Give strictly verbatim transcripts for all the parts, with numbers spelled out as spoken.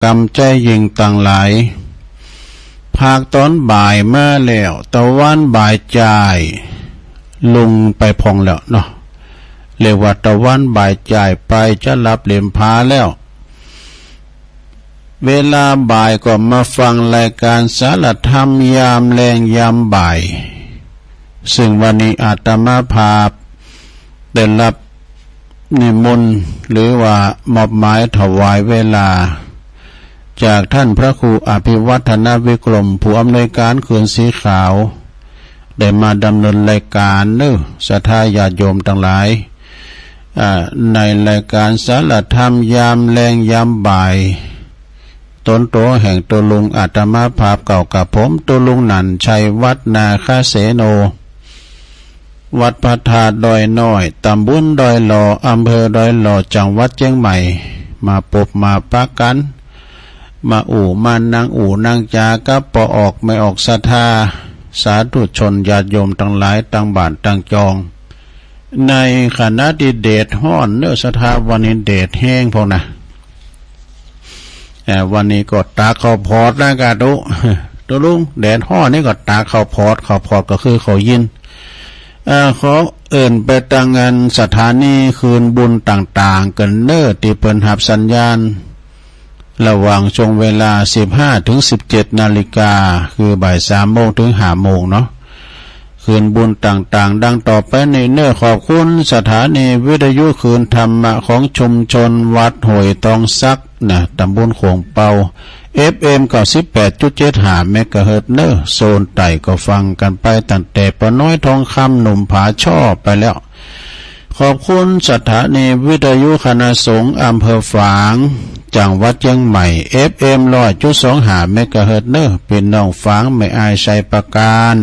กำใจ๊ยิงตังหลาย ภาคตอนบ่ายมาแล้ว ตะวันบ่ายจ่าย ลงไปพ่องแล้วเนาะ เรียกว่าตะวันบ่ายจ่ายไป จะหลับเหล็มผาแล้ว เวลาบ่ายก็มาฟังรายการสารธรรมยามแลงยามบ่าย ซึ่งวันนี้อาตมาภาพได้รับนิมนต์หรือว่ามอบหมายถวายเวลา จากท่านพระครูอภิวัฒนวิกรม ผู้อำนวยการเขื่อนสีขาว ได้มาดำเนินรายการเนอะ ศรัทธาญาติโยมตังหลาย อ่า ในรายการสารธรรมยามแลงยามบ่าย ตนโตแห่งตัวลุงอาตมาภาพเก่ากับผม ตัวลุงหนั่นชัย วัดนาคเสโน วัดพระธาตุดอยน้อย ตำบลดอยหล่อ อำเภอดอยหล่อ จังหวัดเชียงใหม่ มาปบมาปะกัน มาอู้มานั่งอู้นั่งจากับป้อออกแม่ออกศรัทธา สาธุชนญาติโยมตังหลายตังบ้านตังจอง ในขณะตี้แดดฮ้อนเนอะ ศรัทธา วันนี้แดดแฮงพ่องนะ เอ่อ วันนี้ก็ตากข้าวโพดนะกาตุ๊ ตุ๊ลุง แดดฮ้อนนี่ก็ตากข้าวโพด ข้าวโพดก็คือข้าวยิน เอ่อ ขอเอิ้นไปตังอันสถานีคืนบุญต่างๆ กั๋นเนอะ ตี้เปิ้นฮับสัญญาณ ระหว่างช่วงเวลาสิบห้าถึงสิบเจ็ดนาฬิกา คือบ่ายสามโมงถึงห้าโมงเนาะ คืนบุญต่างๆ ดังต่อไปนี้เนอะ ขอบคุณสถานีวิทยุคืนธรรมะของชุมชนวัดห้วยตองสักนะ ตำบลโข่งเปา เอฟเอ็ม เก้าสิบแปดจุดเจ็ดห้าเมกะเฮิรตซ์เนอะ โซนใต้ก็ฟังกั๋นไปตั้งแต่ป้อน้อยทองคำ หนุ่มผาช่อไปแล้ว ขอบคุณสถานีวิทยุคณะสงฆ์อำเภอฝาง จังหวัดเชียงใหม่ เอฟเอ็ม ร้อยจุดสองห้าเมกะเฮิรตซ์เนอะ พี่น้องฝางแม่อายชัยประการ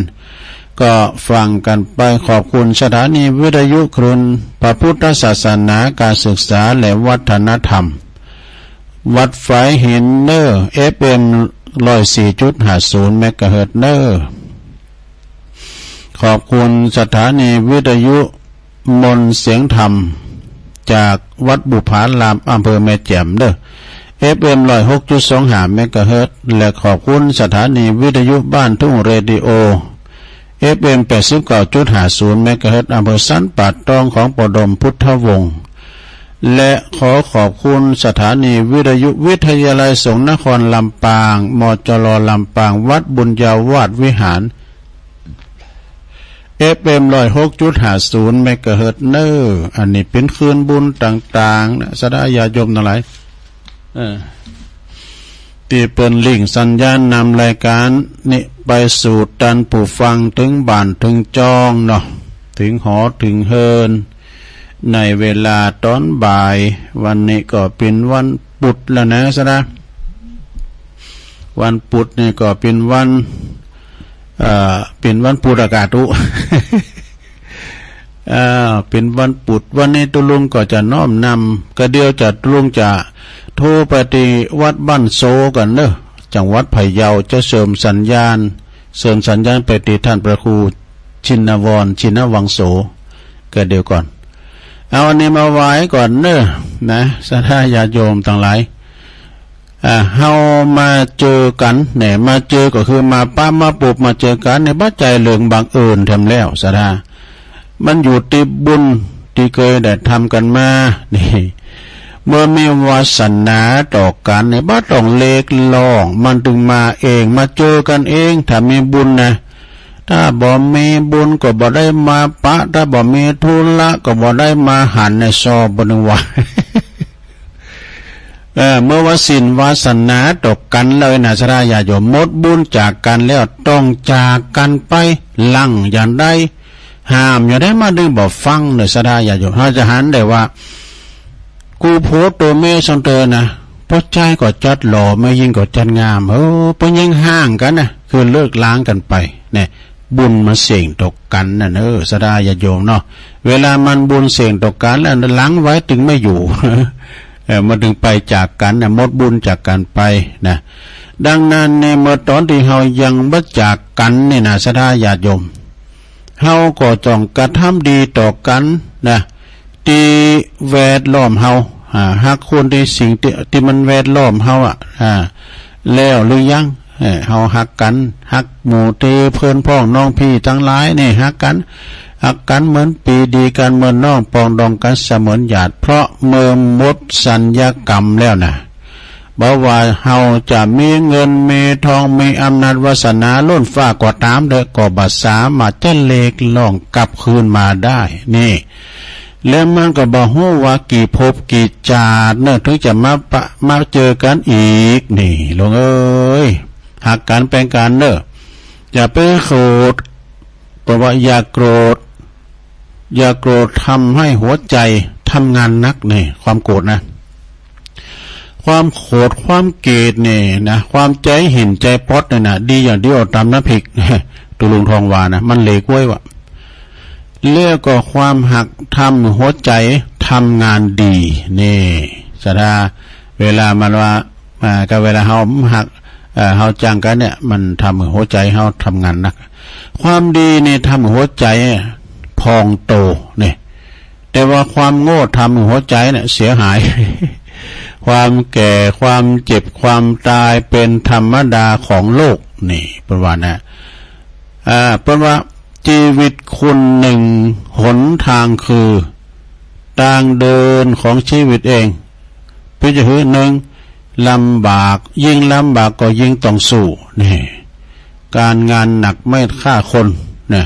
ก็ฟังกั๋นไป ขอบคุณสถานีวิทยุคลื่นพระพุทธศาสนา การศึกษาและวัฒนธรรม วัดฝายหินเนอะ เอฟเอ็ม ร้อยสี่จุดห้าศูนย์เมกะเฮิรตซ์เนอะ ขอบคุณสถานีวิทยุมนต์เสียงธรรม จากวัดบุพาราม อำเภอแม่แจ่มเนอะ เอฟเอ็ม ร้อยหกจุดสองห้าเมกะเฮิรตซ์ และขอบคุณสถานีวิทยุบ้านทุ่งเรดิโอ เอฟเอ็ม แปดสิบเก้าจุดห้าศูนย์เมกะเฮิรตซ์ อำเภอสันป่าตอง ของป้อดมพุทธวงศ์ และขอขอบคุณสถานีวิทยุวิทยาลัยสงฆ์นครลำปาง มจร ลำปาง วัดบุญญาวาสวิหาร เอฟเอ็ม ร้อยหกจุดห้าศูนย์เมกะเฮิรตซ์เนอะ อันนี้เป๋นคืนบุญต่างๆ นะ ศรัทธาญาติโยมตังหลาย เออ ตี้เปิ้นลิงก์สัญญาณนำรายการนี้ไปสู่ต้านผู้ฟัง เถิงบ้านเถิงจองเนาะ เถิงหอเถิงเฮือน ในเวลาตอนบ่าย วันนี้ก็เป๋นวันพุธแล้วนะ ศรัทธา วันพุธนี่ก็เป๋นวัน เอ่อ เป๋นวันพุธอะกาตุ๊ เอ่อ เป๋นวันพุธ วันนี้ตุ๊ลุงก็จะน้อมนำ ก็เดี๋ยวจะตุ๊ลุงจะโทรไปตี้วัดบ้านโซก่อนเนอะ จังหวัดพะเยา จะเสริมสัญญาณ เสริมสัญญาณไปตี้ท่านพระครูชินวร ชินวังโส ก็เดี๋ยวก่อน เอาอันนี้มาไหว้ก่อนเนอะ นะ ศรัทธาญาติโยมตังหลาย อ่า เฮามาเจอกั๋นเนี่ย มาเจอก็คือมาปะมาปบมาเจอกั๋นเนี่ย บ่ใจ้เรื่องบังเอิญแถมแล้ว ศรัทธา มันอยู่ตี้บุญตี้เกยได้ทำกั๋นมา นี่ เมื่อมีวาสนาต่อกั๋นเนี่ย บ่ต้องเรียกร้อง มันตึงมาเอง มาเจอกั๋นเอง ถ้ามีบุญนะ ถ้าบ่มีบุญก็บ่ได้มาปะ ถ้าบ่มีธุระก็บ่ได้มาหันในซอบ่นึงว่า เออ เมื่อว่าสิ้นวาสนาต่อกั๋นแล้วนะ ศรัทธาญาติโยม หมดบุญจากกั๋นแล้ว ต้องจากกั๋นไป ลั้งอย่างใด ห้ามอย่างใด มาดึงบ่ฟังเนอะ ศรัทธาญาติโยม เฮาจะหันได้ว่า กู้ผัวตั๋วเมียซองเตอนะ ป้อจายก็จัดหล่อ แม่ญิงก็จัดงาม เออ ป้อยังฮ้างกั๋นนะ คือเลิกล้างกั๋นไป เนี่ย บุญมาเสี่ยงต่อกั๋นน่ะเนอะ ศรัทธาญาติโยมเนาะ เวลามันบุญเสี่ยงต่อกั๋นแล้ว หลังไว้ตึงไม่อยู่ เออ มันตึงไปจากกั๋นน่ะ หมดบุญจากกั๋นไปนะ ดังนั้นเนี่ย เมื่อตอนตี้เฮายังบ่จากกั๋นเนี่ยนะ ศรัทธาญาติโยม เฮาก็ต้องกระทำดีต่อกั๋นนะ ตี้แวดล้อมเฮา อ่า ฮักคนที่สิ่งที่ ที่มันแวดล้อมเฮาอะ อ่า แล้วหรือยัง เออ เฮาฮักกั๋น ฮักหมู่ตี้เพื่อนพ้องน้องพี่ตังหลายนี่ฮักกั๋น ฮักกั๋นเหมือนปี้ ดีกั๋นเหมือนน้อง ปรองดองกั๋นเสมือนญาติ เพราะเมื่อหมดสัญญากรรมแล้วนะ บ่ว่าเฮาจะมีเงินมีทอง มีอำนาจวาสนาล้นฟ้าก็ต๋ามเถอะ ก็บ่สามารถจะเรียกร้องกลับคืนมาได้ นี่ แล้วมันก็บ่ฮู้ว่ากี่ภพกี่จาติเนอะ ถึงจะมาปะ มาเจอกั๋นอีก นี่ ลูกเอ้ย ฮักกั๋นแปงกั๋นเนอะ อย่าไปโกรธ เพราะว่าอย่าโกรธ อย่าโกรธทำให้หัวใจทำงานหนัก นี่ ความโกรธนะ ความโกรธ ความเกลียดนี่นะ ความใจ๋หินใจ๋ป๊อดนี่นะ ดีอย่างเดียวต๋ามน้ำพริก ตุ๊ลุงทองว่านะ มันเหลวก้วยว่ะ แล้วก็ความฮักทำหัวใจทำงานดี นี่ ศรัทธา เวลามันว่า อ่า ก็เวลาเฮาฮัก เอ่อ เฮาจังกั๋นเนี่ย มันทำให้หัวใจเฮาทำงานหนัก ความดีนี่ทำให้หัวใจพองโต นี่ แต่ว่าความโง่ทำให้หัวใจเนี่ยเสียหาย ความแก่ ความเจ็บ ความตายเป็นธรรมดาของโลก นี่ เปิ้นว่านะ อ่า เปิ้นว่า ชีวิตคนหนึ่งหนทางคือ ทางเดินของชีวิตเอง เปิ้นจะหื้อ หนึ่ง ลำบาก ยิ่งลำบากก็ยิ่งต้องสู้ นี่ การงานหนักไม่ฆ่าคน นะ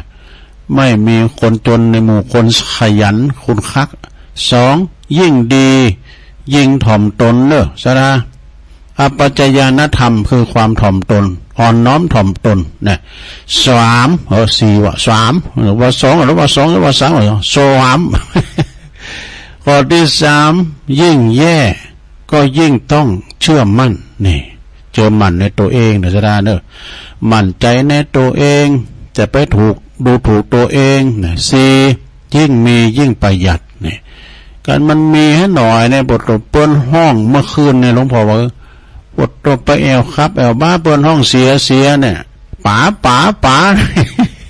ไม่มีคนจนในหมู่คนขยัน คนคัก สอง ยิ่งดี ยิ่งถ่อมตนเนอะ ศรัทธา อัปปจจญาณธรรมคือความถ่อมตน อ่อนน้อมถ่อมตนนะ สาม เออ สี่ว่ะ สาม หรือว่าสอง หรือว่าสอง หรือว่าสาม หรือว่าสาม ข้อที่สาม ยิ่งแย่ก็ยิ่งต้องเชื่อมั่น นี่ เชื่อมั่นในตัวเองนะ ศรัทธาเนอะ มั่นใจในตัวเอง จะไปถูก ดูถูกตัวเองนะ สี่ ยิ่งมียิ่งประหยัด นี่ กันมันมีให้หน่อยเนี่ย ปวดตัวเปิ้นฮ้องเมื่อคืนเนี่ย หลวงพ่อว่า ปวดตัวไปแอ่วครับแอ่วบ้า เปิ้นฮ้องเสียเสียเนี่ย ป๋า ป๋า ป๋า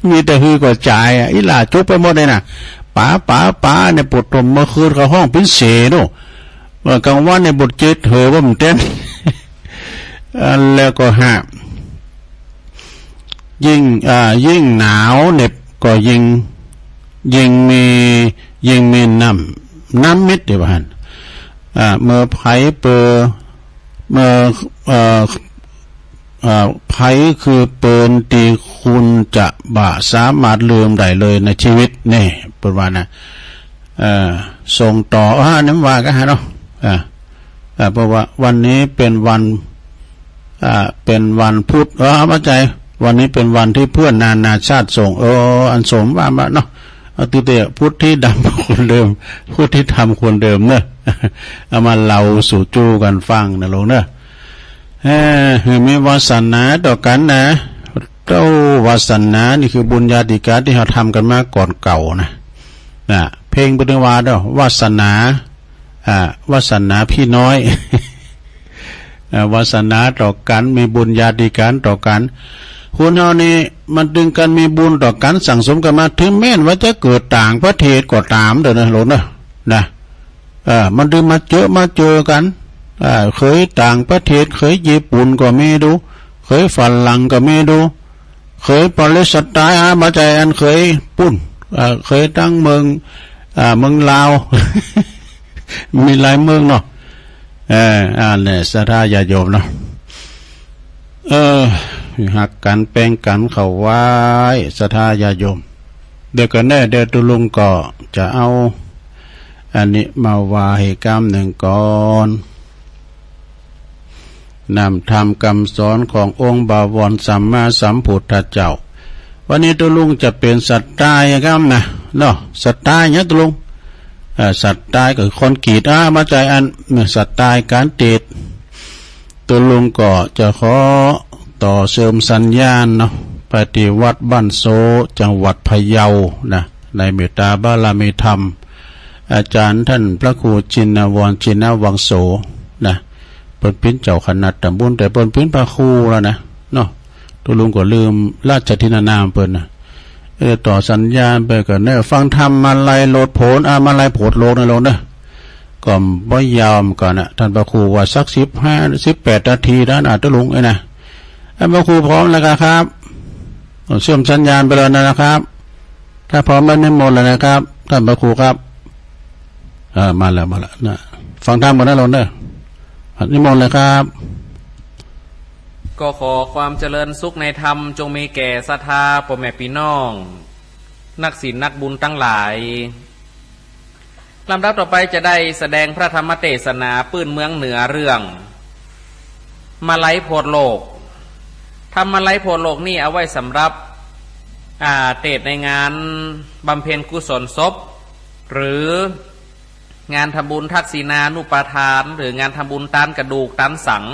มีแต่ฮือก็จ่ายอ่ะ อีหล่าจุกไปหมดเลยนะ ป๋า ป๋า ป๋า เนี่ย ปวดตัวเมื่อคืนก็ฮ้องปิ้นเสยโน่น เมื่อกลางวันเนี่ยบทเจ็ดเหอว่ามันเต้น อันแล้วก็ห้า ยิ่ง อ่า ยิ่งหนาวเหน็บก็ยิ่ง ยิ่งมี ยิ่งมีน้ำ น้ำมิตรเดี๋ยวหั่น อ่า เมื่อไผเปอ เมื่อ เอ่อ เอ่อ ไผคือเปิ้นตี้คุณจะบ่สามารถลืมได้เลยในชีวิต นี่ เปิ้นว่านะ เอ่อ ส่งต่อ อ่า นี่ว่ากั๋นฮะเนาะ อ่า อ่า เพราะว่าวันนี้เป็นวัน อ่า เป็นวันพุธ เออ เข้าใจ วันนี้เป็นวันที่เพื่อนนานาชาติส่ง เออ อันสมว่ามาเนาะ เอาติเตะพุทธิธรรมคนเดิม พุทธิธรรมคนเดิมเนอะ เอามาเล่าสู่จู้กั๋นฟังนะลูกเนอะ เออ หื้อมีวาสนาต่อกั๋นนะ เจ้าวาสนานี่คือบุญญาธิการที่เฮาทำกั๋นมาก่อนเก่านะ นะ เพลงเปิ้นว่าเนาะ วาสนา อ่า วาสนาพี่น้อย อ่า วาสนาต่อกั๋น มีบุญญาธิการต่อกั๋น คนเฮานี่มันตึงกั๋นมีบุญต่อกั๋น สั่งสมกั๋นมา ถึงแม้นว่าจะเกิดต่างประเทศก็ต๋ามเด้อนะลูกเนอะ นะ เออ มันตึงมาเจอ มาเจอกั๋น อ่า เคยต่างประเทศ เคยญี่ปุ่นก็มีดู เคยฝรั่งก็มีดู เคยปาเลสไตน์ อ่า บ่ใจ้ อันเคยปู๊น อ่า เคยตังเมือง อ่า เมืองลาว มีหลายเมืองเนาะ เออ อันนี้ศรัทธาญาติโยมเนาะ เออ ฮักกั๋นแปงกั๋นเข้าไว้ ศรัทธาญาติโยม เดี๋ยวกั๋นแน่ เดี๋ยวตุ๊ลุงก็จะเอา อันนี้มาว่าให้กำหนึ่งก่อน นำธรรมคำสอนขององค์บวรสัมมาสัมพุทธเจ้า วันนี้ตุ๊ลุงจะเป๋นสไตล์กำนะ เนาะ สไตล์เนี่ยตุ๊ลุง เอ่อ สไตล์ก็คือคอนกรีต อ่า บ่ใจ้ อัน สไตล์การเทศน์ ตุ๊ลุงก็จะขอต่อเสริมสัญญาณเนาะ ไปตี้วัดบ้านโซ จังหวัดพะเยานะ ในเมตตาบารมีธรรม อาจารย์ท่านพระครูชินวร ชินวังโส นะ เปิ้นเป๋นเจ้าคณะตำบล แต่เปิ้นเป๋นพระครูแล้วนะ เนาะ ตุ๊ลุงก็ลืมราชทินนามเปิ้นนะ เออ ต่อสัญญาณไปก่อนเนอะ ฟังธรรมาลัยโลดโผน อ่า มาลัยโผดโลกนะลูกเนอะ ก็บ่ยาวเหมือนกันนะ ท่านพระครูว่าสักสิบห้า สิบแปดนาทีนะ น่าจะลงเองนะ ท่านพระครูพร้อมแล้วครับ เชื่อมสัญญาณไปแล้วนะครับ ถ้าพร้อมแล้วนิมนต์เลยนะครับ ท่านพระครูครับ เออ มาแล้ว มาแล้วนะ ฟังธรรมก่อนนะ ลงเด้อ นิมนต์เลยครับ ก็ขอความเจริญสุขในธรรมจงมีแก่ศรัทธาพ่อแม่พี่น้อง นักศีลนักบุญทั้งหลาย ลำดับต่อไปจะได้แสดงพระธรรมเทศนาปื้นเมืองเหนือเรื่อง มาลัยโพธิ์โลก ธรรมาลัยโพธิ์โลกนี่เอาไว้สำหรับ อ่า เทศน์ในงานบำเพ็ญกุศลศพ หรือ งานทำบุญทักษิณานุปทาน หรืองานทำบุญตานกระดูกตานสัง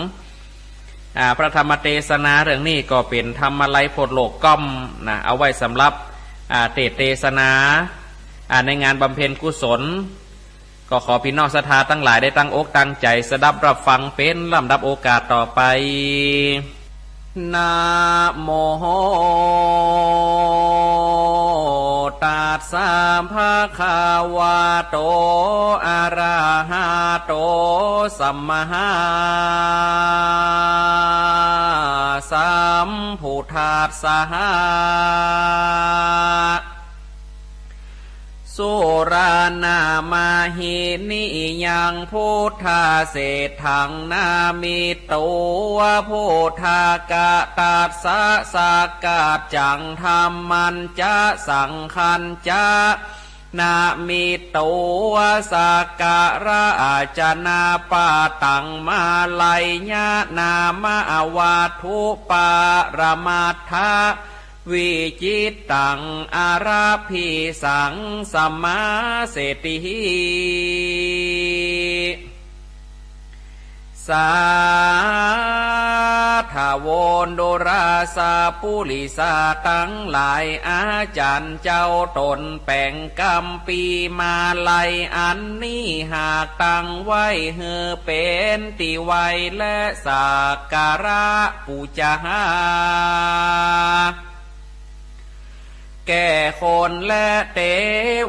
อ่า พระธรรมเทศนาเรื่องนี้ก็เป็นธรรมาลัยโพธิ์โลกก้อมนะ เอาไว้สำหรับ อ่า เทศน์เทศนา อ่า ในงานบำเพ็ญกุศล ก็ขอพี่น้องศรัทธาทั้งหลายได้ตั้งอกตั้งใจสดับรับฟังเป็นลำดับโอกาสต่อไป นะโม ตัสสะ ภะคะวะโต อะระหะโต สัมมาสัมพุทธัสสะ สุรานามะหินิยัง พุทธาเศรษฐัง นามิโต วะ พุทธากะ ตัสสะ สักกัจจัง ธัมมันจะ สังฆันจะ นามิโต วะ สักการะ อาจนะปะตัง มาลัยยะ นามะ วัตถุปะระมัตถะ วิจิตตัง อรภิสัง สมาเสติหิ สาธะ โว ดูราสะ ปุริสะตังหลาย อาจารย์เจ้าตนแป๋งกำปีมาลัยอันนี้ หากตั้งไว้หื้อเป๋นตี้ไหว้และสักการะปู๋จา แก่คนและเต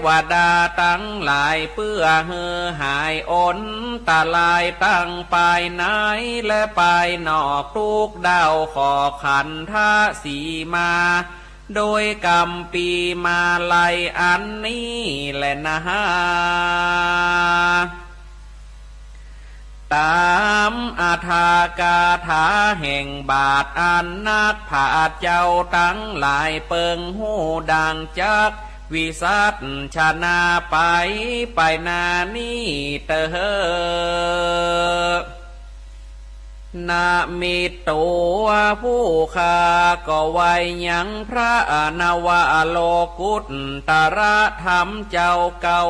วดาตังหลาย เปื้อหื้อหายอันตรายตังปายในและปายนอก ทุกด้าวขอบขันธสีมา โดยกำปีมาลัยอันนี้แลนา ต๋ามอัฏฐกาถาแห่งบาทอันนักปราชญ์เจ้าตังหลายเปิงฮู้ดั่งจัก วิสัชนาไป ไปนานี้เต๊อะ นามิโต ผู้ข้าก็ไหว้ยังพระนวโลกุตตรธรรมเจ้าเก้า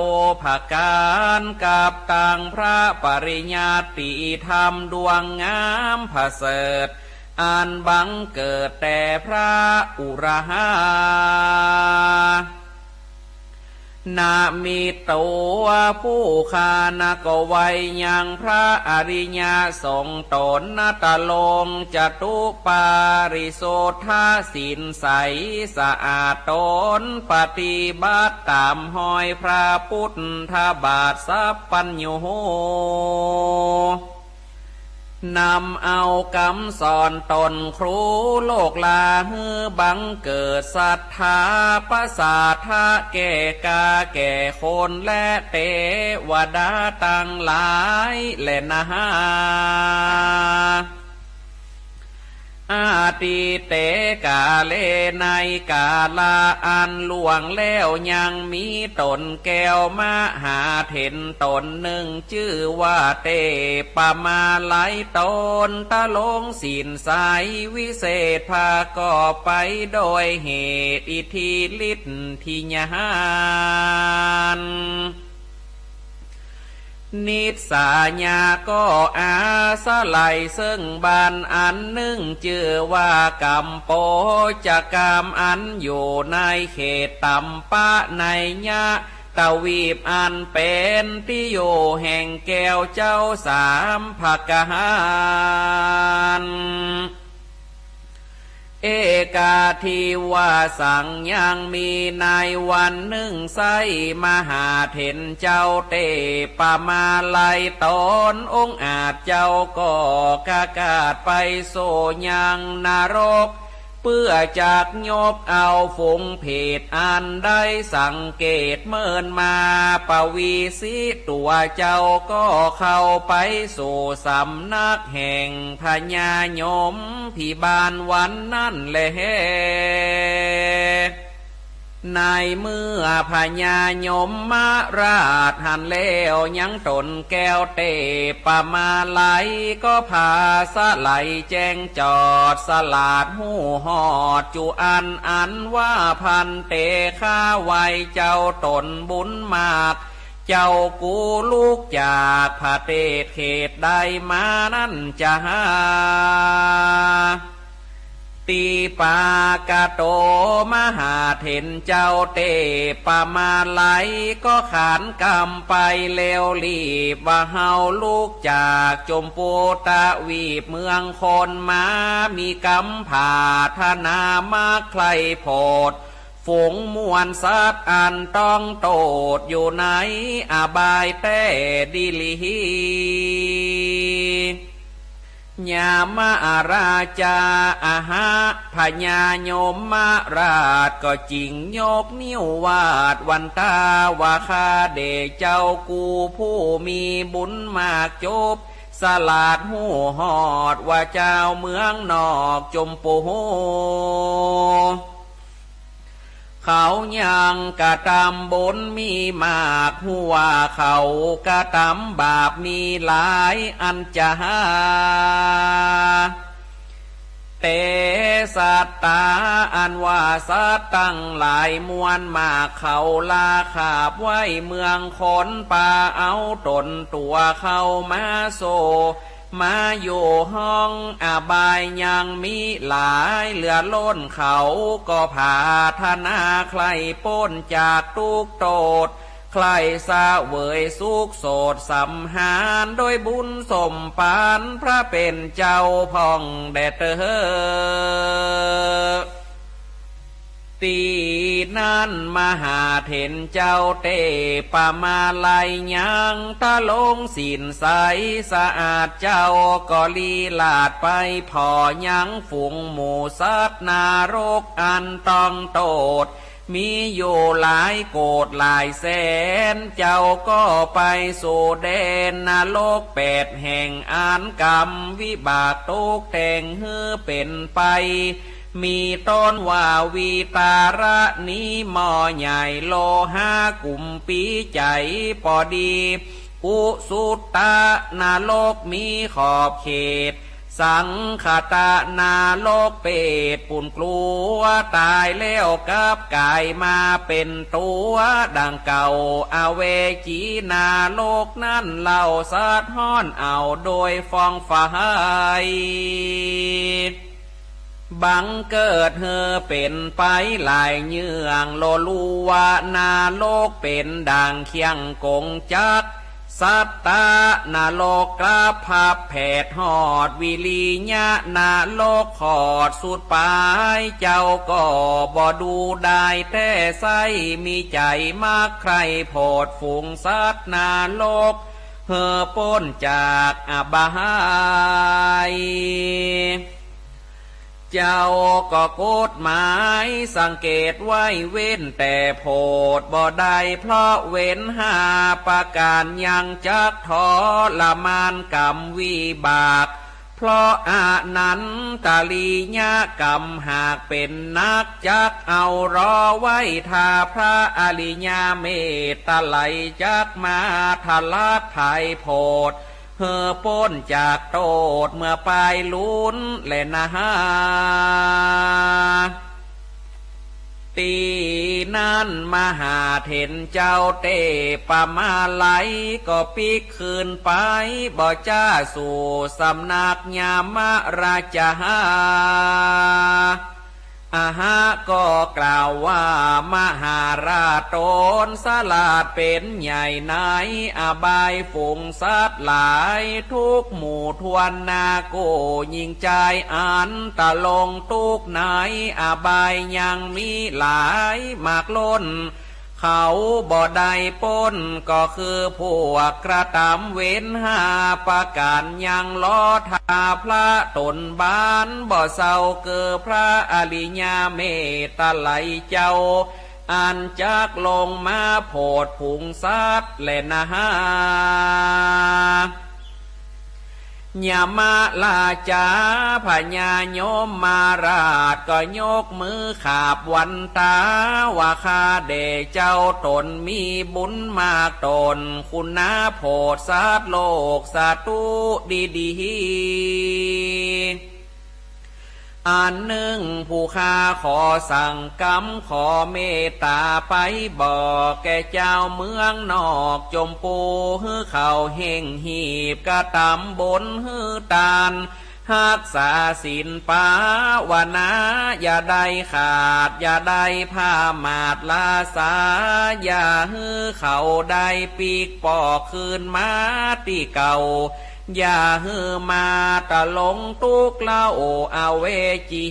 ประก๋าน กับตังพระปริยัติธรรมดวงงามประเสริฐ อันบังเกิดแต่พระอุราหะ นามิโต ผู้ข้านะก็ไหว้ยังพระอริยสงฆ์ต๋นนะ ตะลงจตุปาริสุทธศีลใสสะอาดต๋น ปฏิบัติต๋ามฮอยพระปุทธบาทสัพพัญญู นำเอากำสอนต๋นครูโลกลาหื้อบังเกิดศรัทธาประสาทะแก่กาแก่คนและเตวดาตังหลายแลนา อตีเตกาเล ในกาละอันล่วงแล้วยังมีต๋นแก้วมหาเถรต๋นนึ่ง จื้อว่าเตปมาลัยต๋น ตะลงศีลใสวิเศษประกอบไปโดยเหตุอิทธิฤทธิญาณ นิสสายะก็อาศัยซึ่งบ้านอันนึ่ง จื้อว่ากัมโปจะกาม อันอยู่ในเขตตัมปะไนยะทวีป อันเป๋นตี้อยู่แห่งแก้วเจ้าสามประก๋าน เอ กาที่ว่าสั่งยังมีในวันหนึ่งไซร้ มหาเถรเจ้าเตปะมาลัย ตนองค์อาจเจ้าก็กะกาดไปสู่ยังนรก เพื่อจักยบเอาฝูงเปรตอันได้สังเกตเมินมา ปวีสีตัวเจ้าก็เข้าไปสู่สำนักแห่งพญายมพิบาลวันนั้นแล ในเมื่อพญายมราชหันแล้วยังตนแก้วเตปะมาลัย ก็ผาสะไหลแจ้งจอดสลาดฮู้ฮอดจุอันอันว่า ภันเต ข้าไหว้เจ้าตนบุญมาก เจ้ากู้ลุกจากประเทศเขตใดมานั้นจะหา ติปากะโต มหาเถรเจ้าเตปะมาลัย ก็ขานกำไปแล้วรีบว่า เฮาลุกจากจมพูตะวีปเมืองคนมา มีกำผาถนามักใคร่โผด ฝูงมวลสัตว์อันต้องโตษอยู่ในอบายแต๊ดีหลี ยามาราชา อะหะ พญายมราชก็จึงยกนิ้ววาดวันตาว่า ข้าเดชเจ้ากู้ผู้มีบุญมากจบ สลาดฮู้ฮอดว่าเจ้าเมืองนอกจมปู เขายังกระตำบุญมีมาก ฮู้ว่าเขากระตำบาปมีหลายอันจะหา แต่สัตตาอันว่าสัตว์ตังหลายมวลมาก เขาลาขาบไว้เมืองคน ปาเอาตนตัวเข้ามาโซ มาอยู่ห้องอบายยังมีหลายเหลือล้น เขาก็ผาถนาใคร่ป๊นจากทุกข์โทษ ใคร่เสวยสุขโสดสำหาน โดยบุญสมปานพระเป็นเจ้าพ่องแดดเตอ ตี้นั้นมหาเถรเจ้าเตปะมาลัยยังทะลงศีลใสสะอาด เจ้าก็ลีลาดไปผ่อยังฝูงหมู่สัตว์นรกอันต้องโทษ มีอยู่หลายโกดหลายแสน เจ้าก็ไปสู่แดนนรกแปดแห่ง อันกรรมวิบากตกแต่งหื้อเป็นไป มีต้นว่าวิตาระนี้หม้อใหญ่ โลหะกุมภีใหญ่ปอดี กุสุตะนรกมีขอบเขต สังคตะนรกเปรตปูนกลัว ตายแล้วกลับกายมาเป็นตัวดังเก่า อเวจีนรกนั้นเล่าสะท้อนเอาโดยฟองไฟ บังเกิดหื้อเป็นไปหลายเยื่อง โลลูวะนรกเป็นดังเคียงกงจักร สัตตะนรกกลับพับแผดฮอด วิริยะนรกขอดสุดปลาย เจ้าก็บ่ดูได้แต๊ไส้ มีใจ๋มักใคร่โผดฝูงสัตว์นรก หื้อป๊นจากอบาย เจ้าก็กฎหมายสังเกตไว้เว้นแต่โผดบ่ได้ เพราะเว้นห้าประการยังจักทรมานกรรมวิบาก เพราะอนันตริยกรรมหากเป็นนัก จักเอารอไว้ถ้าพระอริยเมตไตรจักมาทะลักไถ่โผด หื้อป๊นจากโทษเมื่อปายลุนแลนา ตี้นั้นมหาเถรเจ้าเตปะมาลัยก็ปิ๊กคืนไปบ่จ้าสู่สำนักยามราชหา อาหะก็กล่าวว่า มหาราชตนสลาดเป๋นใหญ่ในอบาย ฝูงสัตว์หลายทุกหมู่ถ้วนนา กู้ยิ่งใจ๋อันตะลงทุกข์ในอบายยังมีหลายมากล้น เขาบ่ได้ป๊น ก็คือพวกกระตำเวรห้าประก๋าน ยังรอถ่าพระต๋นบาน บ่เซาเกือพระอริยเมตไตรเจ้า อันจักลงมาโผดฝูงสัตว์แลนา ยมราชาพญายมราชก็ยกมือขาบวันตา ว่าข้าแด่เจ้าต๋นมีบุญมากต๋น คุณนาโผดสัตว์โลกศัตรูดีๆ อันหนึ่งผู้ข้าขอสั่งกำ ขอเมตตาไปบอกแก่เจ้าเมืองนอกจมปู หื้อเขาเฮ่งหีบกระตำบุญ หื้อตาน ฮักษาศีลภาวนา อย่าได้ขาด อย่าได้พลาด ลาสา อย่าหื้อเขาได้ปิ๊กปอกคืนมาตี้เก่า อย่าหื้อมาตะลงทุกข์เล่า อเวจี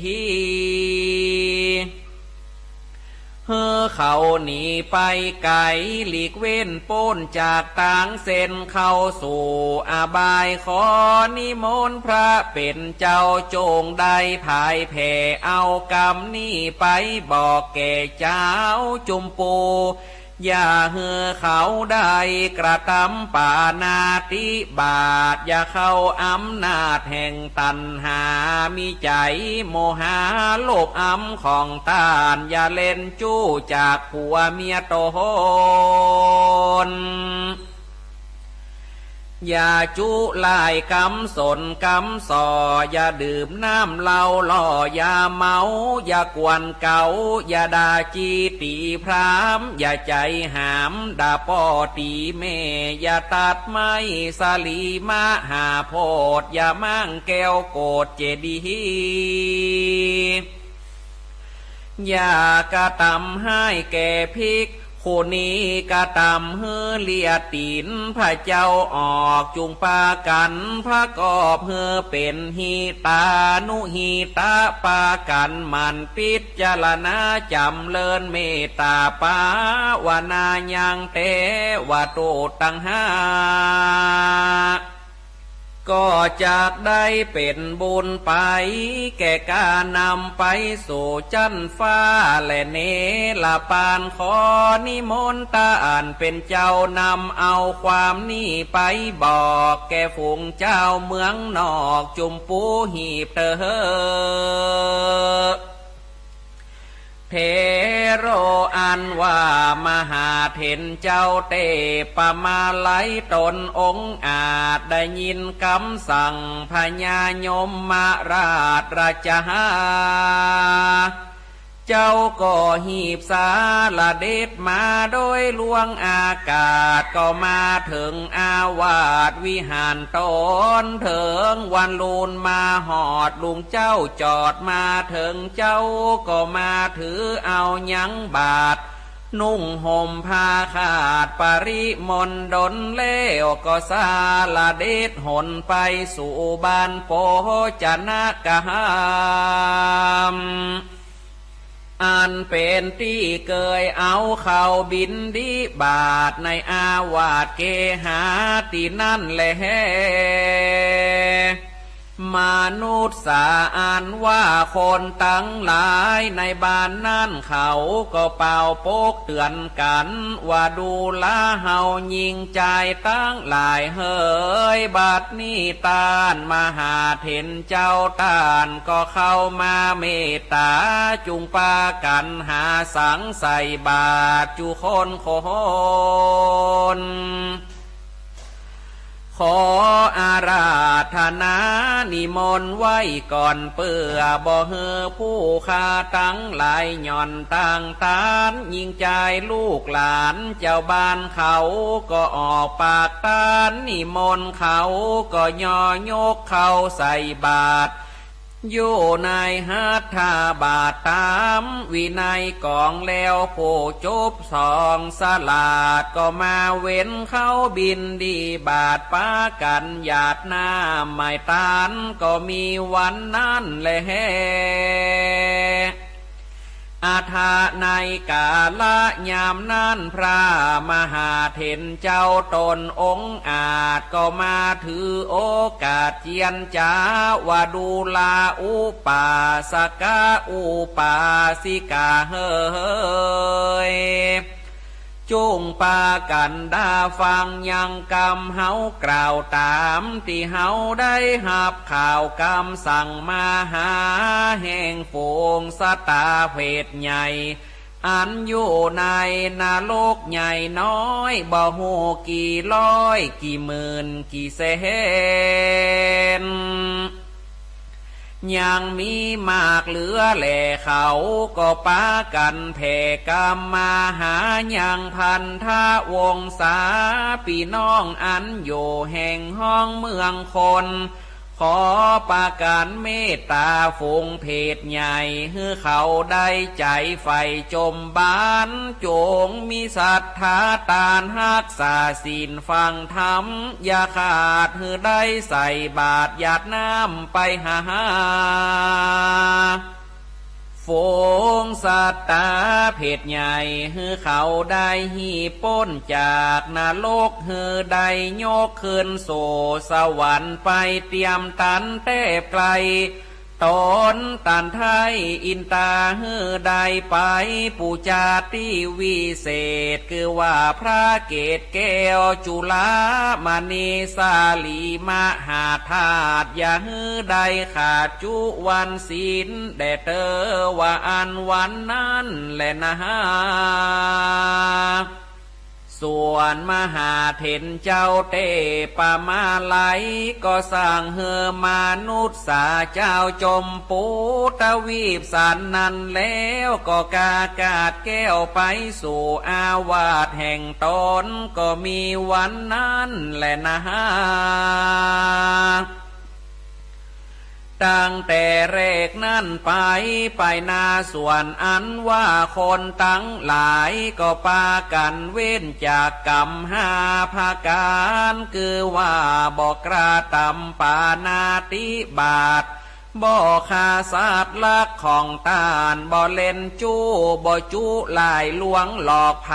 หื้อเขาหนีไปไก๋ หลีกเว้นป๊นจากตางเส้นเข้าสู่อบาย ขอนิมนต์พระเป๋นเจ้าจงได้ผายแผ่ เอากำนี้ไปบอกแก่เจ้าจุมปู อย่าหื้อเขาได้กระตำปาณาติบาต อย่าเข้าอำนาจแห่งตัณหา มีใจ๋โมหะโลภอำของต้าน อย่าเล่นจู้จากผัวเมียต๋น อย่าจุลายกำสนกำส่อ อย่าดื่มน้ำเหล้าหล่อ อย่าเมา อย่ากวนเก๋า อย่าด่าจี้ตี๋พร่ำ อย่าใจ๋หามด่าป้อตี๋แม่ อย่าตัดไม้สะหลีมหาโพธิ์ อย่าม้างแก้วโกศเจดีย์ อย่ากระตำฮ้ายแก่ภิกขุณี กระตำหื้อเลียดตี๋นพระเจ้าออก จุ่งปากั๋นประกอบหื้อเป๋นหิตานุหิตะ ปากั๋นหมั่นพิจารณาจ๋ำเริญเมตตาภาวนายังเตวะทูตตังห้า ก็จักได้เป๋นบุญไป แก่ก๋านนำไปสู่จั๊นฟ้าและเนรปาน ขอนิมนต์ต้านเป๋นเจ้านำเอาความนี้ไปบอกแก่ฝูงเจ้าเมืองนอกจุมปูหีบเถิด เถโร อันว่ามหาเถรเจ้าเตปะมาลัยต๋นองอาจ ได้ยินกำสั่งพญายมราชราชหา เจ้าก็หีบสาระเด็จมาโดยล่วงอากาศ ก็มาเถิงอาวาสวิหารต๋น เถิงวันลูนมาฮอดลุงเจ้าจอดมาเถิง เจ้าก็มาถือเอายังบาตร นุ่งห่มผ้าขาดปริมณฑลแล้ว ก็สาระเด็จหนไปสู่บ้านโภชนกหาม อันเป๋นตี้เกยเอาเข้าบิณฑบาตในอาวาสเกหาตี้นั้นแล มนุษย์สาอันว่าคนตังหลายในบ้านนั้นเขาก็เป่าปกเตือนกั๋นว่าดูราเฮาญิงจายตังหลายเหย บัดนี้ต้านมหาเถรเจ้าต้านก็เข้ามาเมตตาจุ่งปากั๋นหาสังใส่บาตรจุคนคน ขออาราธนานิมนต์ไว้ก่อนเปื้อบ่หื้อผู้ข้าตังหลายหย่อนตังตาน ญิงจายลูกหลานเจ้าบ้านเขาก็ออกปากตานนิมนต์เขาก็ย่อยกเข้าใส่บาตร อยู่ในหัตถบาทต๋ามวินัยกองแล้ว ผู้จบสองสลาดก็มาเว้นเขาบิณฑบาต ปากั๋นหยาดน้ำไม้ตาน ก็มีวันนั้นแล อัฏฐะ ในกาละยามนั้น พระมหาเถรเจ้าต๋นองอาจ ก็มาถือโอกาสเจียรจาว่า ดูราอุปาสกะอุปาสิกาเหย จุ่งปากั๋นดาฟังยังกำเฮากล่าวต๋าม ตี้เฮาได้ฮับข่าวกำสั่งมาหา แห่งฝูงสัตตาเพศใหญ่ อันอยู่ในนรกใหญ่น้อย บ่ฮู้กี่ร้อยกี่หมื่นกี่แสน ยังมีมากเหลือแล เขาก็ปากั๋นแผ่กำมาหายังพันธวงศา ปี้น้องอันอยู่แห่งฮ้องเมืองคน ขอปากั๋นเมตต๋าฝูงเพศใหญ่ หื้อเขาได้ใจ๋ใฝ่จมบาน จงมีศรัทธาตานฮักษาศีลฟังธรรม อย่าขาดหื้อได้ใส่บาตรหยาดน้ำไปหา ฝูงสัตตาเพศใหญ่ หื้อเขาได้ฮี้ป๊นจากนรก หื้อได้ยกขึ้นสู่สวรรค์ไปเตียมตันแต๊บไกล ต๋นตันไท้อินตา หื้อได้ไปปู๋จาตี้วิเศษ คือว่าพระเกศแก้วจุลามณี สาลีมหาธาตุ อย่าหื้อได้ขาดจุวันศีลแด่เตอ ว่าอั้นวันนั้นแลนา ส่วนมหาเถรเจ้าเตปะมาลัย ก็สั่งหื้อมนุษย์สาเจ้าจมปูทวีปสันนั้นแล้ว ก็กากาดแก้วไปสู่อาวาสแห่งต๋น ก็มีวันนั้นแลนา ตั้งแต่แรกนั้นไป ไปนาส่วนอันว่าคนตังหลาย ก็ปากั๋นเว้นจากกรรมห้าประก๋าน คือว่าบ่กระตำปาณาติบาต บ่ฆ่าสัตว์ลักของต้าน บ่เล่นจู้ บ่จุหลายลวงหลอกใผ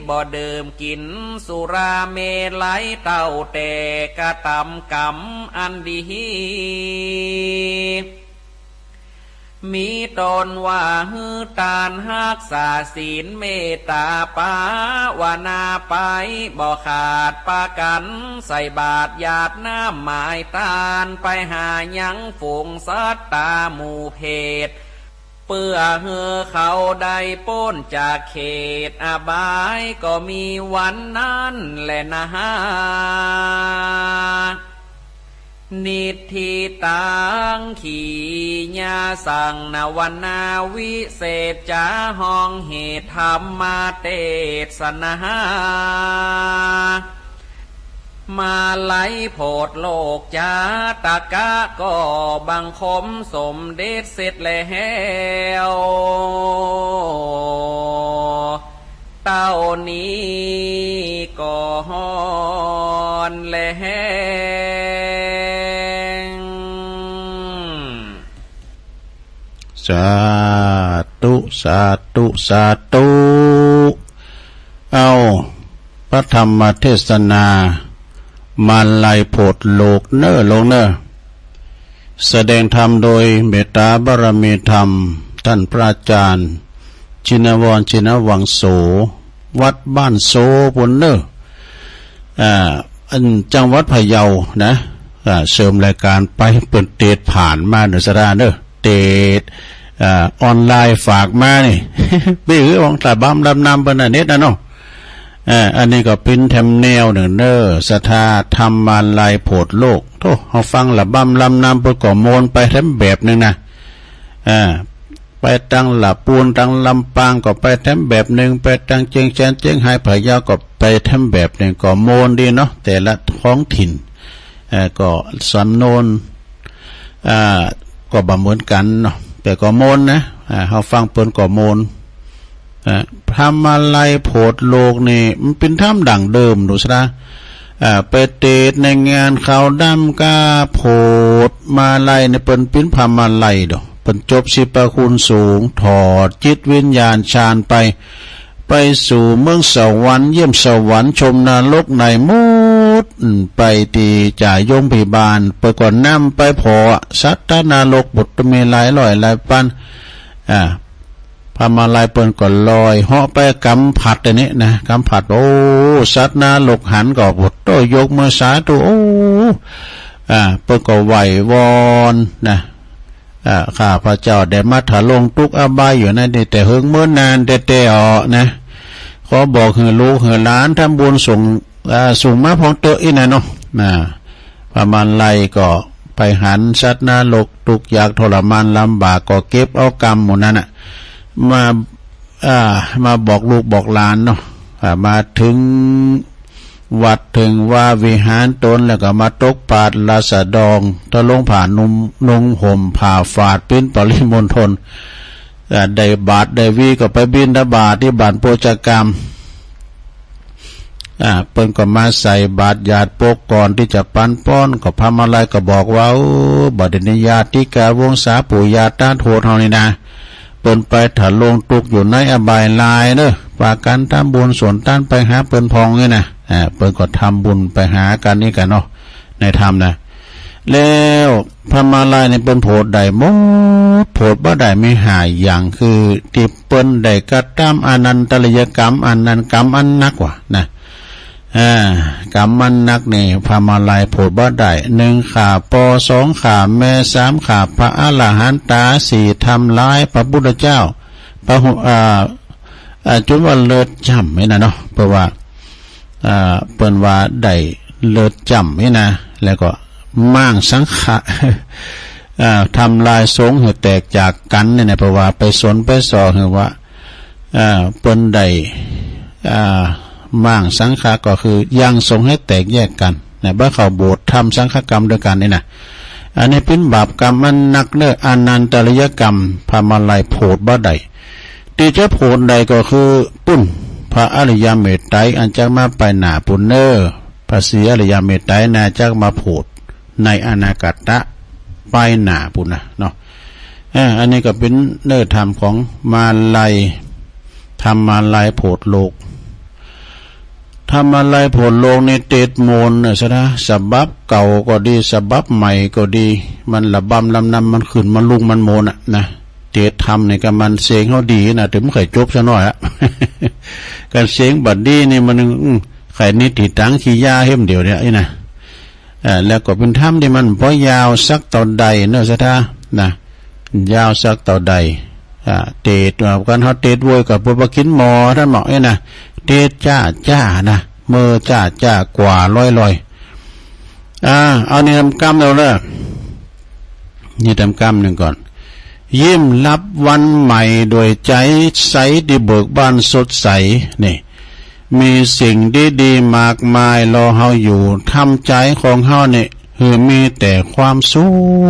บ่ดื่มกิ๋นสุราเมรัย เต้าแต่กระตำกรรมอันดี มีต๋นว่าหื้อตานฮักษาศีลเมตต๋าปาวนาไป บ่ขาดประก๋าน ใส่บาตรหยาดน้ำไม้ตาน ไปหายังฝูงสัตตาหมู่เพศ เปื้อหื้อเขาได้ป๊นจากเขตอบาย ก็มีวันนั้นแลนา นิฏฐิตัง ขีณาสัง นวนา วิเศษจา ฮ้องเหตุธรรมเตสนา มาลัยโผดโลกจาตกะ ก็บังคมสมเด็จเสร็จแล้ว เต้านี้ก่อนแล สาธุ สาธุ สาธุ เอา พระธรรมเทศนา มาลัยโผดโลกเน้อ โลกเน้อ แสดงธรรมโดยเมตตาบารมีธรรม ท่านพระอาจารย์ ชินวร ชินวังโส วัดบ้านโสปู้นเน้อ อ่า อันจังหวัดพะเยานะ อ่า เสริมรายการไป เปิ้นเตสน์ผ่านมาเน้อ สาธาเน้อ เตสน์ อ่า ออนไลน์ฝากมานี่ ไปหื้อของตาบ้ามลำนำเปิ้นน่ะ เน็ตน่ะเนาะ อ่า อันนี้ก็เป๋นแถมแนวหนึ่งเน้อ ศรัทธาธรรมาลัยโผดโลก โธ่ เฮาฟังละบ้ามลำนำเปิ้นก็ม่วนไปแถมแบบหนึ่งนะ อ่า ไปตังละปูนตังลำปางก็ไปแถมแบบหนึ่ง ไปตังเจียงแสนเจียงฮายพะเยาก็ไปแถมแบบหนึ่ง ก็ม่วนดีเนาะ แต่ละท้องถิ่น เอ่อ ก็สำนวน อ่า ก็บ่เหมือนกันเนาะ แต่ก็ม่วนนะ อ่า เฮาฟังเปิ้นก็ม่วน อ่า ธรรมาลัยโผดโลกนี่ มันเป็นธรรมดั้งเดิมดูซะนะ อ่า ไปเตศน์ในงานขาวดำกาโผดมาลัยนี่ เปิ้นปิ้นพามาลัยดอก เปิ้นจบสิบประคุณสูง ถอดจิตวิญญาณฌานไป ไปสู่เมืองสวรรค์ เยี่ยมสวรรค์ ชมนรกในหมด อืม ไปตี้จ่ายมพิบาล เปิ้นก็นำไปผ่อสัตว์นรก บุตรมีหลายร้อยหลายปัน อ่า พามาลัยเปิ้นก็ลอยเหาะไปกำผัดอันนี้นะ กำผัด โอ้ สัตว์นรกหันก็ โอ้โต ยกมือสาธุ โอ้ อ่า เปิ้นก็ไหว้วอนนะ อ่า ข้าพเจ้าได้มาทะลงทุกข์อบายอยู่ในนี้แต่เหิงเมินนานแต๊ๆ อ้อนะ ขอบอกหื้อลูกหื้อหลานทำบุญส่ง อ่า ส่งมาพองเต๊อะอี้นะเนาะ นะ พามาลัยก็ไปหันสัตว์นรกทุกข์ยากทรมานลำบาก ก็เก็บเอากรรมหมู่นั้นน่ะ มา อ่า มาบอกลูกบอกหลานเนาะ อ่า มาถึง วัดถึงวาวิหารตน แล้วก็มาตกปาดราษฎร ทะลงผ้านุ่ม นุ่งห่มผ้าฝาด ปิ้นปริมณฑล เอ่อ ได้บาตรได้วีก็ไปบิณฑบาตที่บ้านโพจกรรม อ่า เปิ้นก็มาใส่บาตรญาติปก ก่อนที่จะปันป้อน ก็พามาลัยก็บอกว่า โอ้ บัดนี้ญาติกาวงศาปู่ย่าตาทวดเฮานี่นะ เปิ้นไปทะลงทุกข์อยู่ในอบายหลายเด้อ ปากั๋นทำบุญส่วนตานไปหาเปิ้นพองนี่นะ อ่า เปิ้นก็ทำบุญไปหากั๋นนี่กั๋นเนาะ ในธรรมนะ แล้วพามาลัยนี่เปิ้นโผดได้หมด โผดบ่ได้มีห้าอย่าง คือตี้เปิ้นได้กระทำอนันตริยกรรม อันนั้นกรรมอันหนักว่านะ อ่า กรรมอันหนักนี่พามาลัยโผดบ่ได้ หนึ่ง ฆ่าป้อ สอง ฆ่าแม่ สาม ฆ่าพระอรหันตา สี่ ทำร้ายพระพุทธเจ้า พระหุ อ่า อ่า จนว่าเลือดจ้ำนี่นะเนาะ เพราะว่า อ่า เปิ้นว่าได้เลือดจ้ำนี่นะ แล้วก็หมางสังฆะ อ่า ทำลายสงฆ์หื้อแตกจากกั๋นนี่นะ เพราะว่าไปสนไปส่อหื้อว่า อ่า เปิ้นได้ อ่า หมางสังฆะ ก็คือยังสงฆ์ให้แตกแยกกั๋นนะ บ่เข้าโบสถ์ทำสังฆกรรมด้วยกั๋นนี่นะ อันนี้ปิ้นบาปกรรมอันหนักเน้อ อนันตริยกรรม พามาลัยโผดบ่ได้ ตี้จะโผดได้ก็คือปุ้น พระอริยเมตไตรอันจักมาไปหน้าปุ้นเน้อ พระศรีอริยเมตไตรนาจักมาโผดในอนาคตะไปหน้าปุ้นนะเนาะ เออ อันนี้ก็เป็นเน้อธรรมของมาลัย ธรรมาลัยโผดโลก ธรรมาลัยโผดโลกนี่เตศน์โมนเน้อซะนะ ฉบับเก่าก็ดี ฉบับใหม่ก็ดี มันระบำลำนำ มันขึ้น มันลุก มันโมนอะนะ เตศน์ธรรมนี่ก็มันเสียงเขาดีนะ ถึงมันค่อยจบซะหน่อยอะ การเสียงบัดนี้นี่มัน อืม ไข่นิติตังขี้ยาเห็มเดียวเนี่ยนี่นะ เอ่อ แล้วก็เป็นธรรมที่มันบ่ยาวสักเต้าใดเนาะศรัทธานะ ยาวสักเต้าใด อ่า เตศน์ว่ากัน เฮาเตศน์โวยกับพวกบ่กินหม้อ ท่านบอกนี่นะ เตศน์จ้าจ้านะ เมอจ้าจ้ากว่าลอยๆ อ่า เอานี่ทำกรรมเอาเด้อ นี่ทำกรรมหนึ่งก่อน ยิ้มรับวันใหม่ด้วยใจใสที่เบิกบานสดใส นี่ มีสิ่งดีๆ มากมายรอเฮาอยู่ ทำใจของเฮานี่ หื้อมีแต่ความสุ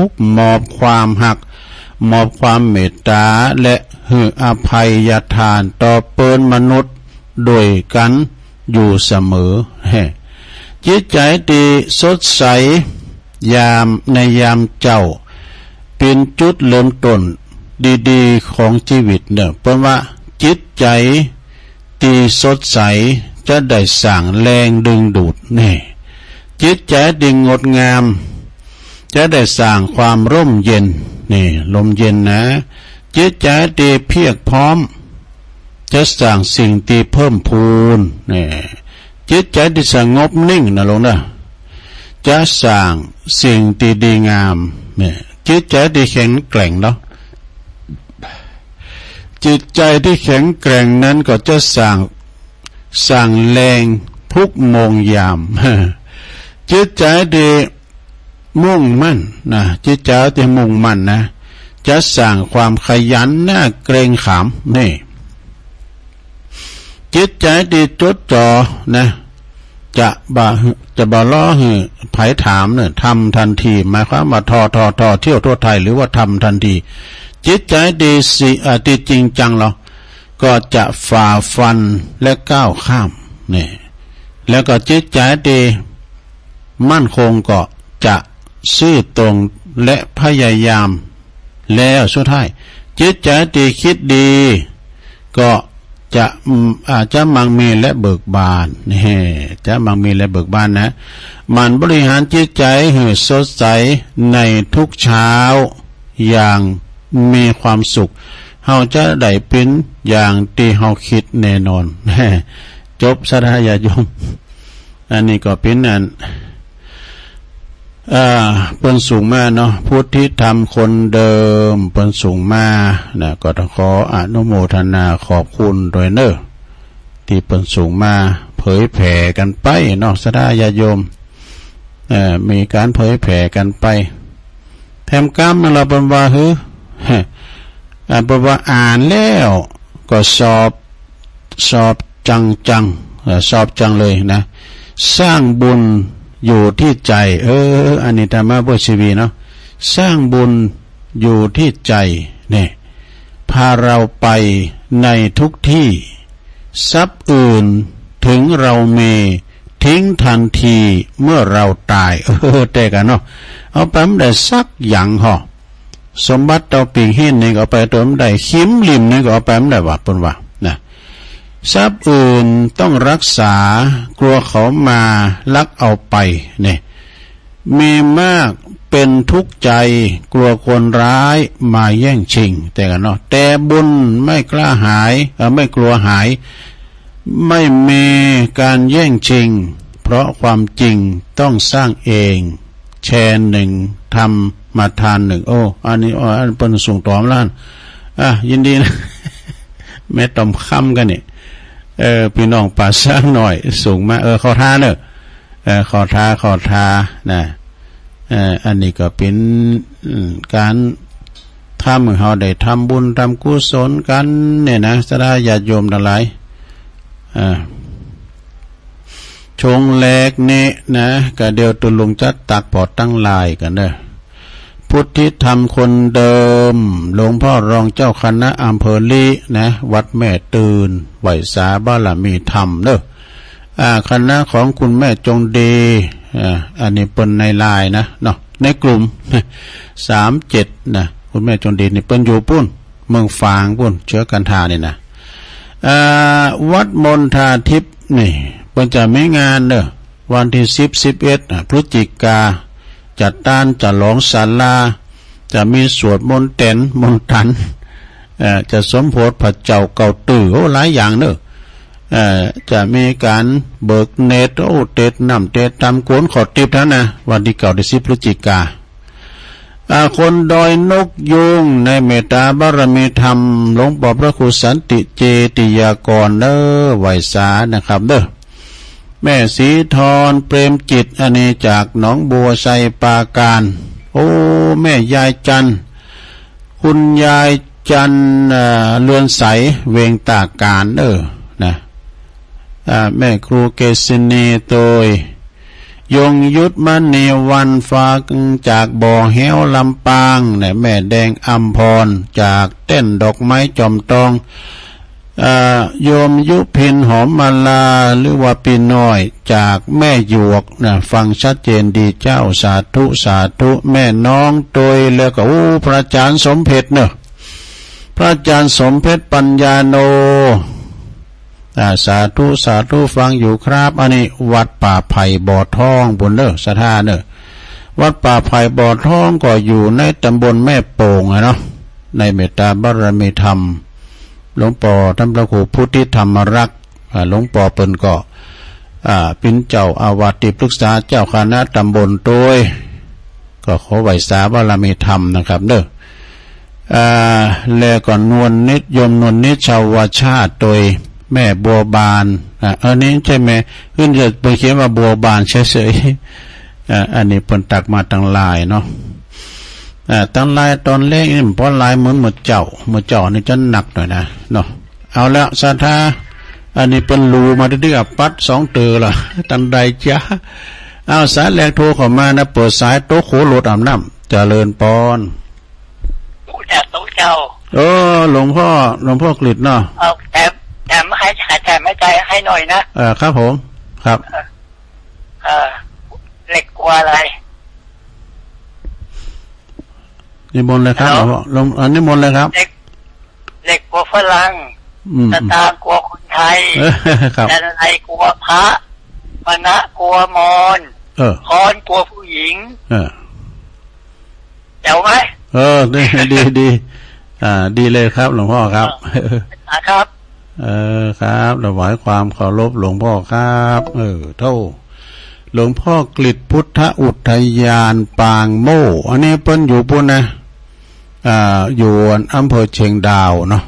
ข มอบความฮัก มอบความเมตตา และหื้ออภัยทานต่อเปิ้นมนุษย์ด้วยกันอยู่เสมอ แฮ่ จิตใจที่สดใส ยาม ในยามเจ๊า เป็นจุดเริ่มต้นดีๆ ของชีวิตเนอะ เปิ้นว่าจิตใจที่สดใสจะได้สร้างแรงดึงดูด นี่ จิตใจที่งดงาม จะได้สร้างความร่มเย็น นี่ ลมเย็นนะ จิตใจที่เพียบพร้อม จะสร้างสิ่งที่เพิ่มพูน นี่ จิตใจที่สงบนิ่งนะลูกนะ จะสร้างสิ่งที่ดีงาม นี่ จิตใจที่แข็งแกร่งเนาะ จิตใจที่แข็งแกร่งนั้นก็จะสร้าง สร้างแรงทุกโมงยาม จิตใจที่ มุ่งมั่นนะ จิตใจที่มุ่งมั่นนะ จะสร้างความขยันหน้าเกรงขาม นี่ จิตใจที่จดจ่อนะ จะบ่หื้อ จะบ่รอหื้อไผถามเนอะ ทำทันที หมายความว่า ทอ ทอ ทอ เที่ยวทั่วไทย หรือว่าทำทันที จิตใจที่สิ อ่า ที่จริงจังแล้ว ก็จะฝ่าฟันและก้าวข้าม นี่ แล้วก็จิตใจที่มั่นคงก็จะซื่อตรงและพยายาม แล้วสุดท้าย จิตใจที่คิดดี ก็จะ อืม อ่า จะมั่งมีและเบิกบาน นี่ จะมั่งมีและเบิกบานนะ หมั่นบริหารจิตใจหื้อสดใสในทุกเช้าอย่างมีความสุข เฮาจะได้เป๋นอย่างตี้เฮาคิดแน่นอน จบ ศรัทธาญาติโยม อันนี้ก็เป๋นอัน อ่า เปิ้นส่งมาเนาะ พุทธิธรรมคนเดิม เปิ้นส่งมานะ ก็ต้องขออนุโมทนาขอบคุณด้วยเนอะ ตี้เปิ้นส่งมาเผยแผ่กันไปเนาะ ศรัทธาญาติโยม เอ่อ มีการเผยแผ่กันไป แถมกำนั้นละเปิ้นว่าหื้อ อ่า เปิ้นว่าอ่านแล้วก็สอบ สอบจังๆ เอ่อ สอบจังเลยนะ สร้างบุญอยู่ที่ใจ เออ อันนี้ธรรมะเพื่อชีวิตเนาะ สร้างบุญอยู่ที่ใจ เนี่ย พาเราไปในทุกที่ ทรัพย์อื่นถึงเรามี ทิ้งทันทีเมื่อเราตาย เออ แต่กันเนาะ เอาไปบ่ได้สักอย่างฮอ สมบัติเต้าปิ่งหินนี่ก็เอาไปตัวบ่ได้ คิมลิมนี่ก็เอาไปบ่ได้ว่า เปิ้นว่านะ ทรัพย์อื่นต้องรักษา กลัวเขามาลักเอาไป เนี่ย มีมากเป็นทุกข์ใจ กลัวคนร้ายมาแย่งชิง แต่กันเนาะ แต่บุญไม่กล้าหาย เอ่อ ไม่กลัวหาย ไม่มีการแย่งชิง เพราะความจริงต้องสร้างเอง แชร์หนึ่ง ธรรมทานหนึ่ง โอ้ อันนี้ อ๋อ อันเปิ้นส่งต่อมาแล้ว อ่ะ ยินดีนะ แม่ตอมค่ำกันนี่ เออ พี่น้องป่าช้างน้อย ส่งมา เออ ขอทานเนอะ เออ ขอท้า ขอท้า นะ เอ่อ อันนี้ก็เป๋น อืม ก๋านทำหื้อเฮาได้ทำบุญทำกุศลกั๋นเนี่ยนะ ศรัทธาญาติโยมตังหลาย อ่า ช่วงแรกนี้นะ ก็เดี๋ยวตุ๊ลุงจะตักผ่อตังหลายกั๋นเนอะ พุทธิธรรมคนเดิม หลวงพ่อรองเจ้าคณะอำเภอลี้นะ วัดแม่ตื่น ไหว้สาบารมีธรรมเนอะ อ่า คณะของคุณแม่จงดี อ่า อันนี้เปิ้นในไลน์นะ เนาะ ในกลุ่ม สามเจ็ด นะ คุณแม่จงดีนี่เปิ้นอยู่ปู้น เมืองฝางปู้น เชื้อกันทานี่นะ อ่า วัดมณฑาทิพย์นี่ เปิ้นจะมีงานเนอะ วันตี้สิบ สิบเอ็ด อ่ะ พฤศจิกา จัดตาน จัดหลองศาลา จะมีสวดมนต์แต๋น มนต์ตัน เอ่อ จะสมโภชพระเจ้าเก้าตื้อ โอ้ หลายอย่างเนอะ เอ่อ จะมีก๋านเบิกเนตร โอ้ เตดน้ำเตดตำ กวนข้าวติ๊บนั้นนะ วันตี้เก้าตี้สิบพฤศจิกา อ่า คนดอยนกยูงในเมตตาบารมีธรรม หลวงปอพระครูสันติเจติยากรเนอะ ไหว้สานะครับเนอะ แม่ศรีธร เปรมจิต อันนี้จากหนองบัวไชยปราการ โอ้ แม่ยายจันทร์ คุณยายจันทร์ เอ่อ เรือนใส เวงตากาน เออ นะ อ่า แม่ครูเกษณี โตย ยงยุทธ มณีวัน ฟังจากบ่อแฮ้ว ลำปาง นะ แม่แดงอำพร จากเต้นดอกไม้จอมทอง เอ่อ โยมยุพิน หอมมาลา หรือว่าปี้น้อย จากแม่หยวกนะ ฟังชัดเจนดีเจ้า สาธุ สาธุ แม่น้องโตย แล้วก็ โอ้ พระอาจารย์สมเพชรเนอะ พระอาจารย์สมเพชร ปัญญาโน อ่า สาธุ สาธุ ฟังอยู่ครับ อันนี้วัดป่าไผ่บ่อทองปู้นเนอะ ศรัทธาเนอะ วัดป่าไผ่บ่อทองก็อยู่ในตำบลแม่โป่งอะเนาะ ในเมตตาบารมีธรรม หลวงปอท่านพระครูพุทธิธรรมรักษ์ อ่า หลวงปอเปิ้นก็ อ่า เป๋นเจ้าอาวาสตี้ปรึกษาเจ้าคณะตำบลโตย ก็ขอไหว้สาบารมีธรรมนะครับเนอะ อ่า แล้วก็นวลนิด โยมนวลนิด ชาวชาติ โตย แม่บัวบาน อ่า อันนี้ใช่ไหม ขึ้นจะไปเขียนว่าบัวบานเฉยๆ อ่า อันนี้เปิ้นตักมาตังหลายเนาะ อ่า ตังหลายตอนแรกนี่ เพราะหลายเหมือนมื้อเจ๊า มื้อเจ๊านี่จะหนักหน่อยนะ เนาะ เอาละ ศรัทธา อันนี้เปิ้นรู้มาที่กับปัดสองเต๋อละ ตันใดจ๊ะ อ้าว สายแรกโทรเข้ามานะ เปิดสาย โต๊ะครัวโหลดอาบน้ำ เจริญปอน ผู้แทนโต๊ะเจ้า เออ หลวงพ่อ หลวงพ่อกฤษเนาะ เอาแถม แถมให้ แถมให้ใจให้หน่อยนะ เออ ครับผม ครับ เออ เออ เหล็กกลัวอะไร นิมนต์เลยครับ ฮัลโหล หลวงพ่อ หลวง อ่า นิมนต์เลยครับ เหล็ก เหล็กกลัวฝรั่ง อืม สตางค์กลัวคนไทย ครับ จันไรกลัวพระ มณะกลัวมอญ เออ ค้อนกลัวผู้หญิง เออ แจ๋วไหม เออ ดี ดี ดี อ่า ดีเลยครับ หลวงพ่อครับ อ่า ครับ เออ ครับ ถวายความเคารพหลวงพ่อครับ เออ โธ่ หลวงพ่อกฤษพุทธอุทยานปางโม่ อันนี้เปิ้นอยู่ปู้นนะ อ่า อยู่อำเภอเชียงดาวเนาะ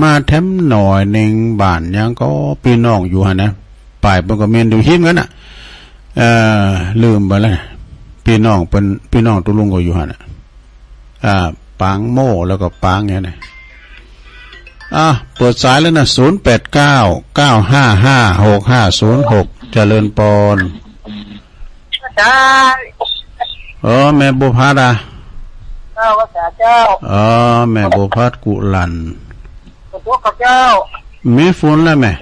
มาแถมหน่อยหนึ่ง บ้านหยังก็ พี่น้องอยู่หั่นนะ ป้ายเปิ้นก็แม่นอยู่หิมกันน่ะ เอ่อ ลืมไปแล้วนะ พี่น้องเปิ้น พี่น้องตุ๊ลุงก็อยู่หั่นน่ะ อ่า ปางโม่แล้วก็ปางเนี่ยนะ อ่ะ เปิดสายแล้วนะ ศูนย์แปดเก้า เก้าห้าห้า หกห้าศูนย์หก เจริญปอน อาจารย์ เออ แม่บัวพัดอ่ะ เจ้า อาจารย์เจ้า เออ แม่บัวพัดกุลัน ขอโทษครับเจ้า มีฝนแล้วแม่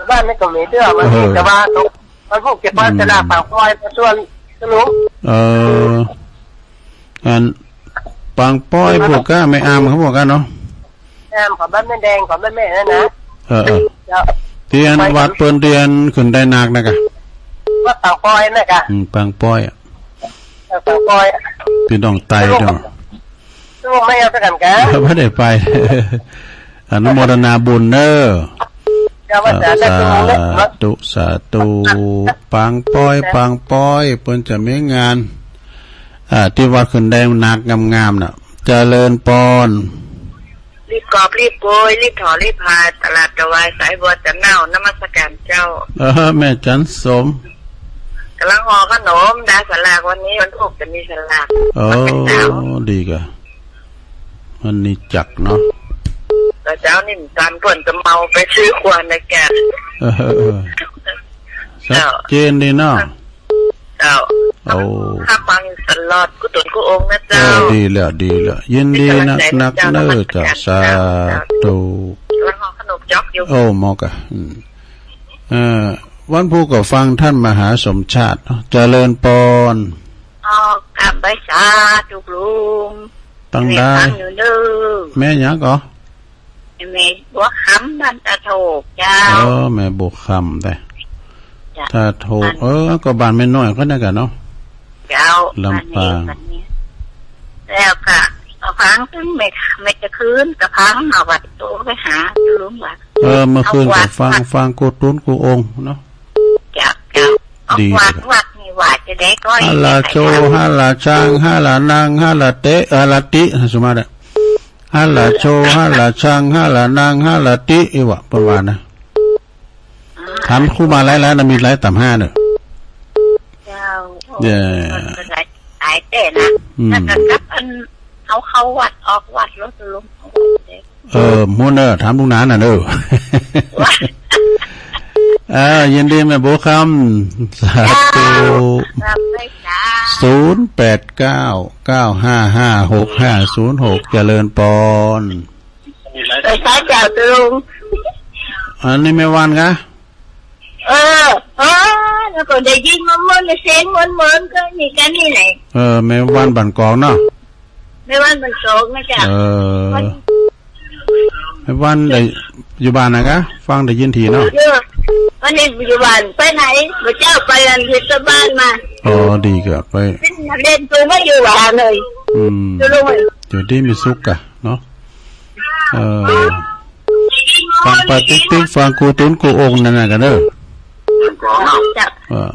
บ้านนี่ก็มีเด้อ มัน เออ มีแต่ว่าตก มันพวกเก็บบ้าน อืม สลากปากซอยมาชวนสนุก เออ อัน ปางป้อยพวกก้า แม่อามเขาบอกกันเนาะ แม่อามของบ้านแม่แดง ของบ้านแม่นั่นนะ เออ เออ เจ้า เตียนวัดเปิ้นเตียนขึ้นได้นักนะกะ วัดปางป้อยนะกะ อืม ปางป้อยอะ เออ ปางป้อยอะ พี่น้องไตเนาะ ลูกไม่เอาสักอันกะ บ่ได้ไป อนุโมทนาบุญเด้อ เจ้า สาธุ สาธุ ปางป้อย ปางป้อย เปิ้นจะมีงาน อ่า ที่วัดขึ้นได้นักงามๆ น่ะ เจริญปอน รีบกอบรีบโกย รีบถอรีบพา ตลาดตะวายสายบัวจะเน่า นมัสการเจ้า เออ แม่จันสม กำลังห่อขนม ดาสลาก วันนี้วันพุธจะมีสลาก โอ้ วันเสาร์ ดีกะ วันนี้จักเนาะ แต่เจ้านี่ตอนเปิ้นจะเมาไปซื้อครัวในแกะ เออ เออ เออ ชัดเจนดีเนาะ เจ้า โอ้ ข้าฟังตลอดกู้ตนกู้องค์นะเจ้า เออ ดีแล้ว ดีแล้ว ยินดีนักนักเน้อเจ้า สาธุ กำลังห่อขนมจ๊อกอยู่ โอ้ มอกะ อืม เอ่อ วันพุธก็ฟังท่านมหาสมชาติเนาะ เจริญปอน ออกกลับไปสาธุลุง ตั้งได้ แม่ฟังอยู่เด้อ แม่หยังก่อ แม่บัวคำบ้านตาโทกเจ้า เออ แม่บัวคำแต่ เจ้า ตาโทก บ้าน เออ ก็บ้านแม่น้อยก็นั่นกันเนาะ เจ้า ลำปาง บ้านนี้ บ้านนี้ แล้วก็เอาฟังถึงแม่ แม่จะคืนก็ฟังเอาวัดโตไปหาลุงวัด เออ เมื่อคืนก็ฟัง เอาวัด ฟังกู้ตนกู้องค์เนาะ เจ้า เจ้า ดี เอาวัด เลย วัดนี่ว่าจะได้ก็ ฮาลาโช ฮาลาช่าง ฮาลานัง ฮาลาเตะ ฮาลาติ สมมาตรอะ ฮาลาโช ฮาลาช่าง ฮาลานัง ฮาลาติ อีหวะ เปิ้นว่านะ ถามครูบาหลายๆ นะ มีหลายตำฮาเนอะ เจ้า เย่ หลายแต่นะ อืม แล้วก็กับอัน เอาเข้าวัดออกวัด แล้วจะลงเข้าวัดเด้อ เออ หมู่เนอะ ถามลูกหลานน่ะเนอะ ว่า อ่า ยินดีแม่บัวคำ สาธุ เจ้า ครับ สาธุ ศูนย์แปดเก้า เก้าห้าห้า หกห้าศูนย์หก เจริญปอน เออ สาธุเจ้าลุง อันนี้แม่วันกะ เออ เออ แล้วก็ได้ยินมันๆ เสียงมันๆ ก็นี่กันนี่แหละ เออ แม่วันบ้านกอกเนาะ แม่วันบ้านกอกนะจ๊ะ เออ วัน แม่วันได้อยู่บ้านนะกะ ฟังได้ยินทีเนาะ อยู่ วันนี้อยู่บ้าน ไปไหน พระเจ้าไปอันเทศบาลมา อ๋อ ดีกะ ไป เป็นนักเรียนตัวไม่อยู่บ้านเลย อืม อยู่โรงเรียน อยู่ดีมีสุขกะเนาะ เออ ฟังปาติ๊กติ๊ก ฟังกู้ตนกู้องค์นั่นน่ะกันเด้อ จ้ะ เออ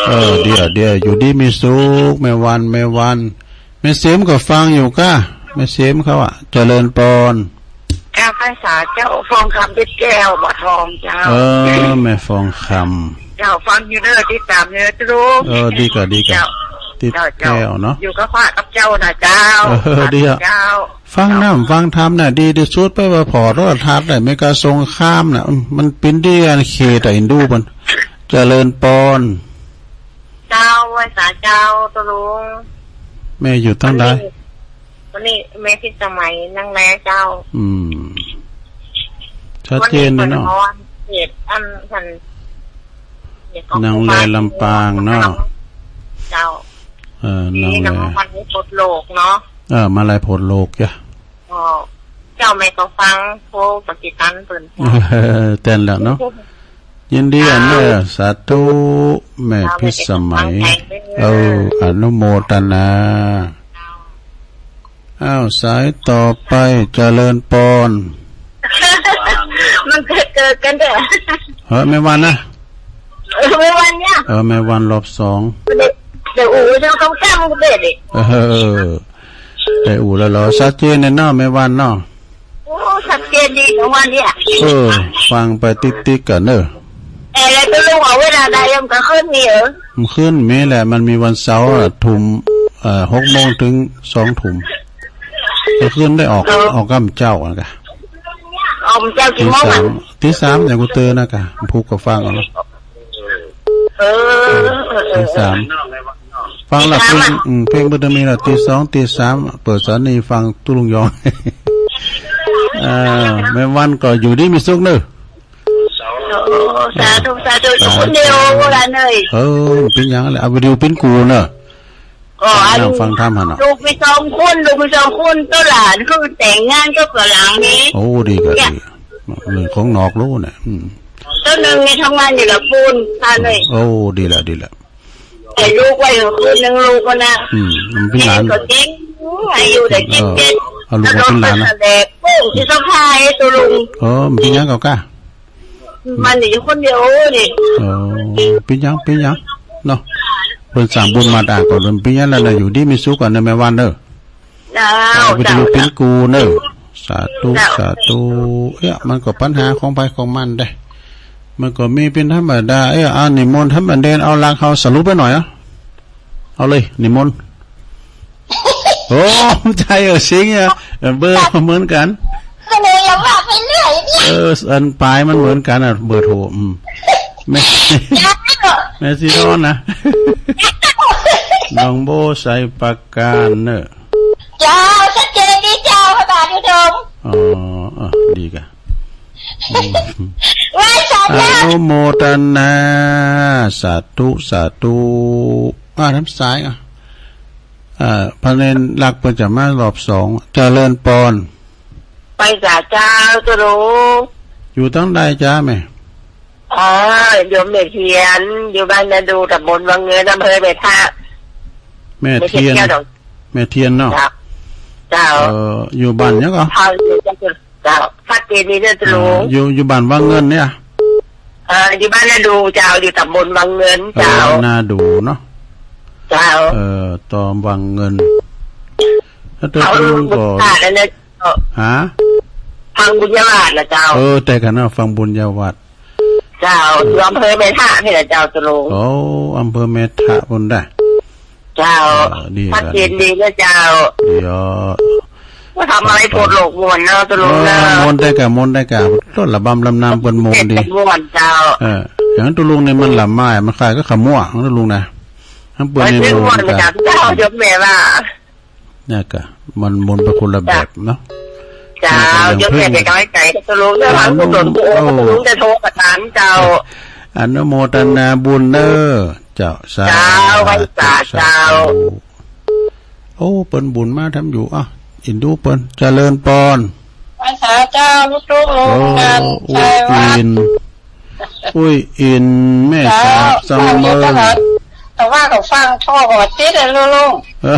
เออ เดี๋ยว เดี๋ยว อยู่ดีมีสุข แม่วัน แม่วัน แม่เสมก็ฟังอยู่ก้า แม่เสมเขาอะ เจริญปอน เจ้า พรรษาเจ้า ฟองคำเพชรแก้ว บ่อทองเจ้า เออ แม่ฟองคำ เจ้า ฟังอยู่เด้อ ติดตามอยู่เด้อ เออ ดีกะ ดีกะ เจ้า ติดแก้วเนาะ เจ้า อยู่กับพระกับเจ้านะเจ้า เออ ดีอะ เจ้า ฟังน้ำฟังธรรมน่ะ ดีที่สุด ไปว่าผ่อโทรทัศน์ได้ อเมริกาสงครามน่ะ อืม มันเป็นที่อันเขตอ่ะ อินดูมัน เจริญปอน เจ้า ไหว้สาเจ้า ตะลุง แม่อยู่ทางใด วันนี้ วันนี้แม่พิสมัยนั่งแลเจ้า อืม ชัดเจนเลยเนาะ วันนี้เปิดหอวันเขตอัน อัน นั่งแลลำปางเนาะ เจ้า เออ นั่งแล นี่น้องวันนี้ปลดโลกเนาะ เออ มาลัยปลดโลกจ้ะ ก็เจ้าแม่ก็ฟังโพธิ์ปฏิปันเปิ้น เออ แตนแล้วเนาะ ยินดีอันเนอ สาธุ แม่พิสมัย เออ อนุโมทนา อ้าว สายต่อไป เจริญปอน มันเกิดเกิดกันเด้อ เฮ้ย แม่วันนะ เออ แม่วันเนี่ย เออ แม่วันรอบสอง เดี๋ยวอู๋เดี๋ยวเขาตั้งเด็ดดิ เออ ได้อู่แล้วเหรอ ชัดเจนเนี่ยเนาะ แม่วันเนาะ โอ้ ชัดเจนดีของวันเนี่ย เออ ฟังไปติ๊กๆ กันเนอะ เออ แล้วตกลงเอาเวลาใด มันก็ขึ้นมีเหรอ มันขึ้นมีแหละ มันมีวันเสาร์อะ ทุ่ม เอ่อ หกโมงถึงสองทุ่ม ก็ขึ้นได้ออก เออ ออกก้ำเจ้าอะกะ ออกก้ำเจ้ากี่โมงอะ ตีสาม ตีสาม อย่างกูเตือนนะกะ ผูกกับฟังเอาเนาะ เออ เออ เออ ตีสาม ฟังละเพลง อืม เพลงเบิดมีละ ตีสอง ตีสาม เปิดสถานีฟังตุ๊ลุงยอง เออ แม่วันก็อยู่ดีมีสุขเนอะ โอ้ สาธุ สาธุ อยู่คนเดียว โบราณเลย เออ เป็นหยังแหละ เอาวิดีโอปิ้นกูเนอะ ก็อัน นั่งฟังธรรมหั่นเนาะ ลูกมีสองคน ลูกมีสองคน ตัวหลานคือแต่งงานกับฝรั่งนี่ โอ้ ดีก็ดี เรื่องของนอกรู้เนี่ย อืม ตัวหนึ่งนี่ทำงานอยู่ละปูน ตาเลย โอ้ ดีแล้ว ดีแล้ว แต่ลูกไว้อยู่คนหนึ่งลูกก็นะ อืม มันเป็นหลาน ก็จริง อายุได้ เออ สิบเจ็ด เอาลูกมาเป็นหลานนะ แล้วก็แสดงโป้งที่สะพายตัวลุง เออ มันเป็นหยังเก่ากะ มันอยู่คนเดียวนี่ เออ เป็นหยัง เป็นหยัง เนาะ เพิ่นสร้างบุญมาตางก่อน เพิ่นเป็นหยังแล้วนะ อยู่ดีมีสุขก่อนนะ แม่วันเด้อ เจ้า เอาวิทยุปิ้นกูเนอะ สาธุ เจ้า สาธุ เอ๊ะ มันก็ปัญหาของไผของมันเด้ มันก็มีเป็นธรรมดา เอ๊ะ อ่า นิมนต์ธรรมดา เอาหลักเฮาสรุปไปหน่อยอะ เอาเลย นิมนต์ โอ้ ใช่เออ สิงห์อะ เออ เบอร์เหมือนกัน ก็เลยยังว่าไปเรื่อยเนี่ย เออ อันปลายมันเหมือนกันอะ เบอร์โทร อืม แม่ เจ้า แม่สีทอนนะ น้องโบไซปราการเนอะ เจ้า ชัดเจนดีเจ้า พระบาทอุดม อ๋อ เออ ดีกะ ไหว้สาธุ อนุโมทนา สาธุ สาธุ อ่า น้ำสายอ่ะ อ่า พระเณรรักเพิ่นจะมารอบสอง เจริญปอน ไหว้สาเจ้า ตะลุง อยู่ทางใดจ๊ะแม่ อ๋อ โยมแม่เทียน อยู่บ้านนาดู ตำบลวังเงิน อำเภอแม่ทะ แม่เทียน แม่เทียนเนาะ เจ้า เจ้า เอ่อ อยู่บ้านหยังก่อ เจ้า พระเจดีย์เด้อตะลุง เอ่อ อยู่ อยู่บ้านวังเงินเนี่ย เอ่อ อยู่บ้านนาดูเจ้า อยู่ตำบลวังเงินเจ้า เอ่อ นาดูเนาะ เจ้า เอ่อ ตำบลวังเงิน แล้วตะลุงก็ ฮะ ฟังบุญญาวาสนะเจ้า เออ แต่กันเนาะ ฟังบุญญาวาส เจ้า อยู่อำเภอแม่ทะนี่แหละเจ้าตะลุง โอ้ อำเภอแม่ทะพุ้นได้ เจ้า เออ ดี ชัดเจนดีนะเจ้า ดีอ๋อ ว่าทำอะไรปวดโลกม่วนเนาะตะลุงเนาะ เออ ม่วนได้กะ ม่วนได้กะ ต้นระบำลำนำเปิ้นม่วนดี ม่วนเจ้า เออ อย่างตะลุงนี่มันลำไม้ มันคล้ายกับขะมั่วของตะลุงนะ ทั้งเปิ้นนี่ม่วนกัน ม่วนเจ้า เจ้า ยกแม่ว่า เนี่ยกะ มันม่วนไปคนละแบบเนาะ เจ้า ยกแม่เป็นกำลังใจให้ตะลุงเด้อ อ่า หวังกุศลบุญ โอ้ ตะลุงจะโทรประสานเจ้า อนุโมทนาบุญเด้อ เจ้า สาธุ เจ้า ไหว้สาเจ้า สาธุ โอ้ เปิ้นบุญมาทำอยู่ อ่ะ อินดูเปิ้น เจริญปอน ไหว้สาเจ้า ลูกๆ โอ้ ลูกหลาน อุย ใส่วัตร อิน อุ้ยอิน แม่สาบ เจ้า ซัมเมอร์ แต่ว่าก็ฟังท่อก็ติดเลยลุง เออ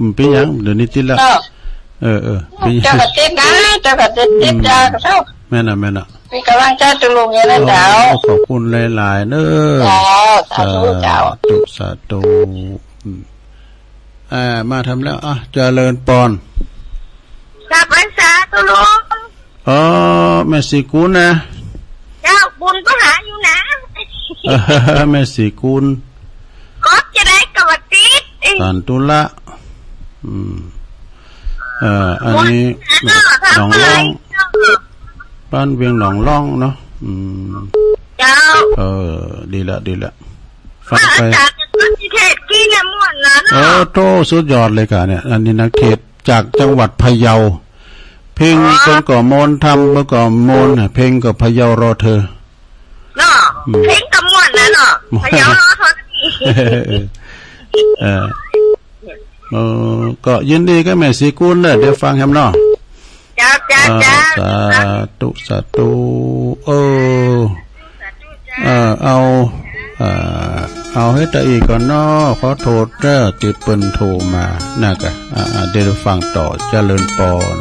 มันเป็นหยัง เดี๋ยวนี้ติดแล้ว เนาะ เออ เออ เป็นหยัง เจ้าก็ติดนะ เจ้าก็ติด ติด อืม ยาก็เท่า แม่นน่ะ แม่นน่ะ มีกำลังใจตะลุงอย่างนั้นเจ้า โอ้ ขอบคุณหลายๆ เด้อ เจ้า สาธุเจ้า สาธุ สาธุ อืม อ่า มาทำแล้ว อ่ะ เจริญปอน กราบไหว้สาตะลุง อ๋อ แม่ศรีกุลนะ เจ้า บุญก็หาอยู่นะ เออ แม่ศรีกุล ก็จะได้กระติด ตันตุละ อืม เอ่อ อันนี้ หนองล่อง บ้านเวียงหนองล่องเนาะ อืม เจ้า เออ ดีละ ดีละ ฟังไป อาจารย์เป็นคนที่เทศน์เก่งอะม่วนนะเนาะ โอ้โธ่ สุดยอดเลยค่ะเนี่ย อันนี้นักเทศน์จากจังหวัดพะเยา เพลง อ๋อ เพิ่นก็ม่วน ธรรมเพิ่นก็ม่วนน่ะ เพลงก็พะเยารอเธอ เนาะ อืม เพลงก็ม่วนนะเนาะ ม่วน พะเยารอเธอ เออ เออ ก็ยินดีกับแม่ศรีกุลเด้อ เดี๋ยวฟังแฮมเนาะ เจ้า เจ้า เออ เจ้า สาธุ สาธุ เออ เออ เอา เออ เอาให้ตาอีกก่อนเนาะ ขอโทษเด้อ ที่เปิ้นโทรมา นะกะ อ่า อ่า เดี๋ยวฟังต่อ เจริญปอน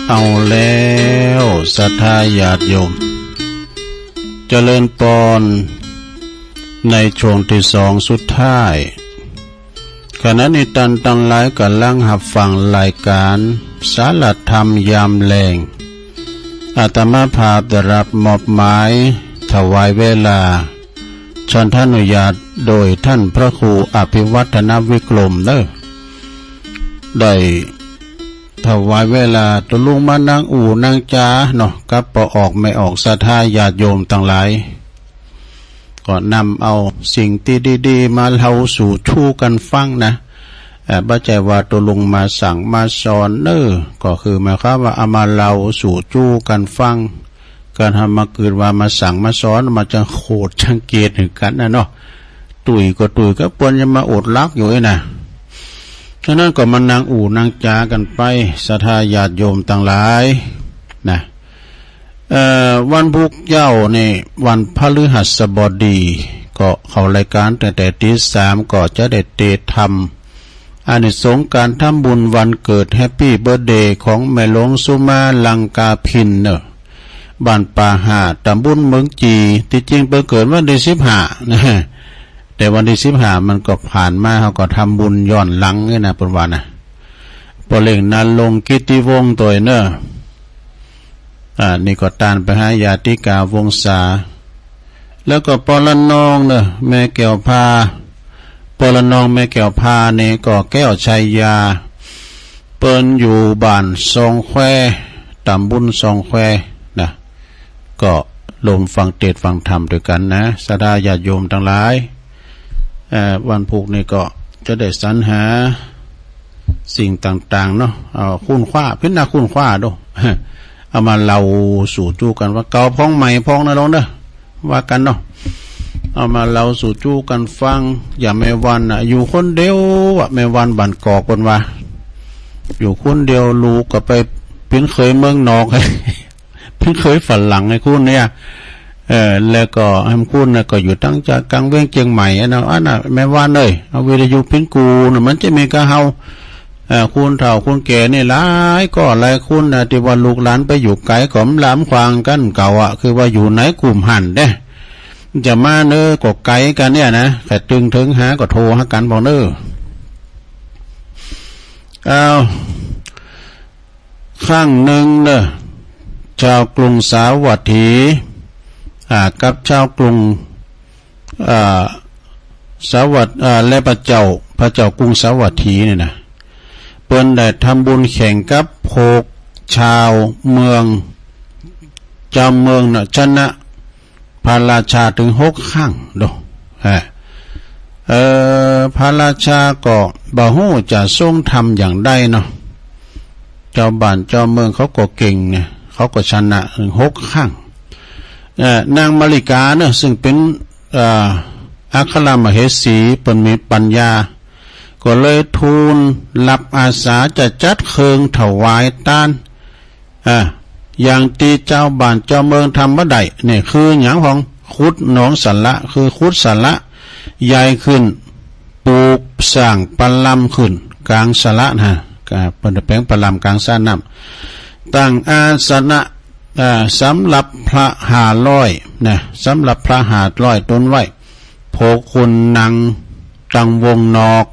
เอาแล้ว ศรัทธาญาติโยม เจริญปอน ในช่วงที่สองสุดท้าย ขณะนี้ต้านตังหลายก่ำลังฮับฟังรายก๋านสาระธรรมยามแลง อาตมาภาพได้รับมอบหมายถวายเวลา ฉันทานุญาตโดยต้านพระครูอภิวัฒนวิกรมเนาะ ได้ถวายเวลาโตลุงมานั่งอู้นั่งจ๋าเนาะ กับป้อออกแม่ออกศรัทธาญาติโยมตังหลาย ก็นำเอาสิ่งตี้ดีๆ มาเล่าสู่ชู้กั๋นฟังนะ เอ่อ บ่ใจ้ว่าโตลุงมาสั่งมาสอนเน้อ ก็คือหมายความว่าเอามาเล่าสู่ชู้กั๋นฟัง กั๋นทำมาเกิดว่ามาสั่งมาสอน มาจังโขดจังเกลียดหื้อกั๋นนะเนาะ ตุ้ยก็ตุ้ยกับเปิ้นยังมาอดหลับอยู่เอ้ยนะ ฉะนั้นก็มานั่งอู้นั่งจ๋ากั๋นไป ศรัทธาญาติโยมตังหลายนะ เอ่อ วันพุธเจ๊านี่ วันพฤหัสบดี ก็เข้ารายก๋านตั้งแต่ตีสาม ก็จะได้เตรียมทำอานิสงส์ก๋านทำบุญวันเกิด Happy Birthday ของแม่หลวงสุมาลังกาภิณเนาะ บ้านป่าห่า ตำบลเมืองจี ตี้จริงเปิ้นเกิดวันตี้สิบห้านะ แต่วันตี้สิบห้ามันก็ผ่านมา เฮาก็ทำบุญย้อนหลังนี่นะ เปิ้นว่านะ ป้อเล็งนรงค์ กิตติวงศ์ ตวยเนาะ อ่า นี่ก็ตานไปหาญาติกาวงศา แล้วก็ป้อละนองเนาะ แม่แก้วพา ป้อละนองแม่แก้วพานี่ก็แก้วชัยยา เปิ้นอยู่บ้านซองแคว ตำบลซองแควนะ ก็ร่วมฟังเทศน์ฟังธรรมด้วยกั๋นนะ ศรัทธาญาติโยมตังหลาย เอ่อ วันพุธนี่ก็จะได้สรรหาสิ่งต่างๆ เนาะ เอาค้นคว้า เพ็ญหน้าค้นคว้าดู เอามาเล่าสู่ชู้กั๋นว่าเก่าพ่องใหม่พ่องนะลองเนาะ ว่ากั๋นเนาะ เอามาเล่าสู่ชู้กั๋นฟัง อย่างแม่วันน่ะ อยู่คนเดียวอะ แม่วันบ้านกอกเปิ้นว่า อยู่คนเดียว ลูกก็ไปปิ้นเขยเมืองนอก ปิ้นเขยฝรั่งไอ้คุณเนี่ย เออ แล้วก็แหมคุณน่ะก็อยู่ตังจากกังเวียงเจียงใหม่อะเนาะ อันน่ะ แม่วันเอ้ย เอาวิทยุปิ้นกู้น่ะ มันจะมีกะเฮา เอ่อ คนเฒ่าคนแก่นี่หลายก็หลายคนนะ ตี้ว่าลูกหลานไปอยู่ไก๋ก็บ่ลำขวางกั๋นเก่าอะ คือว่าอยู่ไหนกลุ่มหั้นเด้ จะมาเน้อก็ไก๋กั๋นเนี่ยนะ ใค่ตึงเถิงหาก็โทรหากั๋นพ่องเน้อ เอา ครั้งหนึ่งเน้อ ชาวกรุงสาวัตถี อ่า กับชาวกรุง อ่า สาวัต อ่า และพระเจ้า พระเจ้ากรุงสาวัตถีนี่นะ เปิ้นได้ทำบุญแข่งกับพวกชาวเมือง ชาวเมืองน่ะ ชนะพระราชาถึงหกครั้งโด เออ เอ่อ พระราชาก็บ่ฮู้จะทรงทำอย่างใดเนาะ ชาวบ้านชาวเมืองเขาก็เก่งเนี่ย เขาก็ชนะถึงหกครั้ง เอ่อ นางมาริกาเนาะ ซึ่งเป็น เอ่อ อัครมเหสี เปิ้นมีปัญญา ก็เลยทูลรับอาสาจะจัดเครื่องถวายตาน อ่า อย่างตี้ชาวบ้านชาวเมืองทำบ่ได้ นี่คือหยังพ่อง ขุดหนองสาระ คือขุดสาระใหญ่ขึ้น ปลูกสร้างประลำขึ้นกลางสระนะ ก็เปิ้นแปลงประลำกลางสระน้ำ ตั้งอาสนะ อ่า สำหรับพระห้าร้อยนะ สำหรับพระห้าร้อยตนไว้ พวกคนนั่งตั้งวงนอก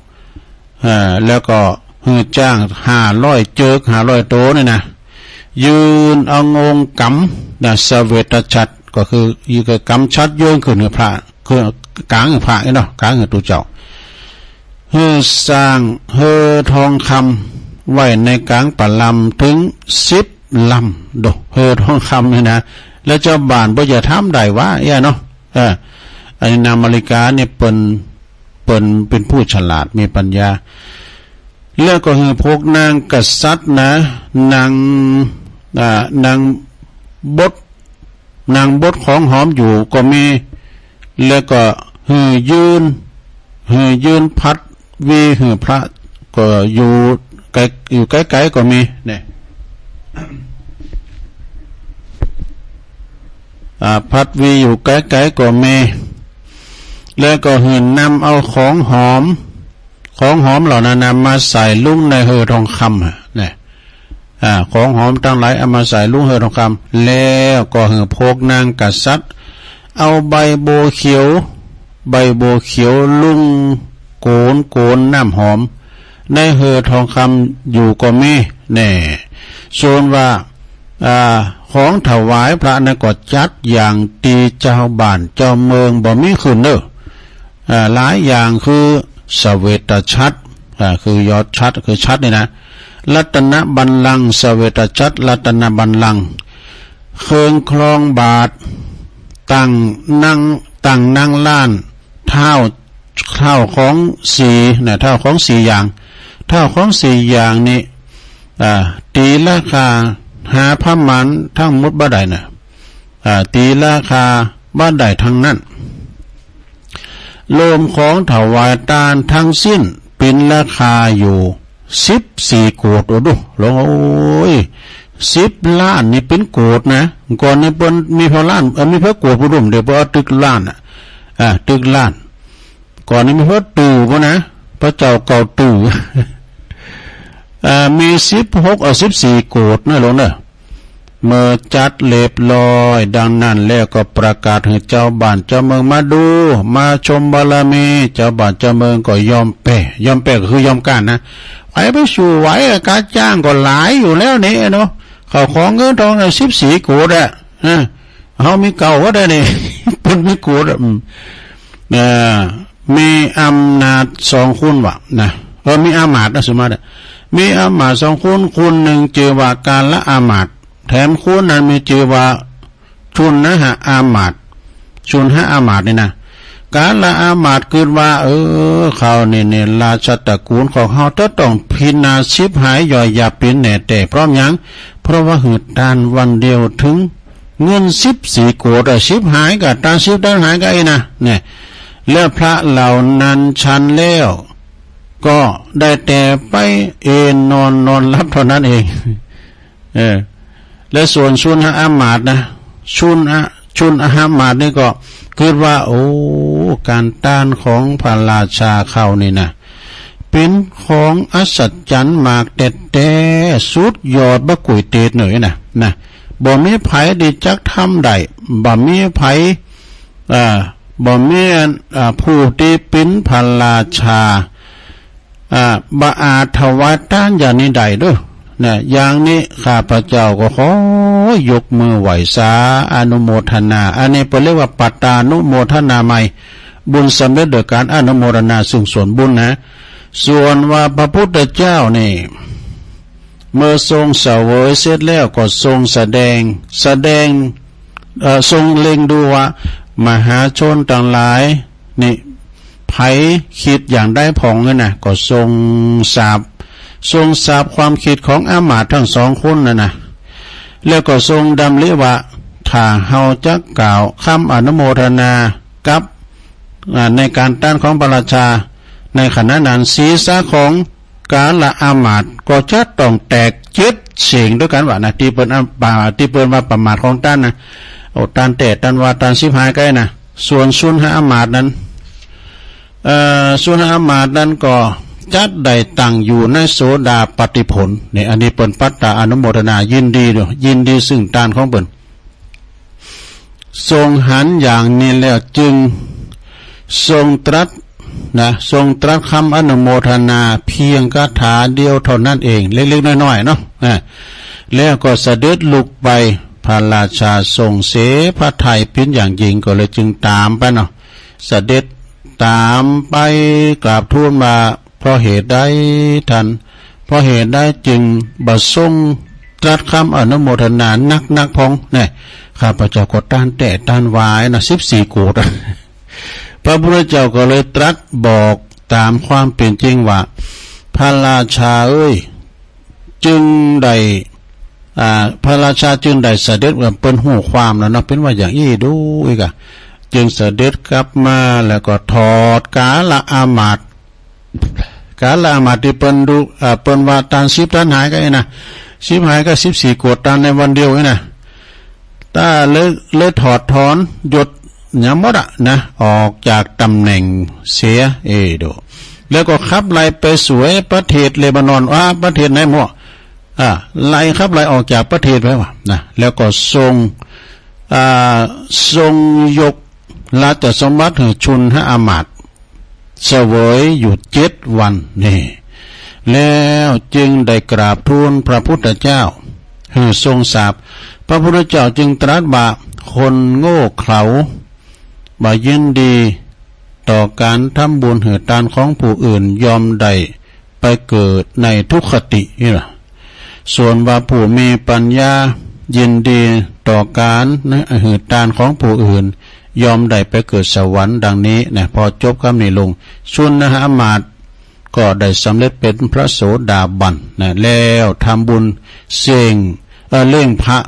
เอ่อ แล้วก็หื้อจ้างห้าร้อยเจิก ห้าร้อยโตนี่นะ ยืนเอาองค์กำนะ สเวตฉัตร ก็คือ ยืนกับกำฉัตรยื่นขึ้นหื้อพระ คือกางหื้อพระนี่เนาะ กางหื้อตุ๊เจ้า หื้อสร้างเฮือทองคำไว้ในกลางประลำถึงสิบลำ โด เฮือทองคำนี่นะ แล้วเจ้าบ้านบ่จะทำได้วะเอี้ยเนาะ เออ อันนี้นางมาริกาเนี่ยเปิ้น เปิ้นเป็นผู้ฉลาดมีปัญญา แล้วก็หื้อพวกนางกษัตริย์นะ นาง อ่า นางบด นางบดของหอมอยู่ก็มี แล้วก็หื้อยื่น หื้อยื่นพัดวีหื้อพระก็อยู่ไกล อยู่ไกลๆก็มีเนี่ย อ่า พัดวีอยู่ไกลๆก็มี แล้วก็หื้อนำเอาของหอม ของหอมเหล่านั้นนะมาใส่ลงในเฮือทองคำอะเนี่ย อ่า ของหอมทั้งหลายเอามาใส่ลงเฮือทองคำ แล้วก็หื้อพวกนางกษัตริย์ เอาใบบัวเขียว ใบบัวเขียวลงโกน โกนน้ำหอม ในเฮือทองคำอยู่ก็มีแน่ ส่วนว่า อ่า ของถวายพระนั้นก็จัดอย่างตี้เจ้าบ้านเจ้าเมืองบ่มีขึ้นเนอะ อ่า หลายอย่างคือสเวตฉัตร อ่า คือยอดฉัตร คือฉัตรนี่นะ รัตนบัลลังก์ สเวตฉัตร รัตนบัลลังก์ เครื่องครองบาตร ตั้งนั่ง ตั้งนั่งล้าน เท้า เท้าของสี่นะ เท้าของสี่อย่าง เท้าของสี่อย่างนี้ อ่า ตีราคาหาประมาณทั้งหมดบ่ได้นะ อ่า ตีราคาบ่ได้ทั้งนั้น รวมของถวายทานทั้งสิ้นเป็นราคาอยู่สิบสี่โกด โอ้ดู หลวง โอ้ย สิบล้านนี่เป็นโกดนะ ก่อนนี้เปิ้นมีเท่าล้าน เอ่อ มีเท่าโกดบ่ฮู้ เดี๋ยวเปิ้นเอาตึกล้านอะ อ่า ตึกล้าน ก่อนนี้มีเท่าตู้บ่นะ พระเจ้าเก่าตู้ อ่า มีสิบหก เอ่อ สิบสี่โกดนะหลวงเนอะ เมื่อจัดเรียบร้อยดังนั้นแล้วก็ประกาศให้เจ้าบ้านเจ้าเมืองมาดู มาชมบารมี เจ้าบ้านเจ้าเมืองก็ยอมแป้ ยอมแป้ก็คือยอมก้านนะ ใผไปสู้ไหวอะ ค่าจ้างก็หลายอยู่แล้วนี่เนาะ ข้าวของเงินทองน่ะสิบสี่โกดอะ นะ เฮามีเก่าก็ได้นี่ เปิ้นมีโกดอะ อืม เอ่อ มีอำนาจสองคนว่ะนะ เออ มีอามาตย์นะ สมมุติอะ มีอามาตย์สองคน คนหนึ่งจื่อว่ากาละอามาตย์ แถมคนนั้นมีจื่อว่าชุนหอามาตย์ ชุนหอามาตย์นี่นะ กาละอามาตย์กึ๊ดว่า เออ คราวนี้เนี่ย ราชตระกูลของเฮาจะต้องพินาศฉิบหายย่อยยับเป๋นแน่แต๊ เพราะหยัง เพราะว่าหื้อทานวันเดียวถึง เงินสิบสี่โกดอะ ฉิบหายก็ ทานฉิบทานหายก็ไอ้นะ เนี่ย แล้วพระเหล่านั้นฉันแล้ว ก็ได้แต่ไปเอนนอน นอนหลับเท่านั้นเอง เออ และส่วนชุนหอามาตย์นะ ชุนห ชุนหอามาตย์นี่ก็กึ๊ดว่า โอ้ การทานของพระราชาเขานี่นะ เป๋นของอัศจรรย์มากแต๊ๆ สุดยอดบ่ก๋วยเตี๋ยวเนยนะ นะ บ่มีใผตี้จักทำได้ บ่มีใผ เอ่อ บ่มีอัน เอ่อ ผู้ตี้เป๋นพระราชา อ่า บ่อาจถวายทานอย่างนี้ได้เด้อ นะ อย่างนี้ข้าพเจ้าก็ขอยกมือไหว้สาอนุโมทนา อันนี้เปิ้นเรียกว่าปัตตานุโมทนาไมย บุญสำเร็จโดยการอนุโมทนาซึ่งส่วนบุญนะ ส่วนว่าพระพุทธเจ้านี่ เมื่อทรงเสวยเสร็จแล้วก็ทรงแสดง แสดง เอ่อ ทรงเล็งดูว่ามหาชนทั้งหลายนี่ ใผคิดอย่างใดพ่องนั่นนะ ก็ทรงทราบ ทรงทราบความคิดของอามาตย์ทั้งสองคนนั่นนะ แล้วก็ทรงดำริว่า ถ้าเฮาจะกล่าวคำอนุโมทนากับ อ่า ในการทานของพระราชา ในขณะนั้นศีรษะของ กาละอามาตย์ก็จะต้องแตกเจ็ดเส้นด้วยกันว่านะ ตี้เปิ้นอัน ป่า ตี้เปิ้นว่าประมาทของทานนะ โอ้ ทานแต๊ ทานว่า ทานฉิบหายก็ไอ้นะ ส่วนชุนหอามาตย์นั้น เอ่อ สุนหอมาตย์นั้นก็จักได้ตั้งอยู่ในโสดาปัตติผล นี่ อันนี้เปิ้นปัตตาอนุโมทนา ยินดีอยู่ ยินดีซึ่งตานของเปิ้น ทรงหันอย่างนี้แล้วจึงทรงตรัสนะ ทรงตรัสคำอนุโมทนาเพียงคาถาเดียวเท่านั้นเอง เล็กๆ น้อยๆ เนาะ อ่า แล้วก็เสด็จลุกไป พระราชาทรงเสพระทัยเป็นอย่างยิ่ง ก็เลยจึงตามไปเนาะ เสด็จตามไปกราบทูลว่า เพราะเหตุใดท่าน เพราะเหตุใดจึงบ่ทรงตรัสคำอนุโมทนานักๆ พอง แน่ ข้าพเจ้าก็ต้านแต๊ต้านวายนะ สิบสี่โกฏ พระพุทธเจ้าก็เลยตรัสบอกตามความเป็นจริงว่า พระราชาเอ้ย จึงได้ อ่า พระราชาจึงได้เสด็จ เปิ้นฮู้ความแล้วเนาะ เปิ้นว่าอย่างอี้ดูอีกอะ จึงเสด็จกลับมาแล้วก็ถอดกาละอามาตย์ กาละอามาตย์ตี้เปิ้นดู อ่า เปิ้นว่าต้านสิบต้านหายก็อี้นะ สิบหายก็สิบสี่โกฏต้านในวันเดียวอี้นะ ต้าเลย เลยถอดถอนยศหยังหมดอะนะ ออกจากตำแหน่งเสีย เอโด แล้วก็ขับไล่ไปสวยประเทศเลบานอน ว่าประเทศไหนหมด อ่า ไล่ขับไล่ออกจากประเทศไปว่ะนะ แล้วก็ทรง อ่า ทรงยกราชสมบัติให้ชุนหอามาตย์ เสวยอยู่เจ็ดวันนี่ แล้วจึงได้กราบทูลพระพุทธเจ้า หื้อทรงทราบ พระพุทธเจ้าจึงตรัสว่า คนโง่เขลา บ่ยินดีต่อการทำบุญหื้อตานของผู้อื่น ย่อมได้ไปเกิดในทุกขติ นี่ล่ะ ส่วนว่าผู้มีปัญญายินดีต่อการหื้อตานของผู้อื่น ย่อมได้ไปเกิดสวรรค์ ดังนี้นะ พอจบคำนี้ลง ชุนหามาตย์ก็ได้สำเร็จเป็นพระโสดาบันนะ แล้วทำบุญเส้ง เอ่อ เลี้ยงพระ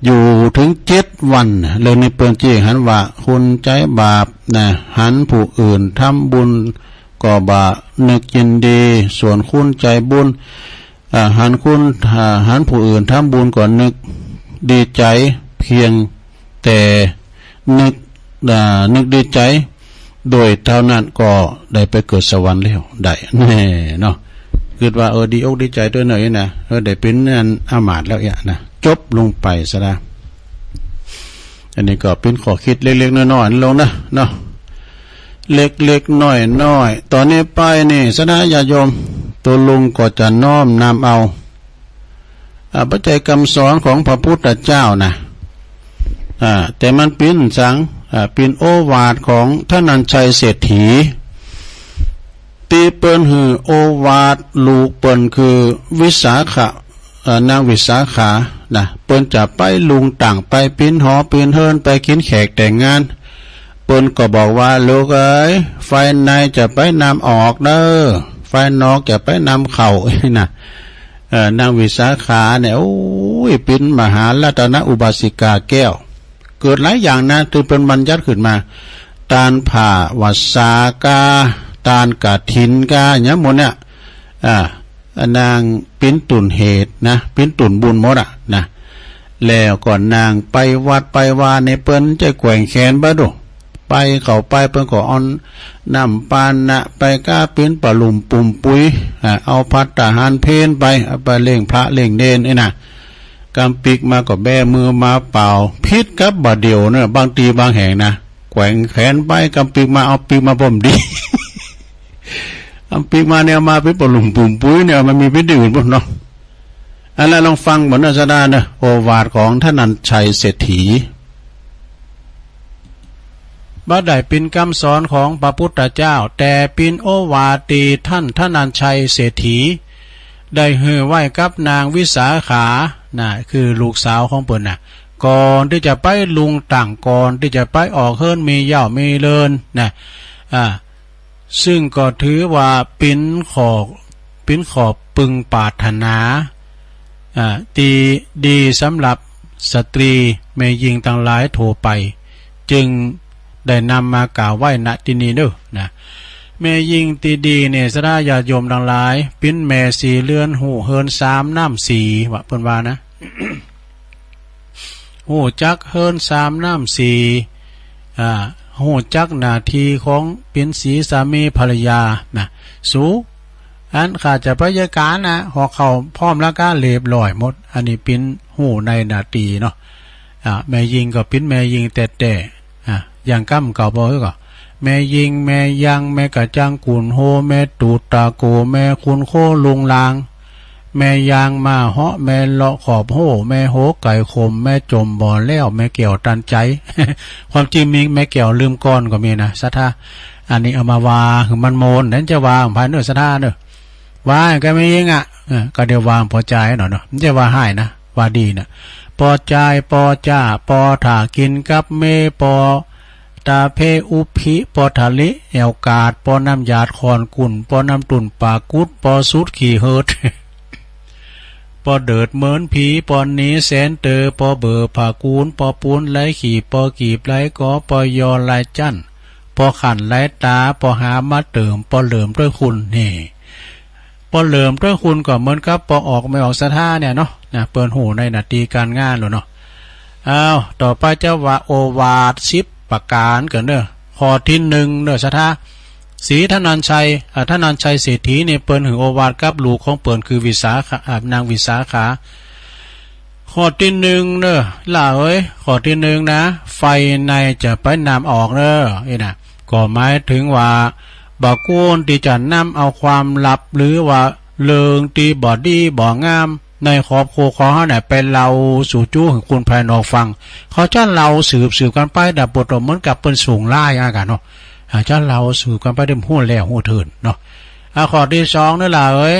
อยู่ถึงเจ็ดวันนะ เรื่องนี้เปิ้นจึงหันว่า คนใจบาปนะ หันผู้อื่นทำบุญก็บ่นึกยินดี ส่วนคนใจบุญ อ่า หันคน อ่า หันผู้อื่นทำบุญก็นึกดีใจเพียงแต่นึก อ่า นึกดีใจ โดยเท่านั้นก็ได้ไปเกิดสวรรค์แล้ว ได้ แน่เนาะ คิดว่า เออ ดีอกดีใจตัวยเนาะอี้นะ เออ ได้เป็นอันอามาตย์แล้วอี้นะ จบลงไปซะละ อันนี้ก็เป็นข้อคิดเล็กๆ น้อยๆ ลงนะเนาะ เล็กๆ น้อยๆ ตอนนี้ไปนี่ ศรัทธาญาติโยม ตัวลุงก็จะน้อมนำเอา อ่า พระไตรคำสอนของพระพุทธเจ้านะ อ่า แต่มันปิ้นสัง อ่า ปิ้นโอวาทของธนัญชัยเศรษฐี ตี้เปิ้นหื้อโอวาทลูกเปิ้นคือวิสาขะ เอ่อ นางวิสาขานะ เปิ้นจะไปลุงต่าง ไปปิ้นหอปิ้นเฮิรน ไปกินแขกแต่งงาน เปิ้นก็บอกว่า ลูกเอ๋ย ฝ่ายในจะไปนำออกเด้อ ฝ่ายนอกจะไปนำเข้า นะ เอ่อ นางวิสาขาเนี่ย โอ้ย ปิ้นมหารัตนอุบาสิกาแก้ว เกิดหลายอย่างนะ ตี้เปิ้นบัญญัติขึ้นมา ตานผ้า วัสสาก้า ตานกฐินก้า หยังหมดเนี่ย อ่า นางปิ้นตุ่นเหตุนะ ปิ้นตุ่นบุญหมดอะนะ แล้วก็นางไปวัดไปวาในเปิ้นจะแกว่งแขนบ่ดู ไปเข้าไปเปิ้นก็เอาน้ำปานะไปก้าปิ้นปะหลุ่มปุ่มปุ๋ย อ่า เอาภัตตาหารเพลไป เอาไปเลี้ยงพระเลี้ยงเณรนี่นะ กำปิ๊กมาก็แบมือมาเป่า ผิดกับบ่าเดี่ยวเนี่ย บางตี้บางแห่งนะ แกว่งแขนไป กำปิ๊กมาเอาปิ๊กมาบ่มดี กำปิ๊กมาเนี่ย มาปิ้นปะหลุ่มปุ่มปุ๋ยเนี่ย มันมีปิ้นตี้อื่นบ่เนาะ อันนั้นลองฟังบ่เนาะ ศรัทธาเนาะ โอวาทของธนัญชัยเศรษฐี บ่ได้ปิ้นคำสอนของพระพุทธเจ้า แต่ปิ้นโอวาทตี้ท่านธนัญชัยเศรษฐี ได้หื้อไว้กับนางวิสาขา นะ คือลูกสาวของเปิ้นนะ ก่อนตี้จะไปลุงต่าง ก่อนตี้จะไปออกเฮิรนมีเหย้ามีเรือนนะ อ่า ซึ่งก็ถือว่าปิ้นข้อ ปิ้นข้อปึงปรารถนา อ่า ตี้ดีสำหรับสตรีแม่ญิงตังหลายทั่วไป จึงได้นำมากล่าวไว้ ณ ตี้นี้เนาะ นะ แม่ญิงตี้ดีเนี่ย ศรัทธาญาติโยมตังหลาย ปิ้นแม่สี่เรือน ฮู้เฮิรนสามน้ำสี่ ว่าเปิ้นว่านะ ฮู้จักเฮิรนสามน้ำสี่ อ่า ฮู้จักหน้าที่ของเป๋นสีสามีภรรยานะ สู อันข้าจะไปจัดการนะ ห่อข้าวพร้อมแล้วก็เรียบร้อยหมด อันนี้เป๋นฮู้ในหน้าที่เนาะ อ่า แม่ญิงก็เป๋นแม่ญิงแต๊ๆ อ่า อย่างกำเก่าบ่ ก็ แม่ญิง แม่ยัง แม่กระจัง กุนโฮ แม่ตูดตาโก แม่คุณโคลุงลาง แม่ยางมาเหาะ แม่เลาะขอบโฮ่ แม่โหไก่ขม แม่จมบ่อแล้ว แม่แก้วตันใจ ความจริงมีแม่แก้วลืมก่อนก็มีนะ ศรัทธา อันนี้เอามาว่าหื้อมันโมน นั้นจะว่าของไผเนอะ ศรัทธาเนอะ ว่าก็แม่ญิงอ่ะ เออ ก็เดี๋ยวว่าพอใจหน่อยเนาะ ไม่ใช่ว่าฮ้ายนะ ว่าดีนะ ปอจาย ปอจ้า ปอถ่ากินกับเม ปอตาเพอุพิ ปอถาลิแอวกาด ปอน้ำหยาดขอนกุ่น ปอน้ำตุ่นปากกุด ปอสุดขี่เหิด ปอเดิดเหมินผี ปอหนีแสนเตอ ปอเบอผ่ากูน ปอปูนไหลขีบ ปอกีบไหลกอ ปอยอไหลจั่น ปอขั่นไหลตา ปอหามาเติม ปอเหลิมด้วยคุณ นี่ ปอเหลิมด้วยคุณก็เหมือนกับปอออกไม่ออกศรัทธาเนี่ยเนาะ นะ เปิ้นฮู้ในหน้าที่การงานแล้วเนาะ อ้าว ต่อไปจะว่าโอวาทสิบประการกันเด้อ ข้อที่หนึ่งเด้อ ศรัทธา สีธนัญชัย อ่า ธนัญชัยเศรษฐีนี่เปิ้นหื้อโอวาทกับลูกของเปิ้นคือวิสาขา อ่า นางวิสาขา ข้อที่หนึ่งเนอะ หล่าเอ้ย ข้อที่หนึ่งนะ ไฟในจะไปนำออกเนอะ นี่นะ ก็หมายถึงว่า บ่ควรที่จะนำเอาความลับ หรือว่าเรื่องที่บ่ดีบ่งาม ในครอบครัวของเฮาเนี่ย ไปเล่าสู่จู้หื้อคนภายนอกฟัง เขาจะเล่าสืบๆ กันไป แต่ปวดเหมือนกับเปิ้นส่งไลน์อากันเนาะ อ่า จะเล่าสืบกันไป ได้ฮู้แล้วฮู้เถิงเนาะ อ่า ข้อที่สองเนอะ หล่าเอ้ย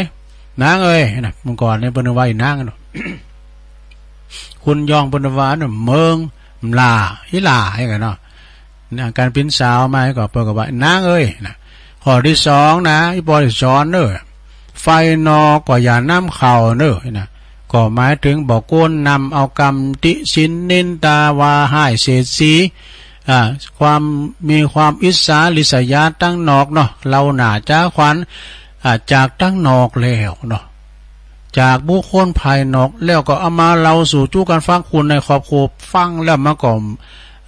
นางเอ้ย นะ เมื่อก่อนเนี่ยเปิ้นว่าอีนางเนาะ คนยองเปิ้นว่าเนอะ เมิง หล่า อีหล่า อย่างเงี้ยเนาะ นะ การเป๋นสาวมาก็เปิ้นก็ว่า นางเอ้ย นะ ข้อที่สองนะ อีปอที่สอนเนอะ ไฟนอกก็อย่านำเข้าเนอะ นะ ก็หมายถึงบ่ควรนำเอากำติฉินนินทาว่าฮ้ายเสียดสี อ่า ความ มีความอิจฉาริษยาตังนอกเนาะ เล่าหน้าจ้าขวัญ อ่า จากตังนอกแล้วเนาะ จากบุคคลภายนอก แล้วก็เอามาเล่าสู่จู้กันฟัง คนในครอบครัวฟังแล้วมันก็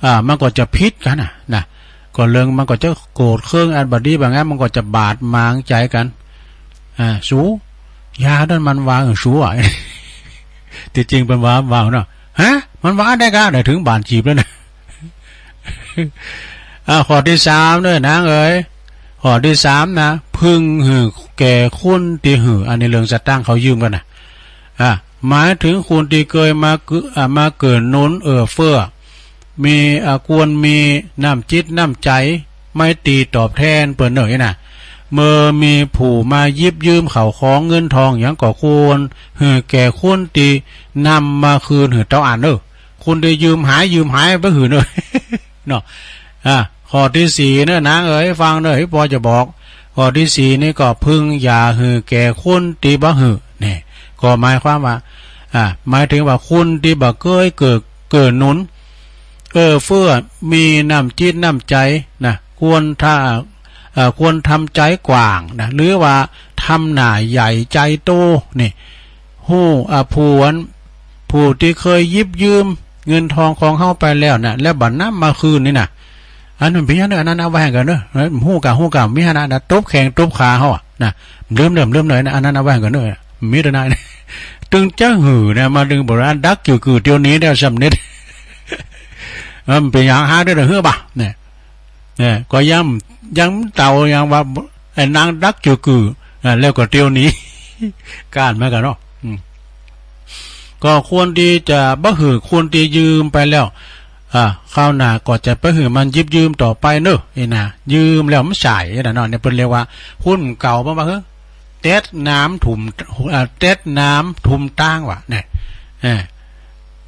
อ่า มันก็จะผิดกันนะ นะ ก็เรื่องมันก็จะโกรธเคืองอันบ่ดีบ่งาม มันก็จะบาดหมางใจกัน อ่า สู ยานั้นมันว่าหื้อสูอะ ที่จริงเปิ้นว่า ว่าเนาะ ฮะ มันว่าได้กะ ได้ถึงบ้านจีบแล้วนะ อ่า ข้อที่สามเนอะ นางเอ้ย ข้อที่สามนะ พึงหื้อแก่คนที่หื้อ อันนี้เรื่องสตางค์เขายืมกันนะ อ่า หมายถึงคนที่เคยมาเกื้อ อ่า มาเกื้อหนุนเอื้อเฟื้อ มี อ่า ควรมีน้ำจิตน้ำใจ ไมตรีตอบแทนเปิ้นเนอะ นี่นะ เมื่อมีผู้มาหยิบยืมข้าวของเงินทองหยังก็ควรหื้อแก่คนที่นำมาคืนหื้อเต้าอั้นเนอะ คนที่ยืมหาย ยืมหายบ่หื้อเนอะ เนาะ อ่ะ ข้อที่สี่เนอะ นางเอ๋ย ฟังเนอะ อีปอจะบอก ข้อที่สี่นี่ก็พึงอย่าหื้อแก่คนที่บ่หื้อ นี่ ก็หมายความว่า อ่ะ หมายถึงว่าคนที่บ่เคยเกื้อ เกื้อหนุน เอื้อเฟื้อ มีน้ำจิตน้ำใจนะ ควรถ้า เอ่อ ควรทำใจกว้างนะ หรือว่าทำหน้าใหญ่ใจโต นี่ ฮู้ อ่า ผู้อัน ผู้ที่เคยหยิบยืมเงินทองของเฮาไปแล้วนะ แล้วบ่นำมาคืนนี่นะ อันนั้นเป๋นหยังเนอะ อันนั้นเอาไว้หั่นก่อนเนอะ ฮู้กะ ฮู้กะ มีหั่นนะ ตบแข้งตบขาเฮาอะนะ ลืมเด้อ ลืมเด้อนะ อันนั้นเอาไว้หั่นก่อนเนอะ มีเต้านั้น ตึงจะหื้อนะ มาตึงโบราณดักจื้อกือเตียวนี้ได้สำเร็จ เออ มันเป๋นหยังหาได้เด้อ หื้อบ่ะ เนี่ย เนี่ย ก็ยัง ยังเต่ายังว่า ไอ้นางดักจื้อกือ อ่า แล้วก็เตียวนี้ ก้านมากันเนาะ อืม ก็ควรที่จะบ่หื้อคนที่ยืมไปแล้ว อ่า คราวหน้าก็จะไปหื้อมันหยิบยืมต่อไปเนอะ นี่นะ ยืมแล้วมันใช้นะเนาะ เนี่ยเปิ้นเรียกว่าคนเก่า เปิ้นว่า เฮ้อ เต็ดน้ำถุ่ม อ่า เต็ดน้ำถุ่มตางว่ะ เนี่ย เออ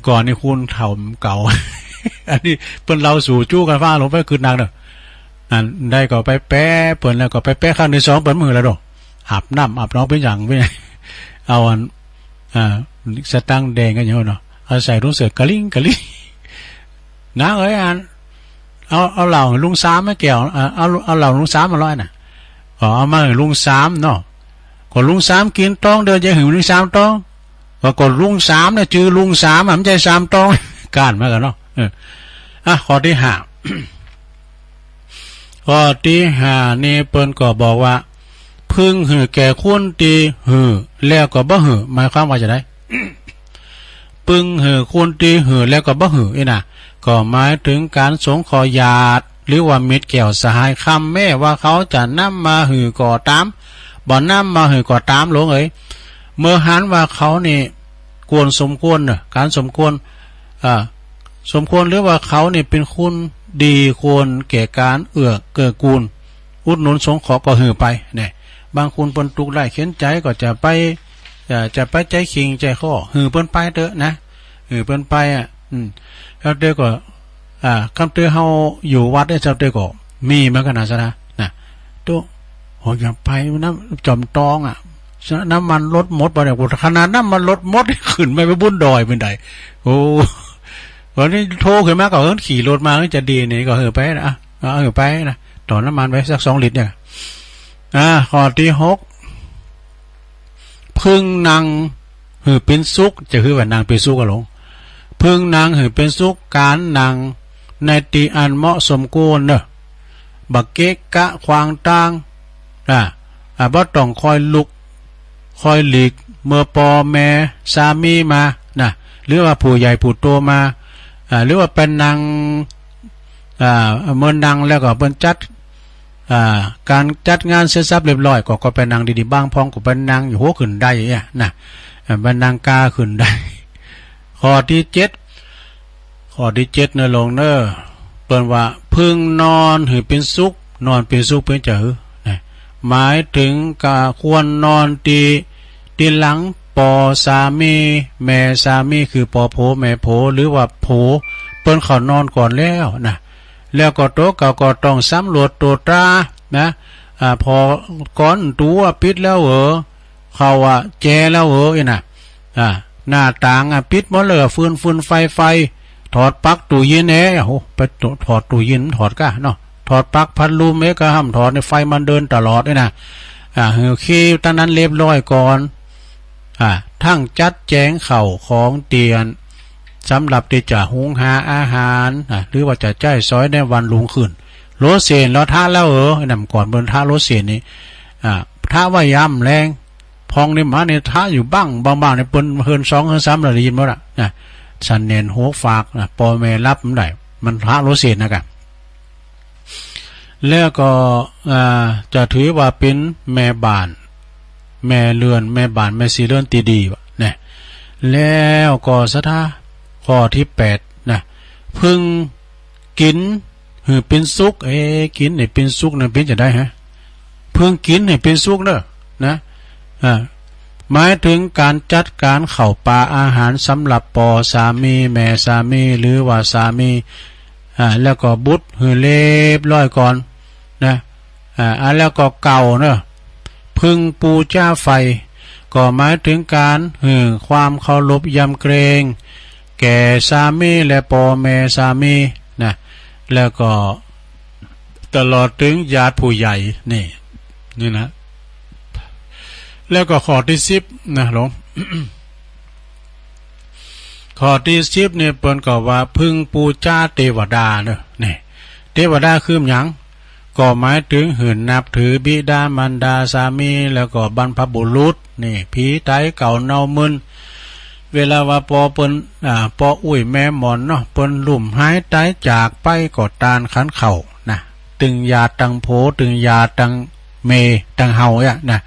ก่อนนี่คนเฒ่าเก่า อันนี้เปิ้นเล่าสู่จู้กันฟัง ลงไปกึ๊ดหนักเนอะ อันใดก็ไปแปะเปิ้น แล้วก็ไปแปะครั้งที่สองเปิ้นบ่หื้อแล้วเนาะ อาบน้ำอาบหนองเป๋นหยังเป๋นหยัง เอาอัน อ่า สตางค์แดงกันอยู่เนาะ เอาใส่ถุงเสื้อกะลิงกะลิง นางเอ๋ย อัน เอา เอาเหล้าให้ลุงสามมาแก้ว อ่า เอา เอาเหล้าลุงสามมาร้อยน่ะ ก็เอามาให้ลุงสามเนาะ ก็ลุงสามกินต้องเดียวจะหื้อลุงสามต้อง ก็ ก็ลุงสามเนี่ยจื้อลุงสามอะ บ่ใช่สามต้อง ก้านมากันเนาะ เออ อ่ะ ข้อที่ห้า ข้อตี้ห้านี้เปิ้นก็บอกว่า พึงหื้อแก่คนตี้หื้อแล้วก็บ่หื้อ หมายความว่าจะได พึงหื้อคนตี้หื้อแล้วก็บ่หื้ออี้นะ ก็หมายถึงก๋านสงเคราะห์ญาติ หรือว่ามิตรแก้วสหายคำ แม้ว่าเขาจะนำมาหื้อก็ตาม บ่นำมาหื้อก็ตาม หลวงเอ๋ย เมื่อหันว่าเขานี่ควรสมควรเนอะ ก๋านสมควร อ่า สมควรหรือว่าเขานี่เป็นคนดีควรแก่ก๋านเอื้อเกื้อกูล อุดหนุนสงเคราะห์ก็หื้อไปเนี่ย บางคนเปิ้นทุกข์ไร้เข็ญใจ๋ก็จะไป จะ จะไปใจ๋คิงใจ๋ข้อ หื้อเปิ้นไปเต๊อะนะ หื้อเปิ้นไปอ่ะ อืม แล้วเต๊อะก็ อ่า กำเต๊อะเฮาอยู่วัดเนี่ย เจ้าเต๊อะก็มีเหมือนกั๋นนะ ซะนะ นะ ตุ๊ โห อย่าไปนะ จอมตองอ่ะ น้ำมันรถหมดบ่เนี่ย ขนาดน้ำมันรถหมด ขึ้นไป ไปบุญดอยเปิ้นได้ โอ้ วันนี้โทรขึ้นมาก็ เออ ขี่รถมา จะดีนี่ก็ เออ ไปนะ อ่ะ เออ ไปนะ ต่อน้ำมันไปสักสองลิตรเนี่ย อ่า ข้อตี้หก พึงนั่งหื้อเป๋นสุข จะหื้อว่านั่งเป๋นสุขอะหลวง พึงนั่งหื้อเป๋นสุข ก๋านนั่งในตี้อันเหมาะสมควรเนอะ บ่เกะกะขวางตาง อ่า อ่า บ่ต้องคอยลุก คอยหลีก เมื่อป้อแม่สามีมานะ หรือว่าผู้ใหญ่ผู้โตมา อ่า หรือว่าไปนั่ง อ่า เมื่อนั่งแล้วก็เปิ้นจัด อ่า ก๋านจัดงานเสร็จสับเรียบร้อย ก็ ก็ไปนั่งดีๆ บางพ่องก็ไปนั่งอยู่หัวขึ้นได้อะนะ อ่า ไปนั่งกาขึ้นได้ ข้อตี้เจ็ด ข้อตี้เจ็ดเนอะหลวงเนอะ เปิ้นว่า พึงนอนหื้อเป๋นสุข นอนเป๋นสุขเป๋นจะหื้อ นะ หมายถึงก๋าควรนอนตี้ ตี้หลังป้อสามี แม่สามี คือป้อผัวแม่ผัว หรือว่าผัวเปิ้นเข้านอนก่อนแล้วนะ แล้วก็ตั๋วเก่าก็ต้องสำรวจตรวจตรานะ อ่า ผ่อก๊อนตั๋วปิดแล้วเหรอ เข้าว่าแจแล้วเหรอ อี้นะ อ่า หน้าต่างอ่ะปิดหมดเลย ฟืนฟืนไฟไฟ ถอดปลั๊กตู้เย็นแหน่ โอ้โห ไปถอดตู้เย็น ถอดก้าเนาะ ถอดปลั๊กพัดลมเอ๊ะ ก็ห้ามถอด ในไฟมันเดินตลอดเลยนะ อ่า หื้อเคลียร์ตรงนั้นเรียบร้อยก่อน อ่า ทั้งจัดแจงข้าวของเตียน สำหรับตี้จะหุงหาอาหาร อ่า หรือว่าจะใจ๊สอยในวันรุ่งขึ้น โลเซนแล้วทะแล้วเหรอ นำก่อนเปิ้นทะโลเซนนี่ อ่า ทะไว้ยามแลง พ่องนี่หมานี่ทะอยู่บั้ง บางๆ นี่เปิ้นเฮือนสองเฮือนสามแล้วได้ยินหมดอะนะ สั่นแหน่นหัวฟากนะ ป้อแม่หลับบ่ได้ มันทะโลเซนนะกะ แล้วก็ อ่า จะถือว่าเป๋นแม่บ้าน แม่เรือน แม่บ้าน แม่สีเรือนตี้ดีวะนะ แล้วก็ศรัทธา ข้อตี้แปดนะ พึงกิ๋นหื้อเป๋นสุข เอ๊ะ กิ๋นหื้อเป๋นสุขนั้นเป๋นจะใดฮะ พึงกิ๋นหื้อเป๋นสุขเนอะ นะ อ่า หมายถึงก๋านจัดก๋านข้าวป๋าอาหารสำหรับป้อสามี แม่สามี หรือว่าสามี อ่า แล้วก็บุตรหื้อเรียบร้อยก่อนนะ อ่า อันแล้วก็เก้าเนอะ พึงปู๋จาใฝ่ ก็หมายถึงก๋านหื้อความเคารพยำเกรง แก่สามีและป้อแม่สามีนะ แล้วก็ตลอดถึงญาติผู้ใหญ่ นี่ นี่นะ แล้วก็ข้อตี้สิบนะหลวง ข้อตี้สิบนี่เปิ้นก็ว่าพึงปู๋จาเตวดาเนอะ นี่ เตวดาคือหยัง ก็หมายถึงหื้อนับถือบิดามารดาสามี แล้วก็บรรพบุรุษ นี่ ผีต๋ายเก่าเนามึน เวลาว่าป้อเปิ้น อ่า ป้ออุ๊ยแม่หมอนเนาะ เปิ้นลุ่มหายต๋ายจากไปก็ตานขันเข้านะ ตึงญาติตังผัว ตึงญาติตังแม่ตังเฮาเนี่ยนะ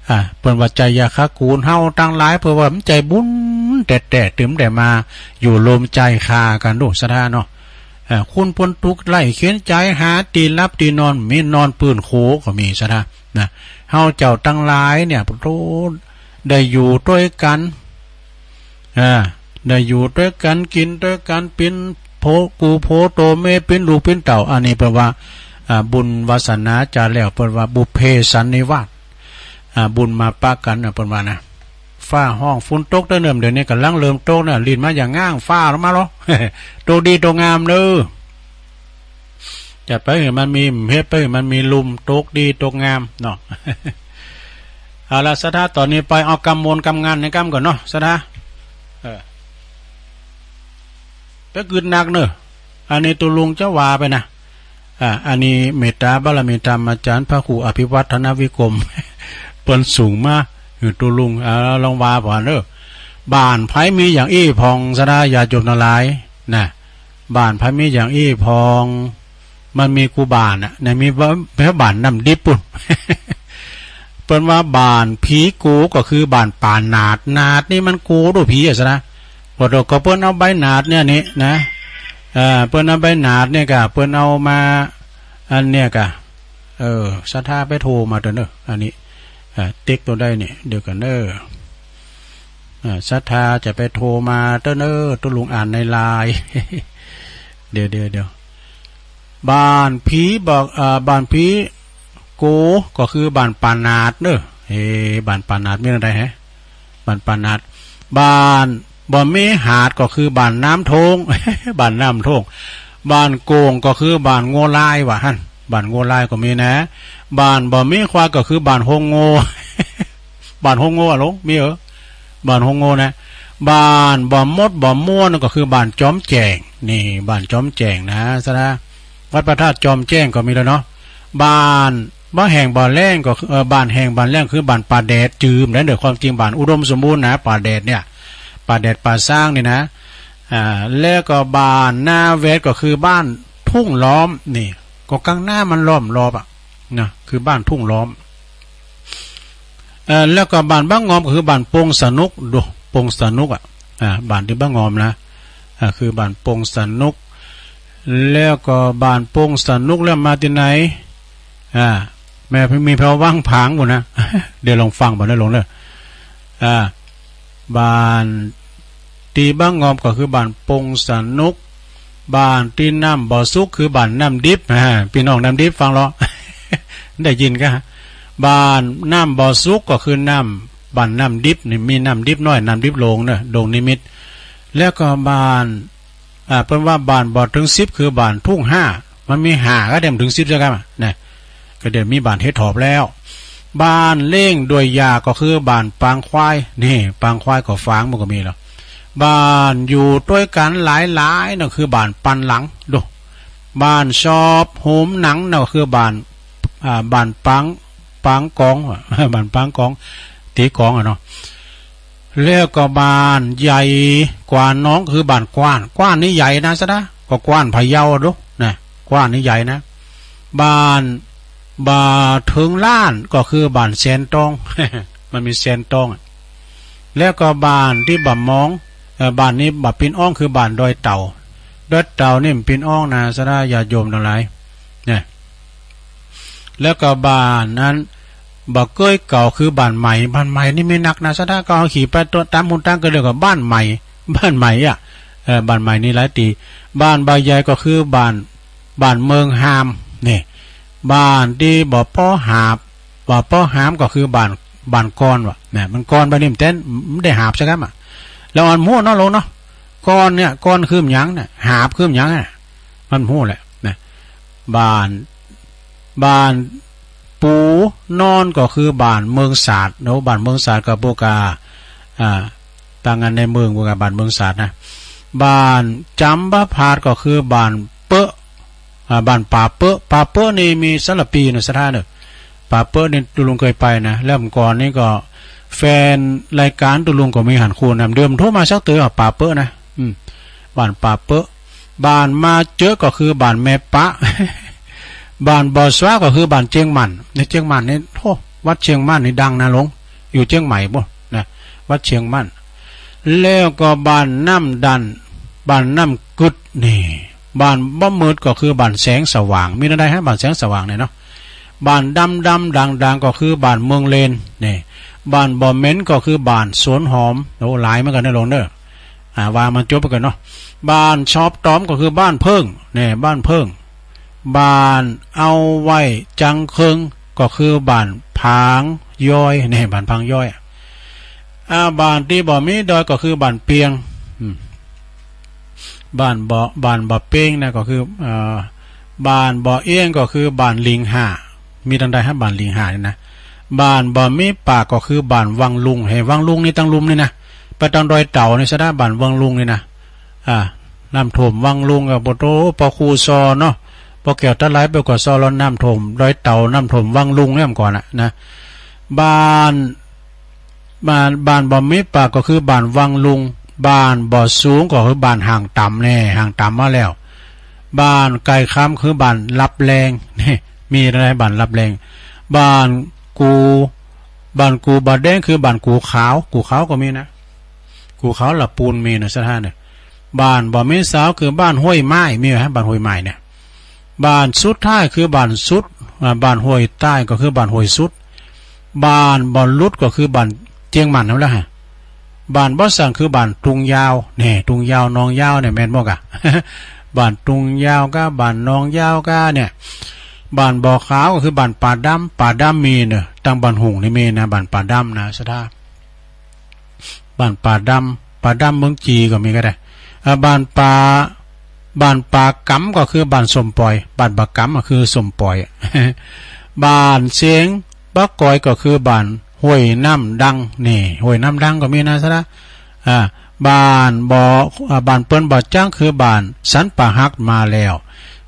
อ่า เปิ้นว่าไจยะคะกูลเฮาตังหลาย เปิ้นว่ามันใจ๋บุญแต๊ๆ ตึงได้มาอยู่ร่วมใจ๋คากั๋นดูศรัทธาเนาะ อ่า คนเปิ้นทุกข์ไร้เข็ญใจ๋ หาตี้หลับตี้นอน มีนอนปื้นโขก็มีศรัทธานะ เฮาเจ้าตังหลายเนี่ย โอ้โธ่ ได้อยู่ตวยกั๋น อ่า ได้อยู่ตวยกั๋น กิ๋นตวยกั๋น เป๋นโผ กู่โผโตแม่ เป๋นลูกเป๋นเต้า อันนี้เปิ้นว่า อ่า บุญวาสนาจาแล้ว เปิ้นว่าบุพเพสันนิวาส อ่า บุญมาปะกั๋นนะ เปิ้นว่านะ ฟ้าฮ้องฝนตกเต๊อะเนิ่ม เดี๋ยวนี้ก่ำลังเริ่มตกนะ ลิ้นมาอย่างง้างฟ้าลงมาลอ ตกดีตกงามเน้อ จัดไปหื้อมันมี เฮ็ดไปหื้อมันมีลุ่ม ตกดีตกงามเนาะ เอาละศรัทธา ต๋อนนี้ไปเอากำมวลกำงานในกำก่อนเนาะศรัทธา เออ ไปกึ๊ดหนักเนอะ อันนี้ตุ๊ลุงจะว่าไปนะ อ่า อันนี้เมตตาบารมีธรรมอาจารย์พระครูอภิวัฒนวิกรม เปิ้นส่งมาหื้อตุ๊ลุง อ่า ลองว่าบ่าเน้อ บ้านไผมีอย่างอี้ผ่องซะนะ ญาติโยมทั้งหลาย นะ บ้านไผมีอย่างอี้ผ่อง มันมีกู้บ้านน่ะ ในมีบ้าน แถวบ้านน้ำดิบปู้น เปิ้นว่าบ้านผีโกก็คือบ้านป่าหนาด หนาดนี่มันโกโดผีอะซะนะ ว่าดอกก็เปิ้นเอาใบหนาดเนี่ยนี่นะ เอ่อ เปิ้นเอาใบหนาดเนี่ยก็ เปิ้นเอามา อันเนี่ยก็ เออ ศรัทธาไปโทรมาเด้อเนอะ อันนี้ เอ่อ ติ๊กตัวได้นี่ เดี๋ยวก่อนเนอะ เอ่อ ศรัทธาจะไปโทรมาเด้อเนอะ ตุ๊ลุงอ่านในไลน์ เดี๋ยว เดี๋ยว เดี๋ยว บ้านผีบอก เอ่อ บ้านผีโก ก็คือบ้านป่าหนาดเนอะ เอ้ บ้านป่าหนาดมีอะไรแฮะ บ้านป่าหนาด บ้านบ่มีหาดก็คือบ้านน้ำโทง บ้านน้ำโทง บ้านโก่งก็คือบ้านงัวลายว่าหั่น บ้านงัวลายก็มีนะ บ้านบ่มีควายก็คือบ้านโฮงโง่ บ้านโฮงโง่อะลุง มีเหรอ บ้านโฮงโง่นะ บ้านบ่มดบ่ม่วนก็คือบ้านจอมแจ้ง นี่บ้านจอมแจ้งนะ ซะนะ วัดพระธาตุจอมแจ้งก็มีแล้วเนาะ บ้าน บ้านแห้งบ้านแล้งก็คือ เอ่อ บ้านแห้งบ้านแล้งคือบ้านป่าแดด จืมได้เด้อ ความจริงบ้านอุดมสมบูรณ์นะ ป่าแดดเนี่ย ป่าแดดป่าซางนี่นะ อ่า แล้วก็บ้านนาแวดก็คือบ้านทุ่งล้อม นี่ ก็กลางนามันล้อมรอบอะ นะ คือบ้านทุ่งล้อม เอ่อ แล้วก็บ้านบ้างงอมก็คือบ้านโป่งสนุก ดู โป่งสนุกอะ อ่า บ้านตี้บ้างงอมนะ อ่า คือบ้านโป่งสนุก แล้วก็บ้านโป่งสนุกแล้วมาตี้ไหน อ่า แม่มีพระวังผางปู้นนะ เดี๋ยวลองฟังบ่าเน้อลุงเนอะ อ่า บ้านตี้บ้างงอมก็คือบ้านโป่งสนุก บ้านตี้น้ำบ่สุกคือบ้านน้ำดิบ อ่า พี่น้องน้ำดิบฟังเลาะ ได้ยินกะ บ้านน้ำบ่สุกก็คือน้ำ บ้านน้ำดิบนี่มีน้ำดิบน้อย น้ำดิบโลงเนอะ โลงนิมิต แล้วก็บ้าน อ่า เปิ้นว่าบ้านบ่เถิงสิบคือบ้านทุ่งห้า มันมีห้าก็เต็มเถิงสิบใช่ไหมนะ ก็เดี๋ยวมีบ้านเฮ็ดถอบแล้ว บ้านเล้งด้วยยาก็คือบ้านปางควาย นี่ ปางควายก็ฟางมันก็มีแล้ว บ้านอยู่ด้วยกันหลายๆ นั่นคือบ้านปันหลัง ดู บ้านชอบโหมหนังนั่นก็คือบ้าน อ่า บ้านปาง ปางกอง บ้านปางกอง ตีกองอะเนาะ แล้วก็บ้านใหญ่กว่าน้องคือบ้านกว้าน กว้านนี่ใหญ่นะซะนะ ก็กว้านพะเยาดูนะ กว้านนี่ใหญ่นะ บ้าน บ่าเถิงล้านก็คือบ้านแสนตอง มันมีแสนตองอะ แล้วก็บ้านตี้บ่ามอง เอ่อ บ้านนี้บ่าปินอ้องคือบ้านดอยเต่า ดอยเต่านี่มันปินอ้องนะ ซะนะ ญาติโยมทั้งหลาย เนี่ย แล้วก็บ้านนั้น บ่าเก้ยเก่าคือบ้านใหม่ บ้านใหม่นี่มีนักนะ ซะนะ ก็เอาขี่ไปตัวตามคนตั้งก็เรียกว่าบ้านใหม่ บ้านใหม่อะ เอ่อ บ้านใหม่นี่หลายตี บ้านบ่าใหญ่ก็คือบ้าน บ้านเมืองฮาม นี่ บ้านตี้บ่าป้อหาบ บ่าป้อหามก็คือบ้าน บ้านกอนว่ะ นะ มันกอนบ้านนี่มันเต้น มันได้หาบซะครับอะ แล้วอันมั่วเนาะลุงเนาะ กอนเนี่ย กอนคือหยังเนี่ย หาบคือหยังอะ มันฮู้แหละนะ บ้าน บ้านปูนอนก็คือบ้านเมืองสาดเนาะ บ้านเมืองสาดก็พวกกา อ่า ต่างกันในเมืองพวกกาบ้านเมืองสาดนะ บ้านจำปาผาดก็คือบ้านเปอะ อ่า บ้านป่าเปอะ ป่าเปอะนี่มีสารพีเนาะ ศรัทธาเนาะ ป่าเปอะนี่ตุ๊ลุงเคยไปนะ แล้วเมื่อก่อนนี่ก็แฟนรายการตุ๊ลุงก็มีหันคู่นำเดิมโทรมาสักเตือป่าเปอะนะ อืม บ้านป่าเปอะ บ้านมาเจอก็คือบ้านแม่ปะ บ้านบ่อสวาก็คือบ้านเชียงมัน ในเชียงมันนี่ โอ้ วัดเชียงมันนี่ดังนะลุง อยู่เชียงใหม่บ่นะ วัดเชียงมัน แล้วก็บ้านน้ำดัน บ้านน้ำกึด นี่ บ้านบ่มืดก็คือบ้านแสงสว่าง มีแนวใดฮะ บ้านแสงสว่างเนี่ยเนาะ บ้านดำดำด่างด่างก็คือบ้านเมืองเลน นี่ บ้านบ่เหม็นก็คือบ้านสวนหอม โอ้ หลายเหมือนกันนะลุงเนอะ อ่า ว่ามันจบไปก่อนเนาะ บ้านชอบตอมก็คือบ้านเพิ่ง นี่ บ้านเพิ่ง บ้านเอาไว้จังเคิงก็คือบ้านผางย้อย นี่ บ้านผางย้อย อ่า บ้านตี้บ่มีดอยก็คือบ้านเปียง อืม บ้านบ่ บ้านบ่เปียงนะก็คือ เอ่อ บ้านบ่เอี้ยงก็คือบ้านลิงห้า มีตังใดฮะ บ้านลิงห้านี่นะ บ้านบ่มีปากก็คือบ้านวังลุง เฮ้ย วังลุงนี่ตังลุ่มนี่นะ ไปตังดอยเต่านี่ซะนะ บ้านวังลุงนี่นะ อ่า น้ำท่วมวังลุงก็บ่โต ปอคูซอเนาะ ปอเกี่ยวตะไลไปก็ซอลอนน้ำท่วมดอยเต่า น้ำท่วมวังลุงเนี่ยก่อนน่ะนะ บ้าน บ้าน บ้านบ่มีปากก็คือบ้านวังลุง บ้านบ่สูงก็คือบ้านห่างต่ำแน่ ห่างต่ำมาแล้ว บ้านไก่คำคือบ้านลับแลง นี่ มีอะไรบ้านลับแลง บ้านกู บ้านกูบ่แดงคือบ้านกูขาว กูขาวก็มีนะ กูขาวละปูนมีนะ สถานเนี่ย บ้านบ่มีสาวคือบ้านห้วยไม้ มีไหม บ้านห้วยไม้เนี่ย บ้านสุดท้ายคือบ้านสุด อ่า บ้านห้วยใต้ก็คือบ้านห้วยสุด บ้านบ่หลุดก็คือบ้านเจียงหมันนั่นแหละฮะ บ้านบ่สั่งคือบ้านตุงยาว แน่ ตุงยาว หนองยาวเนี่ย แม่นบ่กะ บ้านตุงยาวกะ บ้านหนองยาวกะเนี่ย บ้านบ่อขาวก็คือบ้านป่าดำ ป่าดำมีเนอะ ตั้งบ้านหุ่งนี่มีนะ บ้านป่าดำนะ สถา บ้านป่าดำ ป่าดำเมืองจีก็มีก็ได้ อ่า บ้านป่า บ้านป่ากำก็คือบ้านส้มปล่อย บ้านป่ากำก็คือส้มปล่อย บ้านเสียงปะกอยก็คือบ้านห้วยน้ำดัง นี่ ห้วยน้ำดังก็มีนะ สถา อ่า บ้านบ่อ อ่า บ้านเปิ้นบ่อจ้างคือบ้านสันป่าหักมาแล้ว